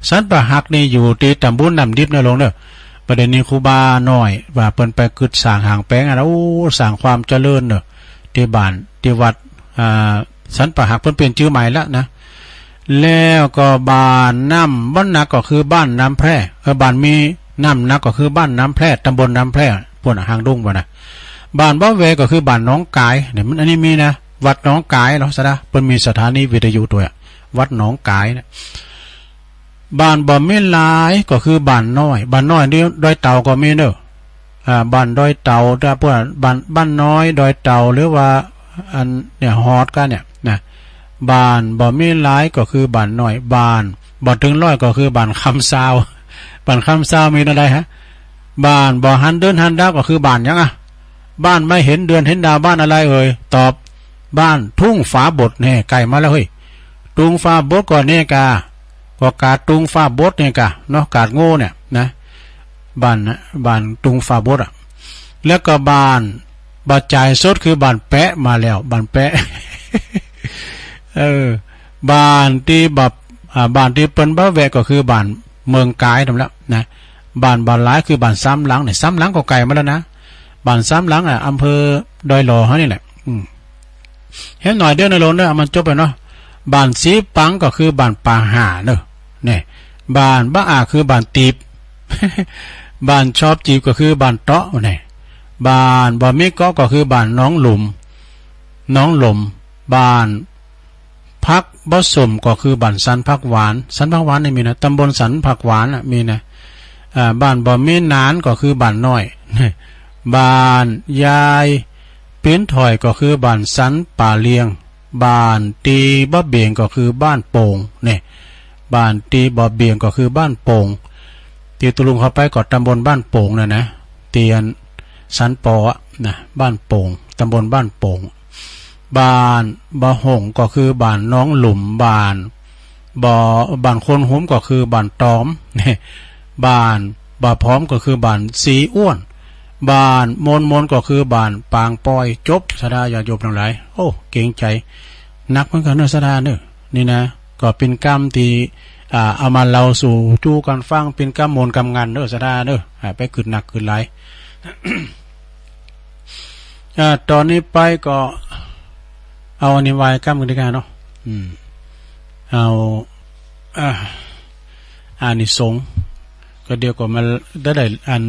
สันป่าหักนี่อยู่ที่ตำบลน้ำดิบนะหลวงเด้อ ประเด็นนี้ครูบาน้อยว่าเปิ้นไปกึดสร้างหางแปลงอะนะ โอ้ สร้างความเจริญเนอะ ที่บ้าน ที่วัด อ่า สันป่าหักเปิ้นเปลี่ยนชื่อใหม่ละนะ แล้วก็บ้านน้ำบ่อหนักก็คือบ้านน้ำแพร่ เออ บ้านมีน้ำหนักก็คือบ้านน้ำแพร่ ตำบลน้ำแพร่ พวกน่ะ หางดงพวกน่ะ บ้านบ่อแวก็คือบ้านหนองกาย เนี่ย มันอันนี้มีนะ วัดหนองกายเหรอ สะดะ เปิ้นมีสถานีวิทยุตัวอะ วัดหนองกายเนี่ย บ้านบ่มีหลายก็คือบ้านน้อย บ้านน้อยนี่ดอยเต่าก็มีเนอะ อ่า บ้านดอยเต่า ถ้าพวกบ้าน บ้านน้อยดอยเต่า หรือว่าอันเนี่ย ฮอดกันเนี่ยนะ บ้านบ่มีหลายก็คือบ้านน้อย บ้านบ่ถึงร้อยก็คือบ้านคำซาว บ้านคำซาวมีอะไรฮะ บ้านบ่หันเดือนหันดาวก็คือบ้านหยังอะ บ้านไม่เห็นเดือนเห็นดาว บ้านอะไรเอ่ย ตอบ บ้านทุ่งฝาบด แน่ ใกล้มาแล้วเฮ้ย ทุ่งฝาบดก็เนี่ยกา ก็กาดทุ่งฝาบดเนี่ยกาเนาะ กาดโง่เนี่ยนะ บ้านนะ บ้านทุ่งฝาบดอะ แล้วก็บ้านบ่จ่ายสดคือบ้านแปะมาแล้ว บ้านแปะ เออ บ้านที่บ่ อ่า บ้านที่เปิ้นบ่แวะก็คือบ้านเมืองกายนั่นแหละนะ บ้านบ่หลายคือบ้านสามหลังเนี่ย สามหลังก็ใกล้มาแล้วนะ บ้านสามหลังอะ อำเภอดอยหล่อเฮานี่แหละ อืม เห็นหน่อยเดียวนะหลวงเนอะ มันจบแล้วเนาะ บ้านสีปังก็คือบ้านป่าห่าเนอะ เนี่ย บ้านบ่อาคือบ้านตีบ บ้านชอบจีบก็คือบ้านเตาะ เนี่ย บ้านบ่มีเกาะก็คือบ้านหนองหลุม หนองหลม บ้านผักบ่ส้มก็คือบ้านสันผักหวาน สันผักหวานนี่มีนะ ตำบลสันผักหวานน่ะมีนะ อ่า บ้านบ่มีหนานก็คือบ้านน้อย บ้านยายปิ้นถอยก็คือบ้านสันป่าเลียง บ้านตีบ่เบียงก็คือบ้านโป่ง เนี่ย บ้านตีบ่เบียงก็คือบ้านโป่ง ที่ตุลุงเข้าไปก็ตำบลบ้านโป่งน่ะนะ เตียนสันปออะนะ บ้านโป่ง ตำบลบ้านโป่ง บ้านบ่หงก็คือบ้านหนองหลุม บ้านบ่ บ้านคนหุมก็คือบ้านตอม เนี่ย บ้านบ่ผอมก็คือบ้านสีอ้วน บ้านมนมนก็คือบ้านปางปอย จบ สะดาญาติโยมทั้งหลาย โอ้ เกรงใจ หนักเหมือนกันเนอะ สะดาเนอะ นี่นะ ก็เป็นกำที่ อ่า เอามาเล่าสู่จู้กันฟัง เป็นกำมวลกำงันเนอะ สะดาเนอะ อ่า ไปกึดหนักกึดหลาย อ่า ตอนนี้ไปก็ เอาอันนี้ไว้กำกันดีกว่าเนาะ อืม เอา อ่า อานิสงส์ ก็เดี๋ยวก็มาได้ได้อัน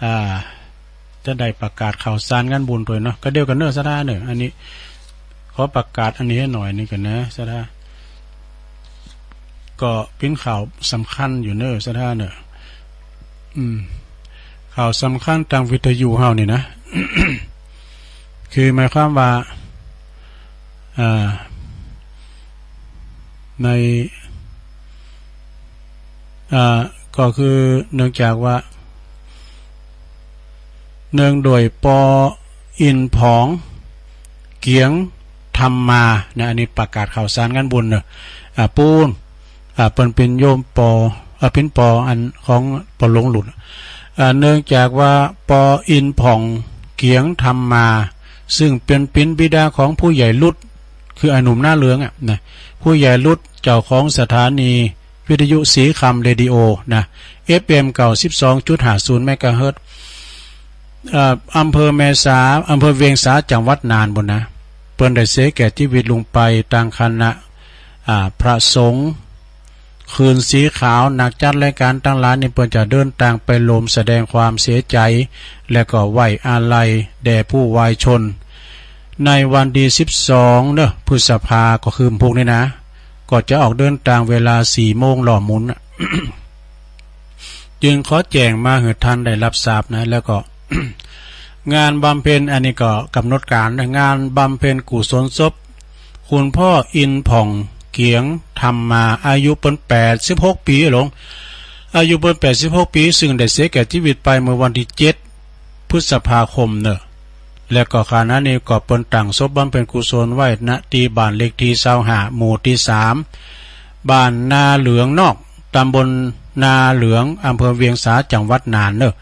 อ่า จะได้ประกาศข่าวสารงานบุญตัวเนาะ ก็เดี๋ยวกันเนอะ สะดาเนอะ อันนี้ ขอประกาศอันนี้ให้หน่อยหนึ่งกันนะ สะดา ก็เป็นข่าวสำคัญอยู่เนอะ สะดาเนอะ อืม ข่าวสำคัญตางวิทยุเฮานี่นะ คือหมายความว่า อ่า ใน อ่า ก็คือเนื่องจากว่า เนื่องโดยปออินผอง เกียงธรรมา นะ อันนี้ประกาศข่าวสารงานบุญเนอะ อ่า ปูน อ่า เปิ้นเป็นโยมปอ อ่า เป็นปออันของปอหลวงหลุน อ่า เนื่องจากว่าปออินผอง เกียงธรรมา ซึ่งเป็น เป็นบิดาของผู้ใหญ่ลุด คือไอ้หนุ่มหน้าเหลืองอะนะ ผู้ใหญ่ลุดเจ้าของสถานี วิทยุสีคำเรดิโอนะ เอฟเอ็ม เก้าสิบสองจุดห้าศูนย์ เมกะเฮิรตซ์ เอ่อ อำเภอแม่สา อำเภอเวียงสา จังหวัดน่านปู้นนะ เปิ้นได้เสียแก่ชีวิตลงไปตางคณะ อ่า พระสงฆ์ คืนสีขาว นักจัดรายการตังหลายนี่เปิ้นจะเดินตางไปร่วมแสดงความเสียใจ และก็ไว้อาลัยแด่ผู้วายชน ในวันตี้สิบสองเนาะ พฤษภา ก็คือวันพุธนี้นะ ก็จะออกเดินตางเวลาสี่โมงล้อหมุนน่ะ จึงขอแจ้งมาหื้อท่านได้รับทราบนะ แล้วก็ งานบำเพ็ญ อันนี้ก็กำหนดการนะ งานบำเพ็ญกุศลศพ คุณพ่ออินผ่องเกียงธรรมมา อายุเปิ้นแปดสิบหกปี๋ หลวง อายุเปิ้นแปดสิบหกปี๋ ซึ่งได้เสียแก่ชีวิตไปเมื่อวันตี้เจ็ด พฤษภาคมเนอะ และก็ขณะนี้ก็เปิ้นตั้งศพบำเพ็ญกุศลไว้ ณ ตี้บ้านเลขตี้ซาวห้า หมู่ตี้สาม บ้านนาเหลืองนอก ตำบลนาเหลือง อำเภอเวียงสา จังหวัดน่านเนอะ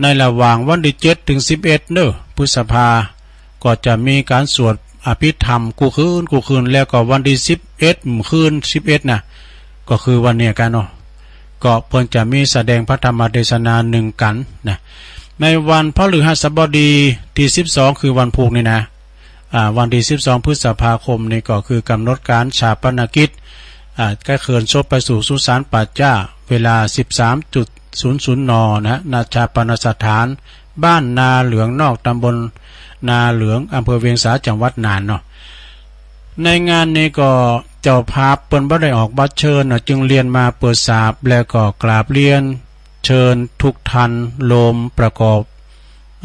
ในระหว่างวันตี้เจ็ด ถึง สิบเอ็ด เนอะ พฤษภา ก็จะมีการสวดอภิธรรมกู้คืนกู้คืน แล้วก็วันตี้สิบเอ็ด คืนสิบเอ็ดนะ ก็คือวันนี้กันเนาะ ก็เปิ้นจะมีแสดงพระธรรมเทศนาหนึ่งกัณฑ์นะ ในวันพฤหัสบดีตี้สิบสอง คือวันพุธนี้นะ อ่า วันตี้สิบสอง พฤษภาคมนี่ก็คือกำหนดการฌาปนกิจ อ่า ก็เคลื่อนศพไปสู่สุสานป่าช้า เวลา สิบสามจุดศูนย์ศูนย์ น นะ ณ ฌาปนสถาน บ้านนาเหลืองนอก ตำบลนาเหลือง อำเภอเวียงสา จังหวัดน่านเนาะ ในงานนี้ก็เจ้าภาพเปิ้นบ่ได้ออกบัตรเชิญเนาะ จึงเรียนมาเปิดสาบ แล้วก็กราบเรียนเชิญทุกท่านร่วมประกอบ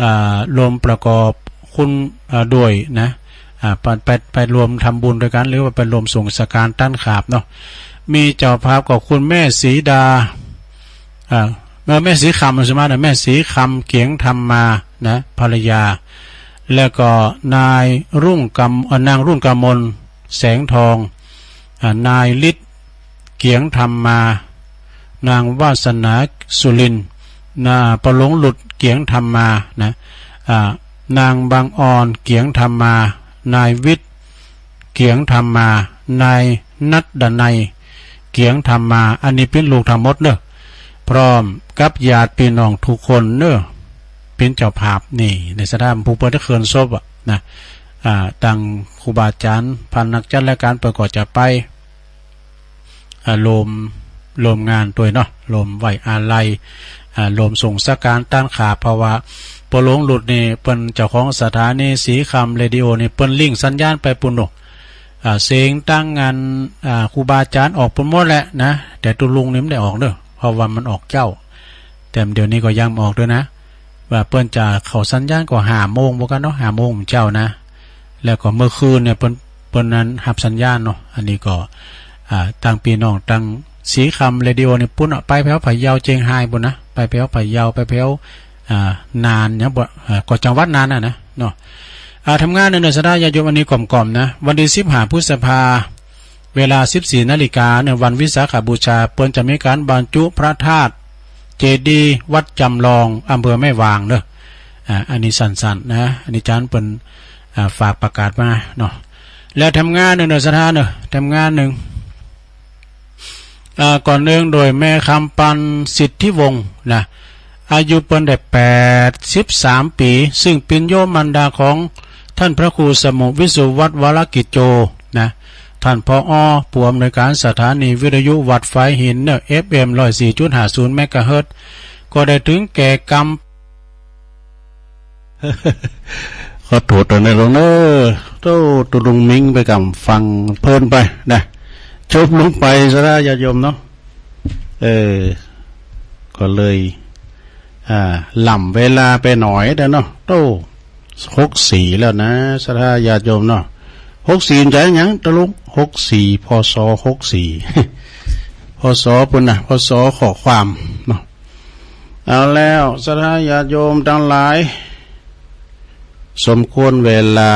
อ่า ร่วมประกอบคุณ อ่า ด้วยนะ อ่า ไป ไป ไปร่วมทำบุญด้วยกัน หรือว่าไปร่วมส่งสังฆทานตันขาบเนาะ มีเจ้าภาพก็คุณแม่สีดา อ่า แม่ แม่สีคำ ใช่ไหมนะ แม่สีคำเกียงธรรมมานะ ภรรยา แล้วก็นายรุ่งกำ เอ่อ นางรุ่งกมลแสงทอง อ่า นายฤทธิ์เกียงธรรมมา นางวาสนาสุรินทร์ นา ปะหลวงหลุดเกียงธรรมมานะ อ่า นางบังออนเกียงธรรมมา นายวิทย์เกียงธรรมมา นายนัดดนัยเกียงธรรมมา อันนี้เป๋นลูกทั้งหมดเนอะ พร้อมกับญาติพี่น้องทุกคนเนอะ เป๋นเจ้าภาพนี่ ในสถานผู้เปิ้นได้เคลื่อนศพอะนะ อ่า ตังครูบาอาจารย์ พานักจัดรายการเปิ้นก็จะไป อ่า ร่วม ร่วมงานด้วยเนาะ ร่วมไว้อาลัย อ่า ร่วมส่งสังฆทานตันขาบ เพราะว่าปะหลวงหลุดนี่เปิ้นเจ้าของสถานีสีคำเรดิโอนี่เปิ้นลิงก์สัญญาณไปปู้นเนาะ อ่า เสียงตังงาน อ่า ครูบาอาจารย์ออกปู้นหมดแหละนะ แต่ตุ๊ลุงนี่บ่ได้ออกเด้อ เพราะว่ามันออกเจ๊า แต่เดี๋ยวนี้ก็ยังบ่ออกด้วยนะ ว่าเปิ้นจะเข้าสัญญาณก็ห้าโมงบ่กันเนาะ ห้าโมงเจ๊านะ แล้วก็เมื่อคืนเนี่ยเปิ้น เปิ้นนั้นฮับสัญญาณเนาะ อันนี้ก็ อ่า ตังพี่น้องตังสีคำเรดิโอนี่ปู้นอะ ไปแถวพะเยาเจียงฮายปู้นนะ ไปแถวพะเยา ไปแถว อ่า น่านเนี่ยบ่ อ่า ก็จังหวัดน่านน่ะนะเนาะ อ่า ทำงานเนอะศรัทธาญาติโยม อันนี้ก่อมๆ นะ วันตี้สิบห้าพฤษภา เวลาสิบสี่นาฬิกาเนอะ วันวิสาขบูชา เปิ้นจะมีการบรรจุพระธาตุเจดีย์วัดจำลอง อำเภอแม่วางเนอะ อ่า อันนี้สั้นๆ นะ อันนี้อาจารย์เปิ้น อ่า ฝากประกาศมาเนาะ แล้วทำงานเนอะศรัทธาเนอะ ทำงานหนึ่ง อ่า ก่อนเนื่องโดยแม่คำปันสิทธิวงศ์นะ อายุเปิ้นได้แปดสิบสามปี๋ ซึ่งเป๋นโยมมารดาของท่านพระครูสมุวิสุวัฒน์วรกิจโจนะ ท่าน ผอ ผู้อำนวยการสถานีวิทยุวัดฝายหินเนอะ เอฟเอ็ม ร้อยสี่จุดห้าศูนย์ เมกะเฮิรตซ์ ก็ได้ถึงแก่กรรม ขอโทษด้วยนะหลวงเนอะ โธ่ ตุ๊ลุงมิงไปกำฟังเพลินไปนะ จบลงไปศรัทธาญาติโยมเนาะ เออ ก็เลย อ่า ล้ำเวลาไปหน่อยเด้อเนาะ โธ่ หกสี่แล้วนะศรัทธาญาติโยมเนาะ หกสี่ มันจะหยังตุ๊ลุง หกสี่ พ.ศ. หกสี่ พ.ศ. ปู้นนะ พ.ศ. ข้อความเนาะ เอาแล้วศรัทธาญาติโยมตังหลาย สมควรเวลา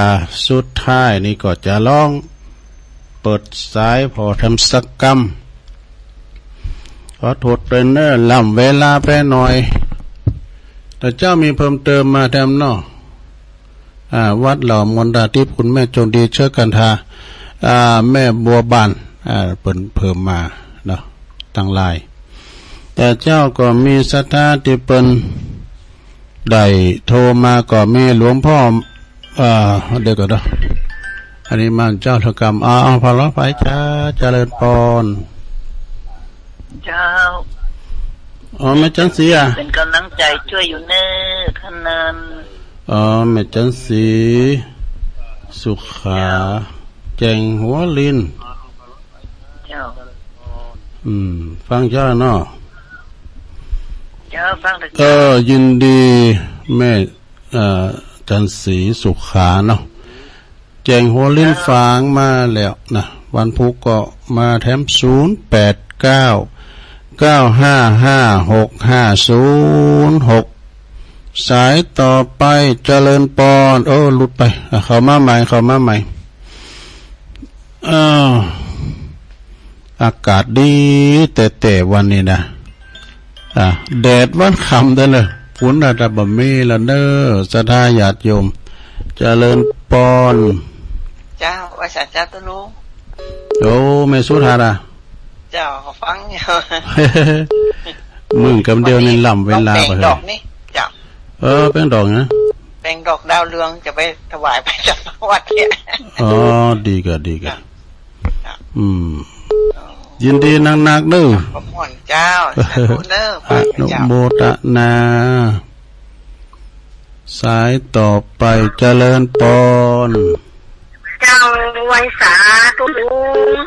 สุดท้ายนี่ก็จะลองเปิดสายผ่อแถมสักกำ ขอโทษด้วยเนอะ ล้ำเวลาไปหน่อย แต่เจ้ามีเพิ่มเติมมาแถมเนาะ อ่า วัดเหล่ามนตาทิพย์ คุณแม่จงดี เชื้อกันทา อ่า แม่บัวบาน อ่า เปิ้นเพิ่มมาเนาะ ตังหลาย แต่เจ้าก็มีศรัทธาที่เปิ้นได้โทรมาก็มีหลวงพ่อ เอ่อ เดี๋ยวก่อนเด้อ อันนี้มันเจ้าเถอะกำ อ่า เอา พอแล้ว ไปจ้า เจริญพร เจ้า อ๋อ แม่จันสีอ่ะ เป็นกำลังใจช่วยอยู่เน้อ ท่านนั้น อ๋อ แม่จันสี สุขา แจ้งหัวลิน เจ้า อืม ฟังเจ้าเนาะ เจ้า ฟังเถอะ เออ เจ้า ยินดี แม่ เอ่อ จันสี สุขาเนาะ แจ้งหัวลิน เจ้า ฝากมาแล้วนะ วันพุธก็มาแถม ศูนย์แปดเก้า เก้าห้าห้า หกห้าศูนย์หก สายต่อไป เจริญปอน โอ้ หลุดไป อ่ะ เข้ามาใหม่ เข้ามาใหม่ อ้าว อากาศดีแต๊ๆ วันนี้นะ อ่ะ แดดวันค่ำเด้อเนอะ ฝนอาจจะบ่มีแล้วเนอะ ศรัทธาญาติโยม เจริญปอน เจ้า ไหว้สาเจ้าตุ๊ลุง โอ้ แม่สุธารา เจ้า ฟังอยู่ มึงกำเดียวนี่ล้ำเวลาไป ดอกนี้ เจ้า เออ แปลงดอกนะ แปลงดอกดาวเรือง จะไปถวายไปจากวัดเนี่ย อ๋อ ดีกะ ดีกะ ครับ อืม ยินดีนักๆ เด้อ ขอบคุณเจ้า สาธุเด้อ อนุโมทนา สายต่อไป เจริญปอน เจ้า ไหว้สาตุ๊ลุง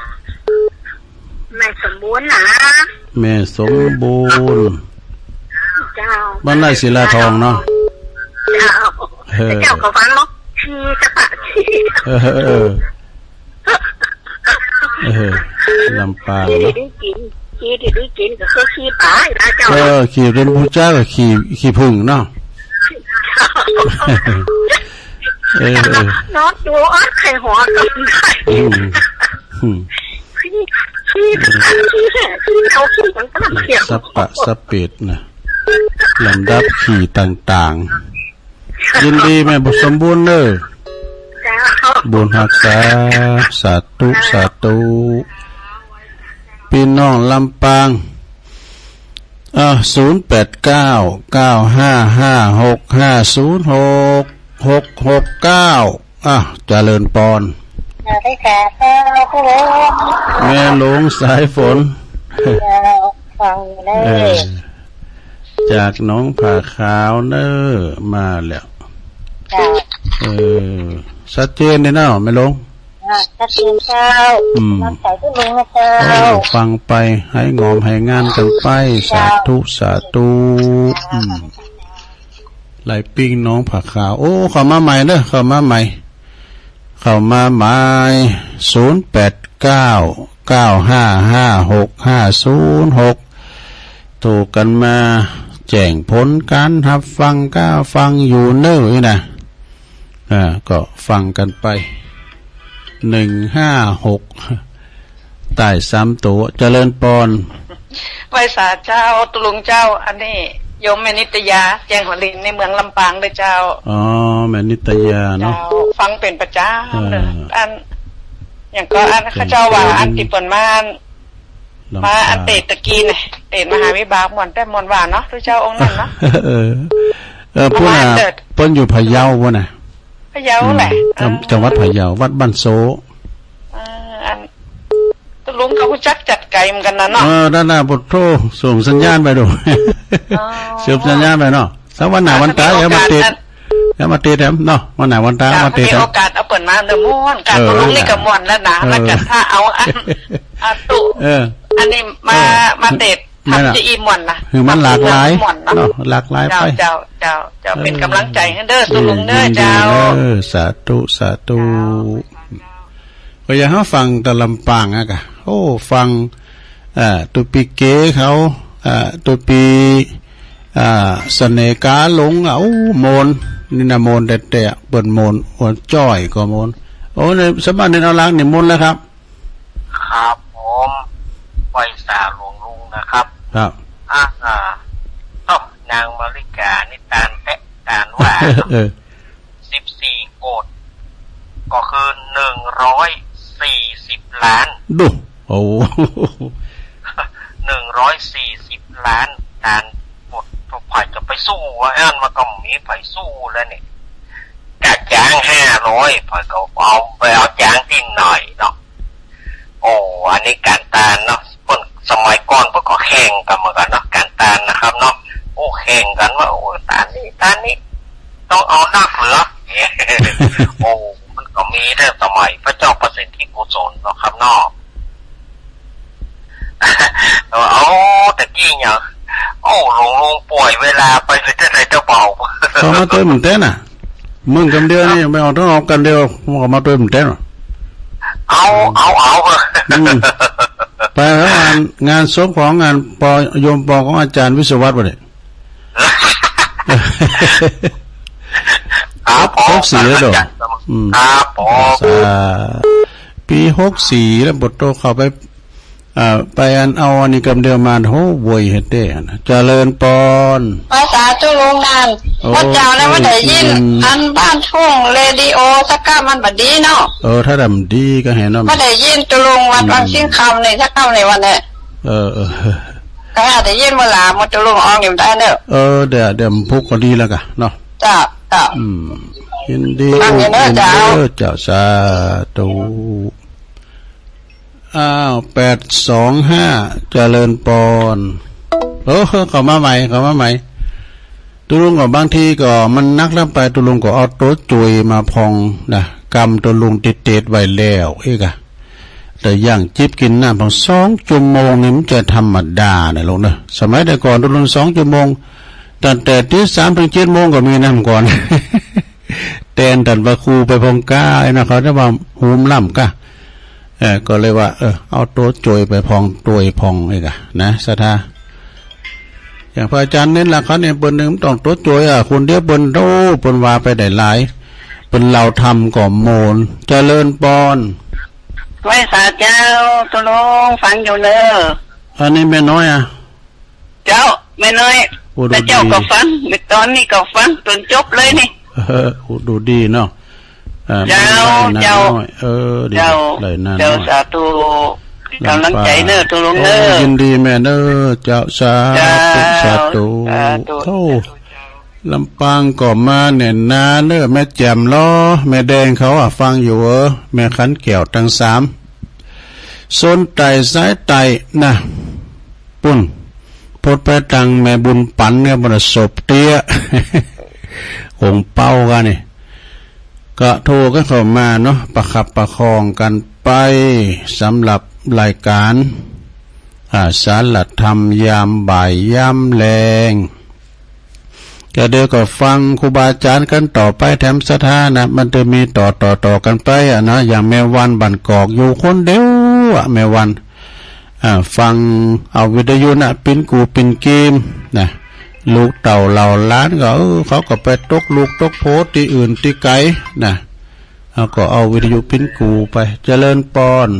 แม่สมบูรณ์นะ แม่สมบูรณ์ เจ้า บ้านไร่ศิลาทองเนาะ เจ้า เออ เจ้าก็ฟังเนาะ ชีสะปะชี เออ เออ เออ ลำปาง ชี เนาะ ได้กิน ชีได้กินก็คือชีปลานะเจ้า เออ ขี้เป็นผู้จ้าก็ขี้ ขี้ผึ้งเนาะ เออ เออ นอนดู อ้าว ใครหัวกันได้ อืม อืม ขี้ ขี้ ขี้แห่ ขี้เขา ขี้หยังก็เสียง สะปะสะเปดนะ ลำดับขี้ต่างๆ ยินดีแม่บุญสมบูรณ์เนอะ เจ้า บุญฮักษา สาธุ สาธุ พี่น้องลำปาง อ่ะ ศูนย์แปดเก้า เก้าห้าห้า หกห้าศูนย์หก หกหกเก้า อ่ะ เจริญปอน สวัสดีค่ะ เจ้า ผู้หลวง แม่หลวงสายฝน เจ้า ฟังอยู่เลย เออ จากหนองผาขาวเนอะ มาแล้ว เจ้า เออ ชัดเจนเลยเนาะ แม่หลวง อ่า ชัดเจนเจ้า อืม น้ำใสผู้หลวงนะเจ้า เออ ฟังไป ให้งอมให้งานกันไป เจ้า สาธุ สาธุ อืม หลายปิ้งหนองผาขาว โอ้ เข้ามาใหม่เนอะ เข้ามาใหม่ เข้ามาใหม่ ศูนย์แปดเก้า เก้าห้าห้า หกห้าศูนย์หก โทรกันมาแจ้งผลการฮับฟัง ก้าฟังอยู่เนอะนี่นะ อ่า ก็ฟังกันไป หนึ่งห้าหก ใต้สามตัว เจริญปอน ไหว้สาเจ้า ตุ๊ลุงเจ้า อันนี้โยมแม่นิตยา แจ้งหัวลินในเมืองลำปางเด้อเจ้า อ๋อ แม่นิตยาเนาะ เจ้า ฟังเป็นประจำเด้อ เออ อัน อย่างก็อัน แจ้ง เขาเจ้าว่า หัวลิน อันติเปิ้นมา ลำปาง มาอันเตดตะกี้เนี่ย เตดมหาวิบากม่วนแต่ม่วนหวานเนาะ ตุ๊เจ้าองค์นั้นเนาะ เออ เออ ประมาณ พูดน่ะ เตด เปิ้นอยู่พะเยาพูดน่ะ พะเยาแหละ อืม จัง เออ จังหวัดพะเยา วัดบ้านโซ เออ อัน ตุ๊ลุงก็ฮู้จักจัดไกลเหมือนกันนะเนาะ เออ นั่นน่ะ ปะโถ ส่งสัญญาณไปดู อ๋อ ส่งสัญญาณไปเนาะ สักวันหน้าวันตา ถ้ามีโอกาส อย่ามาติด อัน อย่ามาติดแถมเนาะ วันหน้าวันตา เจ้า มาติดแถม ถ้ามีโอกาสเอาเปิ้นมาเด้อม่วน เออ ตุ๊ลุงนี่ก็ม่วนแล้วนะ เออ แล้วก็ถ้าเอาอัน อันตุ เออ อันนี้มา เออ มาเตด นั่นน่ะ ทำจะอีม่วนนะ คือมันหลากหลาย ม่วนเนาะ เนาะ หลากหลายไป เจ้า เจ้า เจ้า เจ้า เออ เป็นกำลังใจให้เด้อ ตุ๊ลุงเด้อ ยินดี เจ้า เออ สาธุ สาธุ เจ้า ก็อยากให้ฟังแต่ลำปางอะกะ โอ้ ฟัง อ่า ตุ๊ปีเก๋เขา อ่า ตุ๊ปี อ่า เสน่ห์กาหลงอะ โอ้ ม่วน นี่นะม่วนแต๊ๆ เปิ้นม่วน โอ้ จ้อยก็ม่วน โอ้ ในสมัยนี้เอาหลังนี่ม่วนแล้วครับ ครับผม ไหว้สาหลวงลุงนะครับ ครับ อ่า อ่า เอ้า นางมาริกานี่ตานแตะตานว่า เออ สิบสี่โกด ก็คือหนึ่งร้อยสี่สิบล้าน ดู โอ้โห หนึ่ง ร้อยสี่สิบล้าน ตาน หมด ไผจะไปสู้วะ อันมันก็มีไผสู้แล้วนี่ กะจ้างห้าร้อย ไผก็เอาไปเอาจ้างที่ไหนเนาะ โอ้ อันนี้การตานเนาะ เปิ้นสมัยก่อนเปิ้นก็แข่งกันเหมือนกันเนาะ การตานนะครับเนาะ โอ้ แข่งกันว่า โอ้ ตานนี้ ตานนี้ ต้องเอานักเหลือ โอ้ มันก็มีตั้งสมัยพระเจ้าประสิทธิโกศลเนาะครับเนาะ เอา เอา ตะกี้เนี่ย โอ้ หลวงลุงป่วยเวลาไปเป็นเจ้าใดเจ้าเบา เขามาตัวมันเต้นน่ะ มึงกำเดียวนี่ ไม่เอา ต้องเอากันเดียว มึงก็มาตัวมันเต้นน่ะ เอา เอา เอา อืม ไปแล้วงาน งานศพของงานปอ โยมปอของอาจารย์วิศวัตรวะเนี่ย ครับผม หกสี่แล้วเด้อ อืม ครับผม อ่า ปีหกสี่แล้ว บทโตเข้าไป อ่า ไปอันเอาอันนี้กำเดียวมา โห โวยเฮ็ดเด้นะ เจริญปอน ภาษาตุลุงนั่น โอ้ พระเจ้าแล้วมันได้ยิน อืม อันบ้านทุ่งเรดิโอสักกะมันบ่ดีเนาะ เออ ถ้าดำดีก็เห็นเนาะ บ่ได้ยินตุลุงวัด อืม วังสิงห์คำนี่สักคำนี่วันนี้ เออ เออ ก็ได้ยินเวลามันตุลุงออกนี่มันได้เนอะ เออ เดี๋ยว เดี๋ยวมันพุกก็ดีแล้วกะเนาะ เจ้า เจ้า อืม ยินดี ฟังอยู่เนอะ เจ้า เจ้า สาธุ อ้าว แปดสองห้า เจริญปอน โอ้ เข้ามาใหม่ เข้ามาใหม่ ตุลุงก็บางทีก็มันนักแล้วไป ตุลุงก็เอาโต๊ะจุยมาพองนะ กำตุลุงติดๆไว้แล้วเอกอะ แต่อย่างจิบกินน้ำพองสองชั่วโมงนี่มันจะธรรมดานะลูกเนอะ สมัยแต่ก่อนตุลุงสองชั่วโมง ตั้งแต่ตีสามถึงเจ็ดโมงก็มีน้ำก่อน แตนตันพระครูไปพองก้าไอ้นะ เขาจะว่าหูมล่ำก้า เออ ก็เลยว่า เออ เอาโต๊ะจุยไปพอง จุยพองเอกอะนะ ศรัทธา อย่างพระอาจารย์เน้นละครับเนี่ย เปิ้นหนึ่งต้องโต๊ะจุยอะ คนเดียวเปิ้นโต เปิ้นว่าไปได้หลาย เปิ้นเล่าธรรมก็โมน เจริญปอน ไหว้สาเจ้า ตุลุงฟังอยู่เนอะ อันนี้แม่น้อยอะ เจ้า แม่น้อย โอ้ พระเจ้า ดี ก็ฟัง ตอนนี้ก็ฟัง จนจบเลยนี่ เออ โอ้ ดูดีเนาะ อ่า เจ้า ไม่ได้หน้า เจ้า น้อย เออ ดี เจ้า ได้หน้า เจ้า น้อย สาธุ ลำปาง กำลังใจเนอะ ตุลุงเนอะ โอ้ ยินดีแม่เนอะ เจ้า สาธุ เจ้า สาธุ สาธุ โอ้ ลำปางก็มาแน่นหนาเนอะ แม่แจ่มล้อ แม่แดงเขาอะฟังอยู่เออ แม่ขันแก้วตังสาม โซนใต้สายใต้นะ ปุ้น พดไปตังแม่บุญปันเนี่ย บรรสบเตี้ย องค์เป้ากันนี่ ก็โทรกันเข้ามาเนาะ ประคับประคองกันไป สำหรับรายการ อ่า สารธรรมยามบ่ายยามแลง ก็เดี๋ยวก็ฟังครูบาอาจารย์กันต่อไปแถมศรัทธานะ มันจะมีต่อต่อต่อกันไปอะนะ อย่างแม่วันบ้านกอกอยู่คนเดียวอะ แม่วัน อ่า ฟังเอาวิทยุนะ ปิ้นกูปิ้นกีมนะ ลูกเต้าเหล่าหลานก็ เออ เขาก็ไปตกลูกตกโผที่อื่นที่ไกลนะ เขาก็เอาวิทยุปิ้นกูไป เจริญปอน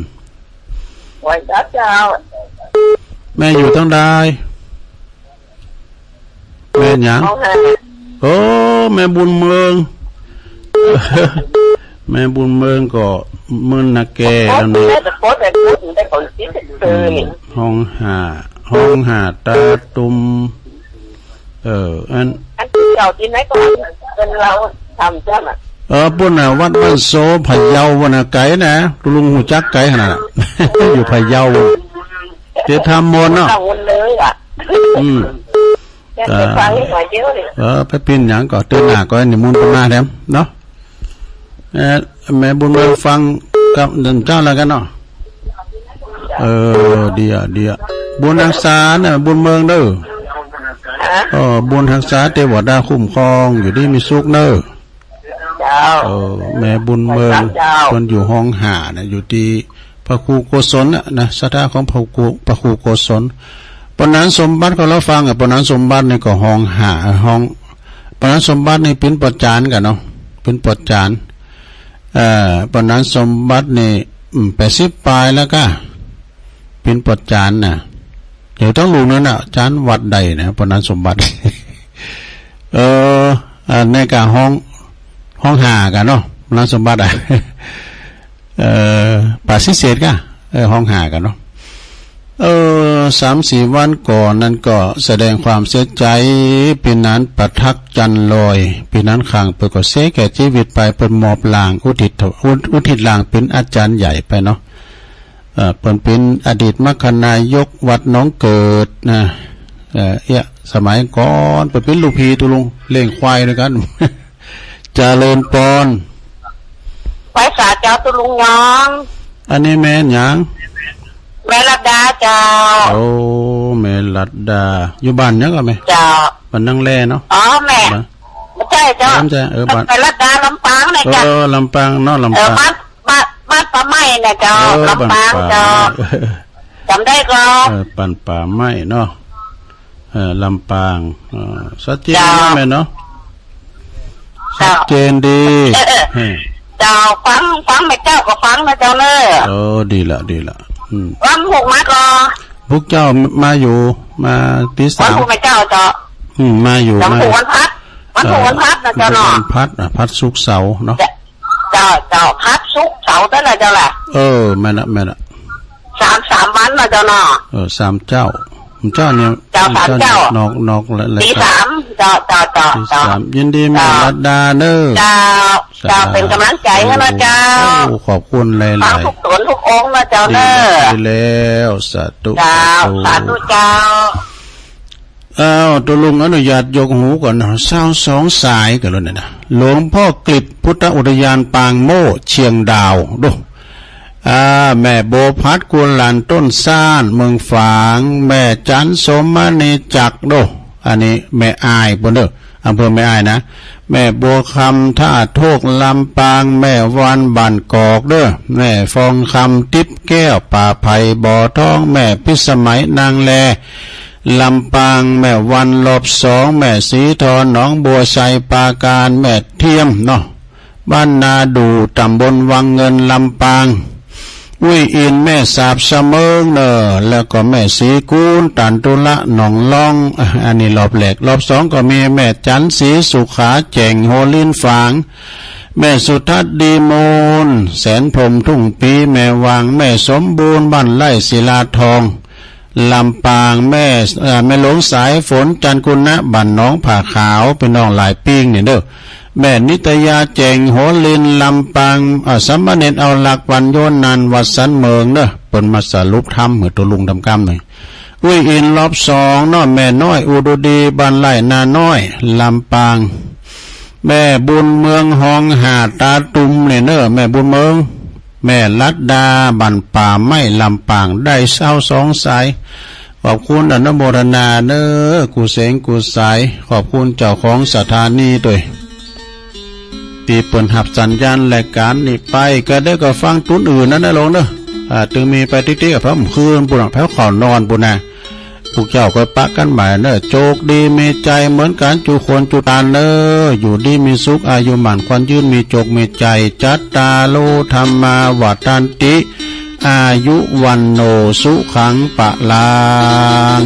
ไหว้สาเจ้า แม่อยู่ทางใด แม่หยัง เอาให้ โอ้ แม่บุญเมือง แม่บุญเมืองก็เมืองนาแกแล้วเนาะ โอ้ แม่จะโพสต์แต่พูดถึงแต่ของที่เธอนี่ อืม ฮ้องห้า ฮ้องห้าตาตุ่ม เออ อัน อันที่เก่าที่ไหนก็เป็นเราทำจ้ะน่ะ เออ ปุ้นน่ะ วัดบ้านโซ พะเยาวันน่ะ ไกลนะ ตุลุงฮู้จักไกลขนาดน่ะ อยู่พะเยา เตรียมทำมนต์เนาะ ทำมนต์เลยอะ อืม แกไปฟังให้หน่อยเดียวดิ เออ ไปปิ้นหยังก็เตือนหน้าก็นิมนต์เปิ้นมาแถมเนาะ เอ่อ แม่บุญมาฟังกับเจ้าแล้วกันเนาะ เออ ดีอะ ดีอะ บุญฮักษาเนี่ย บุญเมืองเด้อ ฮะ เออ บุญฮักษาเทวดาคุ้มครอง อยู่ดีมีสุขเด้อ เจ้า เออ แม่บุญเมือง เจ้า เพิ่นอยู่ฮ้องห้าน่ะ อยู่ที่พระครูโกศลน่ะนะ ศรัทธาของพระครู พระครูโกศล ปอหนานสมบัติก็ลอฟังอะ ปอหนานสมบัตินี่ก็ฮ้องห้า ฮ้อง ปอหนานสมบัตินี่ปิ้นปอจานกั๋นเนาะ ปิ้นปอจาน เอ่อ ปอหนานสมบัตินี่ อืม แปดสิบปลายแล้วก้า ปิ้นปอจานน่ะ เดี๋ยวต้องลุงนั่นน่ะ จานวัดใดนะ ปอหนานสมบัติ เออ อันนี้ก็ฮ้อง ฮ้องห้ากั๋นเนาะ ปอหนานสมบัติอะ เอ่อ ป่าศรีเสดก้า เออ ฮ้องห้ากั๋นเนาะ เออ สามสี่วันก่อนนั้นก็แสดงความเสียใจ พี่หนานประทักจันทร์ลอย พี่หนานข่างเปิ้นก็เสียแก่ชีวิตไป เปิ้นมอบร่างอุทิศ อุทิศร่างเป็นอาจารย์ใหญ่ไปเนาะ เอ่อ เปิ้นเป็นอดีตมรรคนายกวัดหนองเกิดนะ เอ่อ เอี้ย สมัยก่อน เปิ้นเป็นลูกพี่ตุลุง เลี้ยงควายด้วยกัน เจริญปอน ไหว้สาเจ้าตุลุงยอง อันนี้แม่หยัง แม่รัตดาเจ้า โอ้ แม่รัตดา อยู่บ้านหยังก็แม่ เจ้า บ้านนางแลเนาะ อ๋อ แม่ บ้าน ไม่ใช่เจ้า ไม่ใช่ เออ บ้าน แม่รัตดาลำปางเนี่ยเจ้า เออ ลำปางเนาะ ลำปาง เออ บ้าน บ้าน บ้านป่าไม้เนี่ยเจ้า เออ ลำปาง บ้านป่าไม้ เจ้า เออ จำได้ก็ เออ บ้านป่าไม้เนาะ เออ ลำปาง เออ ชัดเจน เจ้า นะแม่เนาะ เจ้า ชัดเจนดี เออ เออ เออ เจ้า ฟัง ฟังแม่เจ้าก็ฟังนะเจ้าเนอะ เออ ดีละ ดีละ อืม ฟังถูกไหมก็ พวกเจ้ามาอยู่ มาตีสาม ฟังถูกแม่เจ้าเจ้า อืม มาอยู่ เจ้า มาอยู่ ถูกวันพัด วันถูกวันพัดนะเจ้าเนาะ เออ วันพัด อ่ะ พัดศุกร์เสาร์เนาะ เจ้า เจ้า เจ้า พัดศุกร์เสาร์เท่านั้นเจ้าล่ะ เออ แม่นละ แม่นละ สาม สามวันเนาะเจ้าเนาะ เออ สามเจ้า เจ้าเนี่ย เจ้า สามเจ้า เจ้าเนี่ย นอก นอกและ และ ตีสาม เจ้า เจ้า เจ้า ตีสาม เจ้า ยินดีแม่ เจ้า รัตดาเนอะ เจ้า เจ้า สาธุ เป็นกำลังใจให้นะเจ้า โอ้ ขอบคุณหลายๆ ฟังทุกตนทุกองค์นะเจ้าเนอะ ดีแล้ว ดีแล้ว สาธุ เจ้า สาธุ สาธุเจ้า อ้าว ตกลงอนุญาตยกหูก่อนนะ ซาวสองสายกันแล้วเนี่ยนะ หลวงพ่อกฤษพุทธอุทยานปางโม่เชียงดาว ดู อ่า แม่บัวพัดกุหลาบต้นซ่าน เมืองฝาง แม่จันทร์สมมณีจักร ดู อันนี้แม่อ้ายเปิ้นเด้อ อำเภอแม่อ้ายนะ แม่บัวคำท่าโทกลำปาง แม่วันบ้านกอกเด้อ แม่ฟองคำติ๊บแก้วป่าไผ่บ่อทอง แม่พิสมัยนางแล ลำปาง แม่วันรอบสอง แม่สีทองหนองบัวไชยปราการ แม่เทียมเนาะ บ้านนาดู่ ตำบลวังเงิน ลำปาง อุ้ยอิน แม่สาบเสมิงเนอ แล้วก็แม่สีกูล ตันตุละ หนองล้อง อ่ะ อันนี้รอบแรก รอบสองก็มีแม่จันทร์สีสุขา แจ่งหัวลิ้นฝาง แม่สุทัศน์ดีมูล แสนพรหมทุ่งปี แม่วาง แม่สมบูรณ์ บ้านไร่ศิลาทอง ลำปาง แม่ เอ่อ แม่หลวงสายฝน จันทร์กุณะ บ้านหนองผาขาว พี่น้องหลายปิ้งนี่เด้อ แม่นิตยา แจ่งหัวลิน ลำปาง เอ่อ สามเณรเอาหลัก ปัญโยนันท์ วัดสันเมืองเด้อ เปิ้นมาสรุปธรรมหื้อตกลงตำกำหนึ่ง อุ้ยอินรอบสองเนาะ แม่น้อย อุดดี บ้านไร่นาน้อย ลำปาง แม่บุญเมือง หองหาตาตุ่มนี่เนอ แม่บุญเมือง แม่ลัดดา บ้านป่าไม้ ลำปาง ได้ซาวสองสาย ขอบคุณอนุโมทนาเนอ กู้เสงกู้สาย ขอบคุณเจ้าของสถานีด้วย ตี้เปิ้นฮับสัญญาณรายก๋านนี้ไป ก็ได้ก็ฟังตุ้นอื่นนั้นนะลงเนอะ อ่า ตึงมีไปติ๊กๆ กับพระผมคืนบุญหลังแพ้วขอนอนบุญนะ พวกเจ้าก็ปะกันใหม่เนอะ โชคดีมีชัยเหมือนกันจุคนจุตานเนอะ อยู่ดีมีสุข อายุหมั่นขวัญยืน มีโชคมีชัย จัตตาโร ธัมมา วัฑฒันติ อายุ วัณโณ สุขัง พลัง